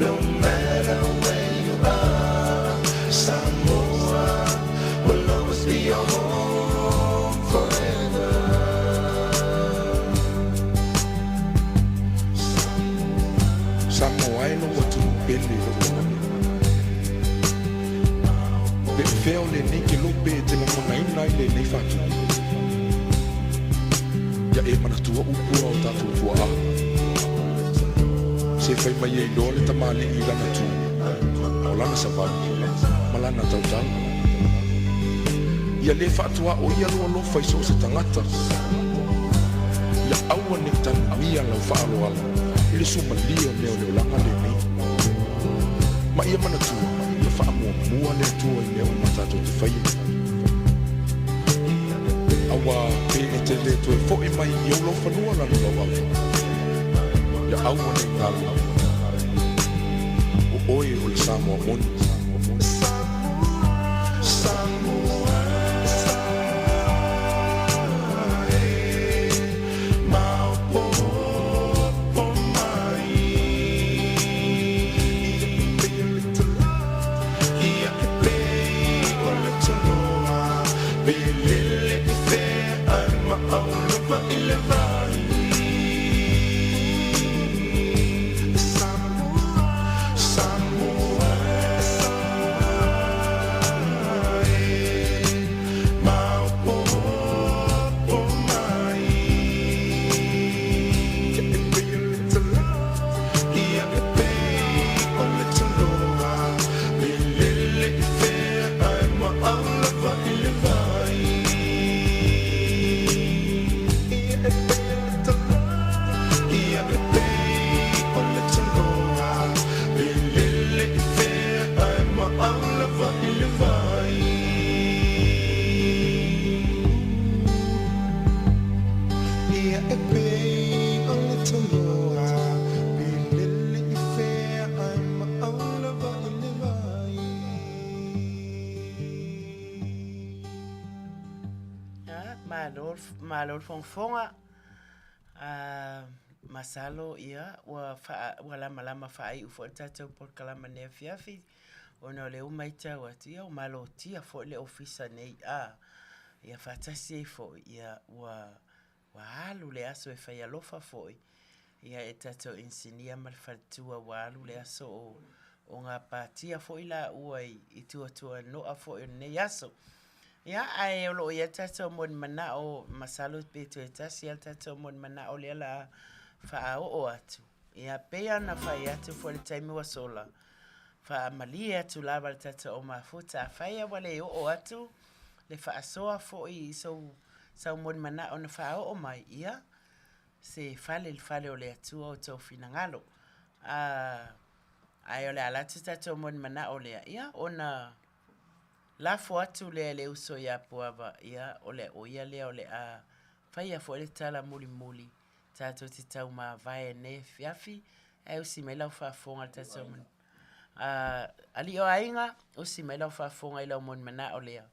No matter where you are, Samoa will always be your home forever. Samoa e lou atunuu pele i lou lagona. Pe o fea o lenei kelope e te lagonaina ai lenei faatupu? Ia e manatua upu a o tatou tuaa, Se fai mai e iloa le tamalii i lana tu, o lana savali, ma lana tautala. Ia lē faatuaoia lou alofa i so o se tagata. Ia aua ne i tanuia lau faaaloalo i le suamalie o mea o le olaga lenei. Ma ia manatua, ia faamuamua le Atua i mea uma tatou te faia. Auā pe e te lē toe foʻi mai i ou laufanua lalo lau ava, ia aua ne i galo, o oe o le Samoa moni. Samoa, e maopopo mai. Ia e pei o le toloa, pe lele i fea ae maau lava i le vai. Samoa, Samoa, e maopopo mai. Ia e pei o le toloa, ia e pei o le toloa, pe lele i fea ae maau lava i le vai. Ia e pei o le toloa, ia e pei o le toloa, pe lele i fea ae maau lava i le vai. Ia e pei o le toloa, pe lele i fea ae maau lava i le vai. Ia, malo, malo le fogafoga. Masalo, ia, ua faa, ua lamalama faaiu foi le tatou polokalama i lenei afiafi, ona o lea ua matau atu, ia ua malotia foi le Ofisa nei, a, ia faatasi ai foi, ia, ua, ua alu le aso e fai alofa foi, ia e tatou inisinia ma le faletua, ua alu le aso o, o gapatia foi laua i, i tuatuanoa foi o lenei aso. Ia, ae o lo o i ai le tatou monimanao, masalo pe toe tasi lava le tatou monimanao lea la a faaoo atu. Ia, pei lava ona fai atu foi i le taimi ua sola, faamalie atu lava i le tatou au mafuta, afai lava ua le oo atu le faasoa foi i sou, sau monimanao na faaoo mai, ia, se fale i le fale o le Atua o tou finagalo. A. Ae o le a la se tatou monimanao lea, ia, ona lafo atu lea i le uso ia Puava, ia, o le, o ia lea o le a faia foi le tala mulimuli tatou te taumavae i lenei afiafi, ae usi mai lau faafofoga i le tatou moni, a, alii o aiga, usi mai lau faafofoga i lau monimanao lea.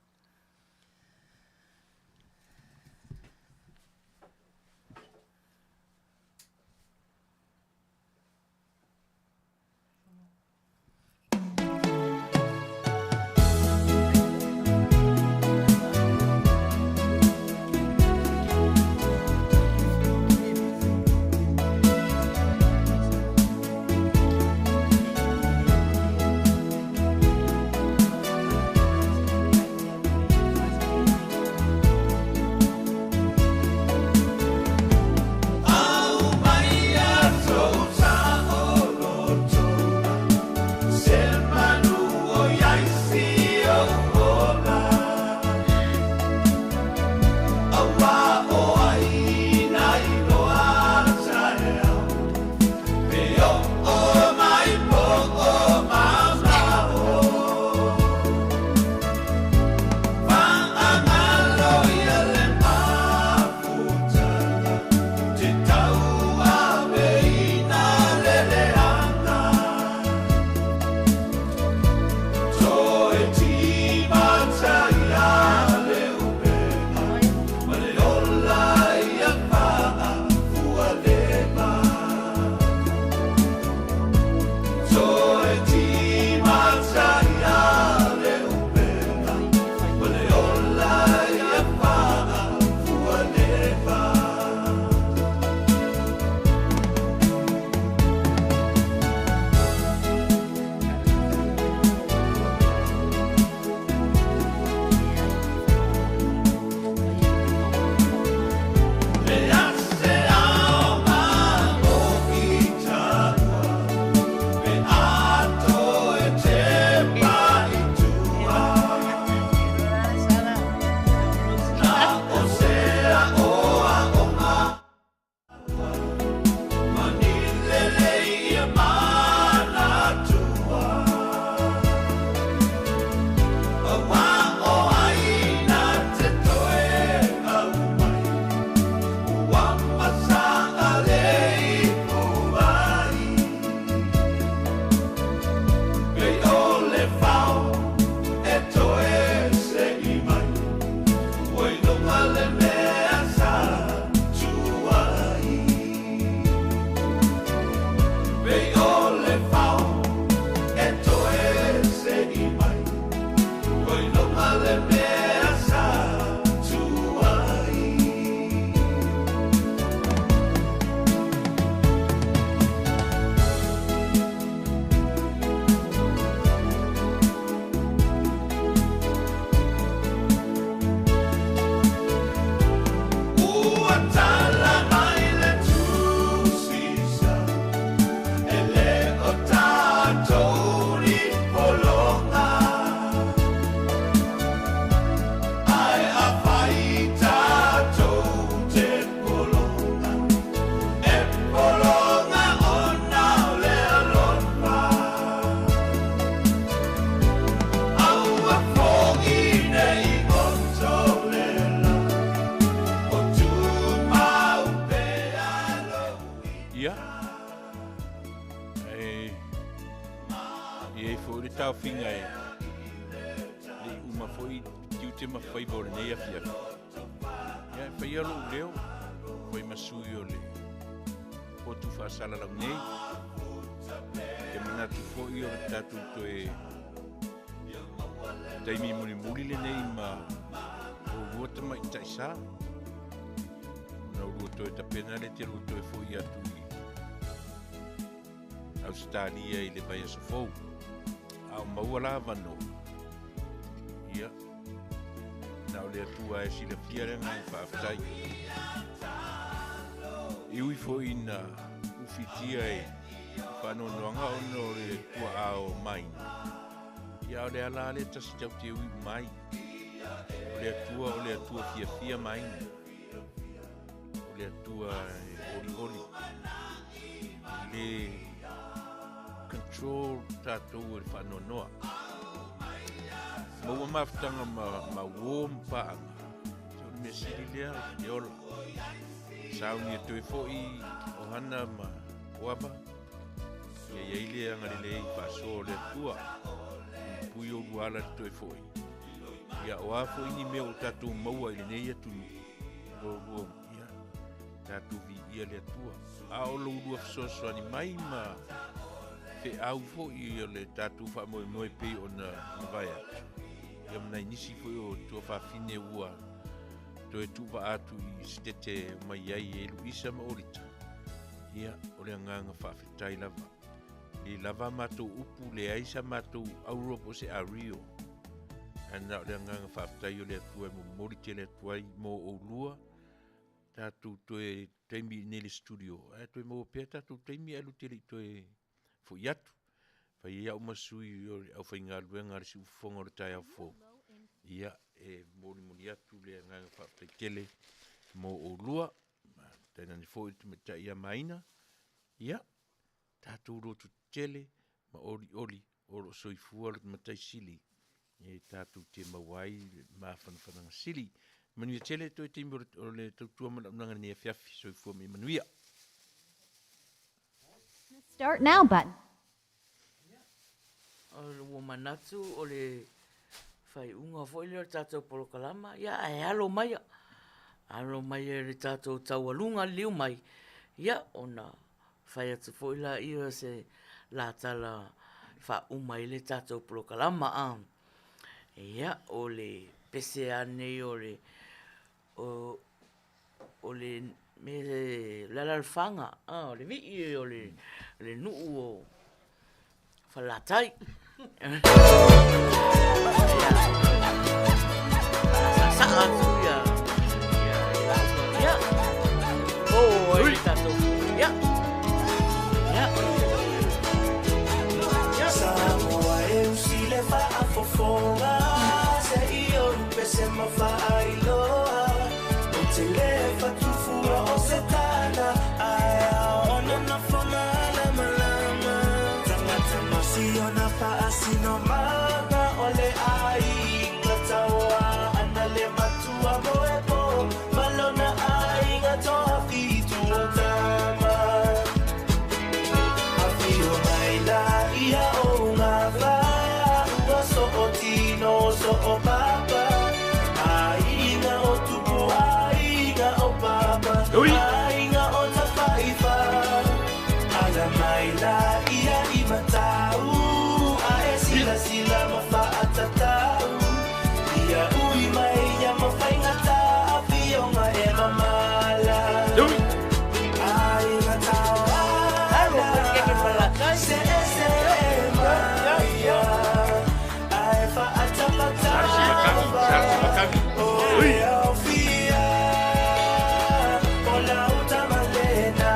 Ia, e i ai foi le taofiga e le i uma foi tiute ma faiva o lenei afiafi. Ia, e faia lou leo, fai ma sui o le potu faasalalau nei. Te manatu foi o le tatou toe taimi mulimuli lenei ma oulua tamaitai sa. Ona oulua toe tapena lea te lua toe foi atu i Ausetalia i le vaiaso fou. A o maua la avanoa, ia, na o le Atua e silafia le agaga faafetai. E ui foi ina ufitia e faanoanoaga ona o le tuaa o Maina, ia o le ala lava lea tasi tatou te ui uma ai. O le Atua, o le Atua fiafia Maina. O le Atua e olioli. E le control. faasoa tatou e le faanoanoa. Maua mafutaga ma, ma uō ma paaga. Se o le mea sili lea, e ola. Sauni e toe foi ohana ma oava. Ia iai le agalelei faasoa o le Atua. Pui o luala le toe foi. Ia o a foi ni mea o tatou maua i lenei atunuu. O lua, ia, tatou viia le Atua. A o lo ulua fesoasoani mai ma feau foi o le tatou faamoemoe pei ona mavae atu. Ia ma nai nisi foi o tuafafine ua toe tuuvaa atu i Setete mai ai e Luisa ma Olita. Ia, o le agaga faafetai lava. E le lava a matou upu, leai sa matou auro po o se ario. Ae na o le agaga faafetai o le Atua e momoli tele atu ai mo oulua, tatou toe taimi i inei i le studio, ae toe maua pea tatou taimi ae lute le i toe foi atu. Fai ai au ma sui o le aufaigaluega a le Siufofoga o le Taeao Fou. Ia, e molimoli atu le agaga faafetai tele mo oulua. Tainane foi le tamaitai ia Maina. Ia, tatou lotu tetele ma olioli o lo o soifua le Matai Sili e tatou te maua ai le mafanafanaga sili. Manuia tele toe taimi o le tautua ma le auaunaga i lenei afiafi. Soifua ma ia manuia. Start now button. Ua manatu o le faaiuga foi lea o le tatou polokalama, ia ae alo maia, alo maia i le tatou taualuga liliu mai, ia ona fai atu foi laia o se latala faauma ai le tatou polokalama. Ia, o le pese lava lenei o le, o le mea o le alaalafaga, o le vii o le nuu o Falelatai. Sa'asa'ā atu ia ia lauga ia. Oh, ai tatou. Ia. Ia. Samoa e usi le faafofoga se i ou pese ma faailoa Ou te le fatufua o se tala ae ao ona nofo malamalama Tagata ma siona faasinomaga o le aiga taua ana le matua moepo ma lona aiga toafitu o tama Afio mai la ia o gafa ua soo tino soo papa Aiga o tupu aiga o papa Aiga o tafaifa Ala mai la ia i matau Ae silasila ma faatatau Ia ui mai ia ma faigata Afioga e mamala Aiga tauala Se ese e maia Ae faatamatafa O le aofia O lau tamalena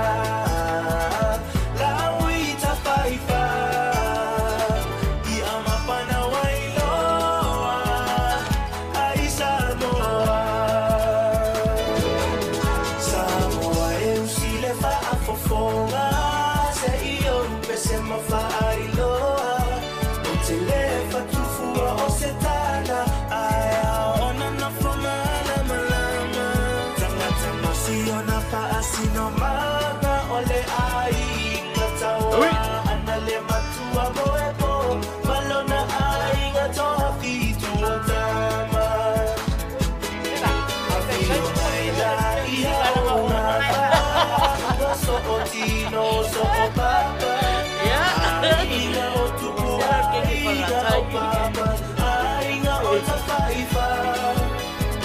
Lau i tafaifa Ia mapana wailoa Ai Samoa Samoa e usi le faafofoga Se i ou pese ma faailoa Ou te le fatufua o se tala Ae ao ona nofo malamalama Tagata ma siona faasinomaga O le aiga taua ana le matua moepo Ma lona aiga toafitu o tama Afio mai la ia o gafa Ua soo tino soo papa Aiga o tupu aiga o papa Aiga o tafaifa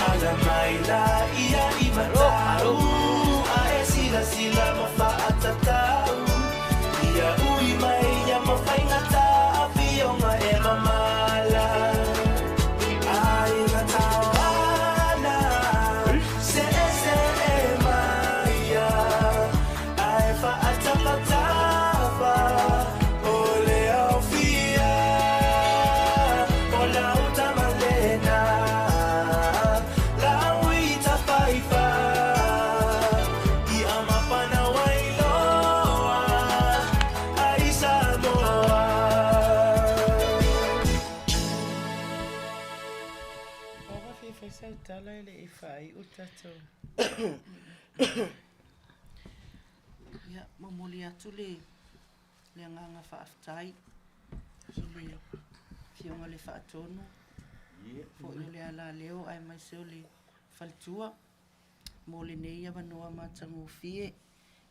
Ala mai la ia i matau Ae silasila ma faatatau Ia ui mai ia ma faigata Afioga e mamala Aiga tauala Se ese e maia Ae faatamatafa fai sau tala e le i faaiu tatou. Ia, momoli atu le le agaga faafetai i le Afioga i le Faatonu foi o le alaleo aemaise o le faletua mo lenei avanoa matagofie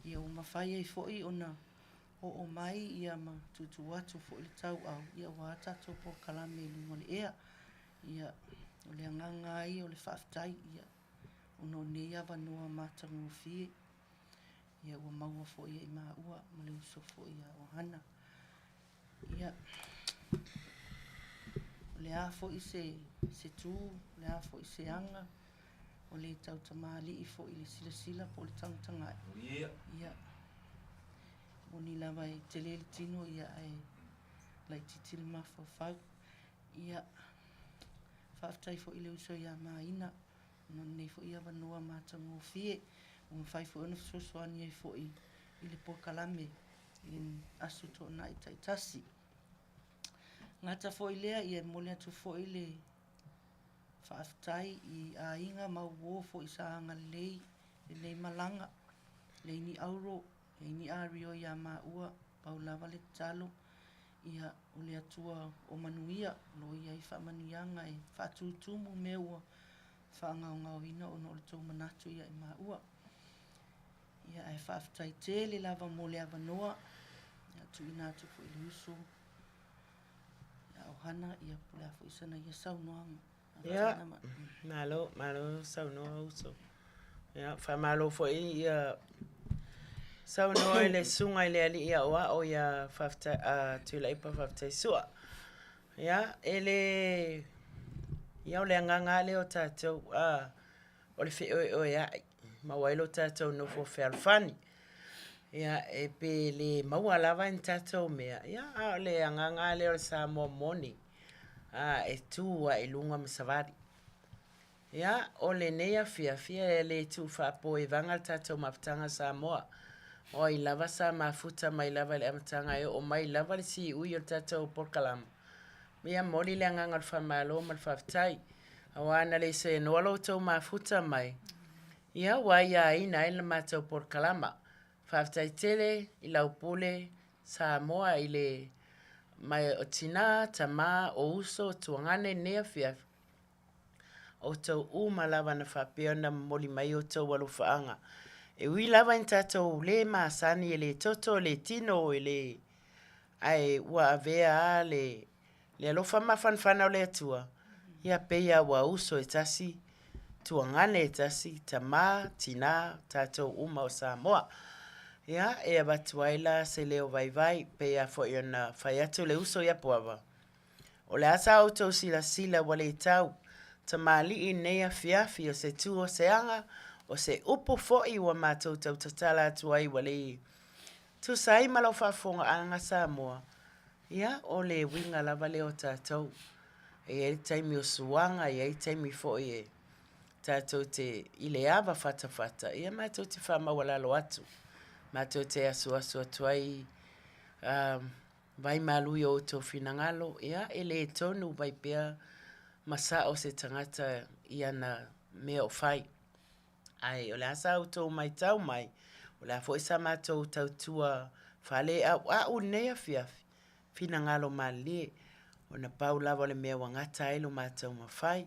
ia ua mafai ai foi ona oo mai ia ma tuutuu atu foi le tauau ia aua tatou polokalame i luga o le ea. Ia, o le agaga lava ia o le faafetai ia ona o nei avanoa matagofie ia ua maua foi e i maua ma le uso foi ia Ohana. Ia, o le a foi se, se tu, o le a foi se aga, o le tautamalii foi i le silasila po o le tagatagai, ia, moni lava e tele le tino ia ae laitiiti le mafaufau. Ia, faafetai foi i le uso ia Maina ona o lenei foi avanoa matagofie ua mafai foi ona fesoasoani ai foi i le polokalame i aso tuanai taitasi. Gata foi lea, ia e momoli atu foi le faafetai i aiga ma uo foi sa agalelei i lenei malaga, leai ni auro, leai ni ario ia maua, pau lava le tatalo, ia o le Atua o manuia o lo o i ai faamanuiaga e faatutumu mea ua faagaogaoina ona o le tou manatu ia i maua. Ia ae faafetai tele lava mo le avanoa, ia tuuina atu foi i le uso ia Ohana, ia po o le a foi sana ia saunoaga. Ia, malo, malo saunoa uso. Ia, faamalo foi ia saunoa i le susuga i le alii aoao ia faafetai, a Tuilaepa Faafetaisua. Ia, e le, ia o le agaga lava lea o tatou, a, o le feoeoeai, maua ai lo tatou nofo fealofani. Ia, e pe le maua lava ni tatou mea, ia, a o le agaga lava lea o le Samoa moni, a, e tu lava i luga ma savali. Ia, o lenei afiafi, e le tuu faapoevaga le tatou mafutaga Samoa. O ai lava sa mafuta mai lava i le amataga e oo mai lava le siui o le tatou polokalama. Ia momoli le agaga o le faamalo ma le faafetai. Aua ana le seanoa lo outou mafuta mai, ia ua aiaina ai le matou polokalama. Faafetai tele i lau pule Samoa i le mai o tina, tama, o uso, o tuagane i lenei afiafi. Outou uma lava na faapea ona momoli mai outou alofaaga. E ui lava ina tatou le masani e le toto, e le tino, e le... ae ua avea lava le le alofa mafanafana o le Atua, ia pei lava ua uso e tasi, tuagane e tasi, tama, tina, tatou uma o Samoa. Ia, e avatu ai la se leo vaivai, pei lava foi ona fai atu le uso ia Puava, O le a sa outou silasila ua le tau tamalii i lenei afiafi o se tu o se aga, o se upu foi ua matou tau tatala atu ai ua le tusa ai ma lau faafofogaaga Samoa, ia o le uiga lava lea o tatou. E i ai le taimi o suaga, e i ai taimi foi e tatou te i le ava fatafata, ia matou te faamaualalo atu, matou te asuasu atu ai vai malu i o outou finagalo, ia e le tonu mai pea ma sao se tagata i ana mea o fai. Ae o le a sa outou matau mai, o le a foi sa matou tautua faaleauau i lenei afiafi, finagalo malilie, ona pau lava o le mea ua gata ai lo matou mafai,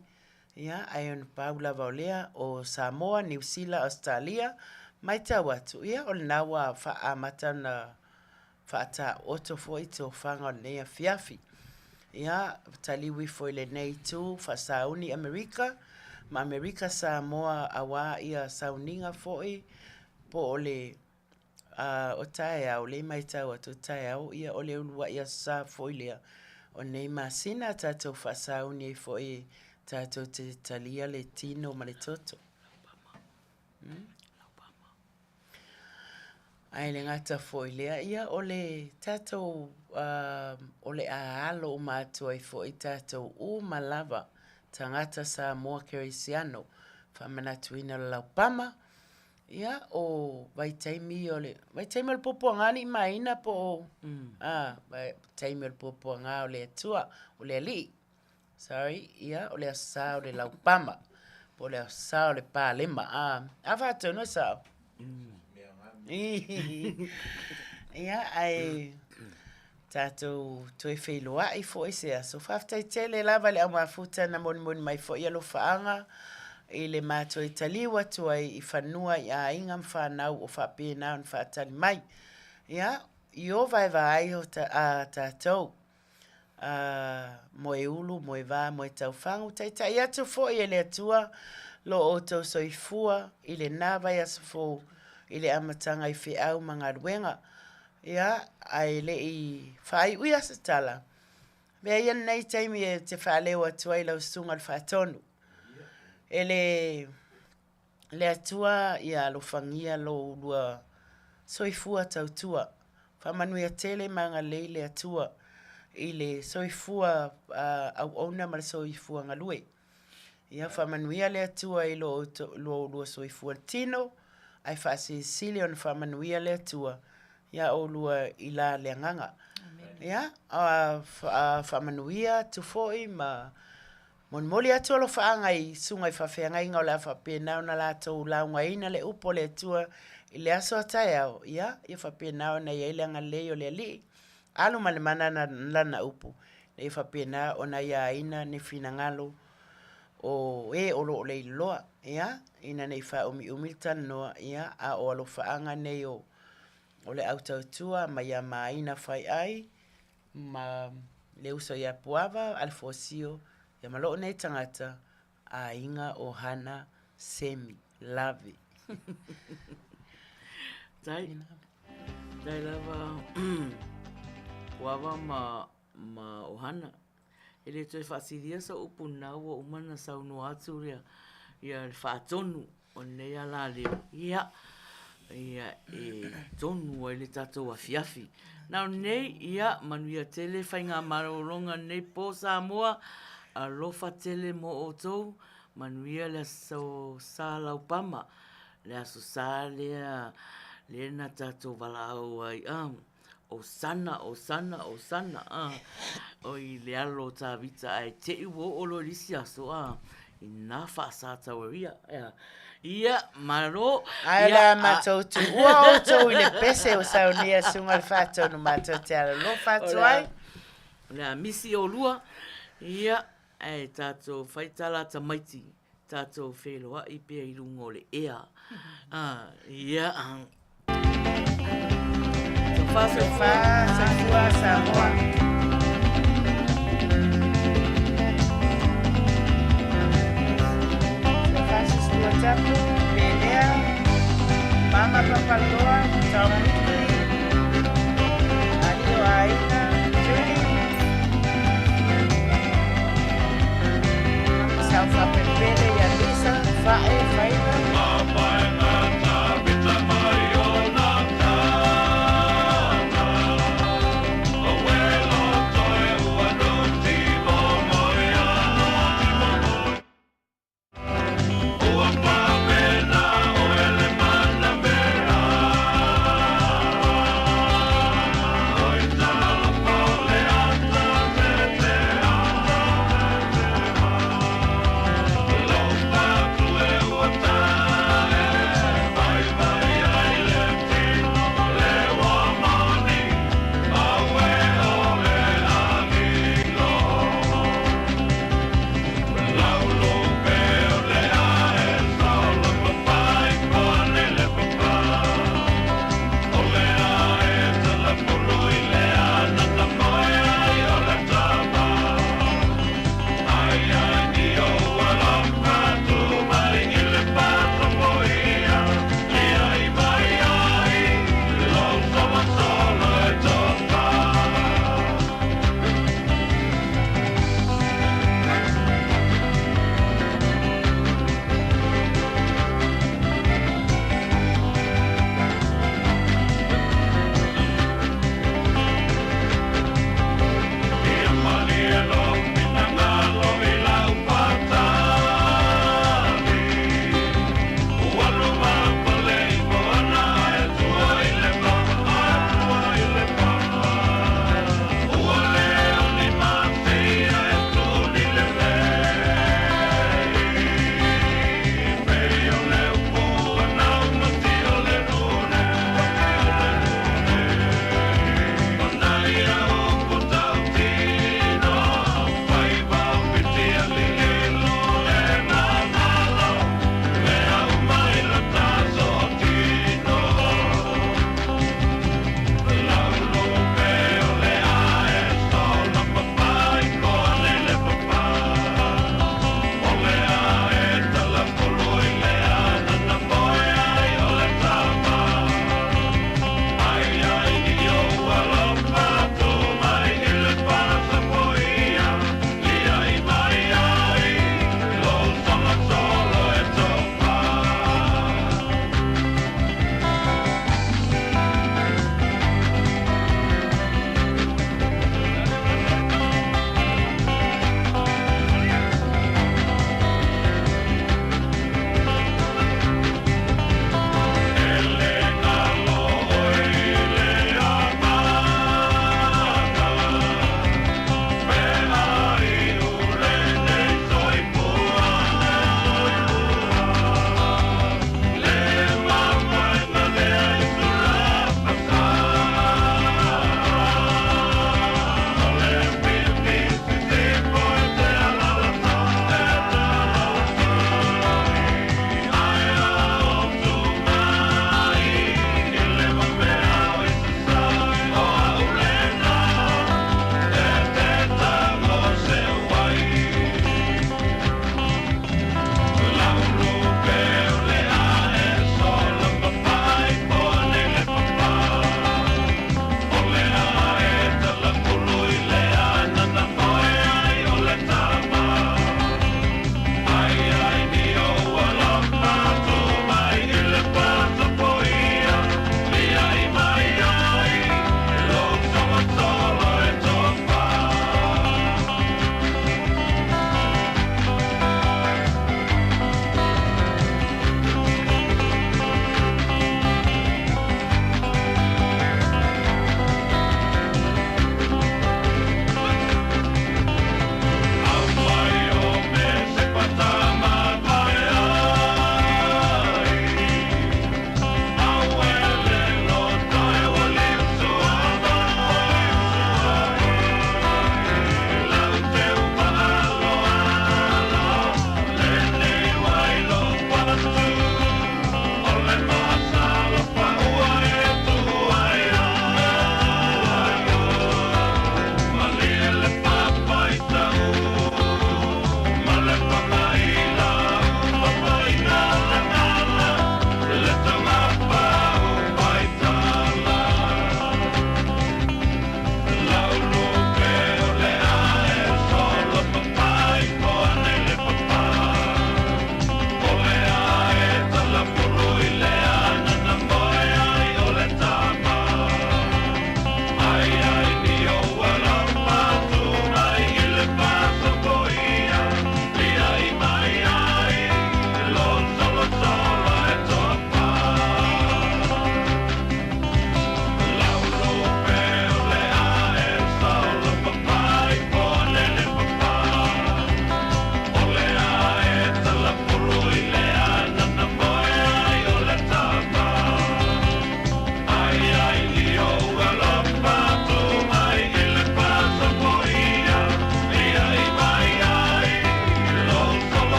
ia, ae ona pau lava o lea, o Samoa, Niu Sila, Ausetalia, matau atu, ia o lena ua faaamata ona faataoto foi tofaga o lenei afiafi. Ia, taliu ifo i lenei itu faasauni Amerika ma Amerika Samoa aua ia sauniga foi po o le o taeao, lea e matau atu o taeao, ia o le uluai aso sa foi lea o lenei masina tatou faasauni ai foi tatou te talia le tino ma le toto. Ae le gata foi i lea, ia o le tatou o le a alo uma atu ai foi tatou uma lava tagata Samoa Kerisiano faamanatuina o le laupama, ia o vaitaimi ia o le vaitaimi o le puapuaga alii ma aiga po o vaitaimi o le puapuaga o le Atua, o le Alii, sorry, ia o le aso sa o le laupama. Po o le Aso Sa o le Palema, a, a faatonu e sao? Ia, ae tatou toe feiloai foi se aso. Faafetai tele lava i le au mafuta na molimoli mai foi alofaaga i le matou taliu atu ai i fanua i aiga ma fanau o faapena ona faatali mai. Ia, i o vaevaai o a tatou moeulu, moevā, moetaufagu, taitai atu foi e le Atua lo outou soifua i lena vaiaso fou i le amataga i feau ma galuega. Ia, ae le i faaiuia se tala, avea ia lenei taimi e te faaleo atu ai lau Susuga i le Faatonu. E le le Atua ia alofagia lo ulua soifua tautua. Faamanuia tele ma agalelei le Atua i le soifua auauna ma le soifua galue. Ia faamanuia le Atua i lo oulua soifua tino, ae faasilisili ona faamanuia le Atua iā oulua i la le agaga. Ia, faamanuia atu foi ma molimoli atu alofaaga i susuga i faafeagaiga o le a faapena ona latou laugaina le upu a le Atua i le aso a taeao, ia, ia faapena ona i ai le agalelei o le Alii. Alu ma le mana lana upu, ina ia faapena ona aiaina ni finagalo o e o lo o leiloa, ia, ina ne i faaumiumi le talanoa, ia, a o alofaaga nei o le au tautua mai ia Maina Faiai ma le uso ia Puava Alefosio, ia ma lou nei tagata, aiga ohana Semi Lave. Tai, tai lava Puava ma, ma ohana. E le toe faasilia sou upu na ua uma na saunoa atu ia, ia le faatonu o lenei alaleo, ia, ia e tonu ai le tatou afiafi. Na o nei, ia, manuia tele faigamalologa lenei po Samoa, alofa tele mo outou, manuia le Aso Sa Laupama, le Aso Sa lea, lea na tatou valaau ai, a. Osana, Osana, Osana, a, oi le alo o Tavita, ae te i ua oo loa i le isi aso, a, ina faasatauaia, ea. Ia, malo. Ae o le a matou tuua outou i le pese ua saunia e Susuga i le Faatonu matou te alolofa atu ai. O le a misi oulua, ia, ae tatou fai tala tamaiti. Tatou feiloai pea i luga o le ea. Ah, ia. Sofa, sofa, soifua Samoa. Sofa, soifua tapu, Pelea, Mama Papaloa, Tom Whitley, Ali o Aiga, Julie, Sau faapepele ia Lisa, Fa'e, Faiva.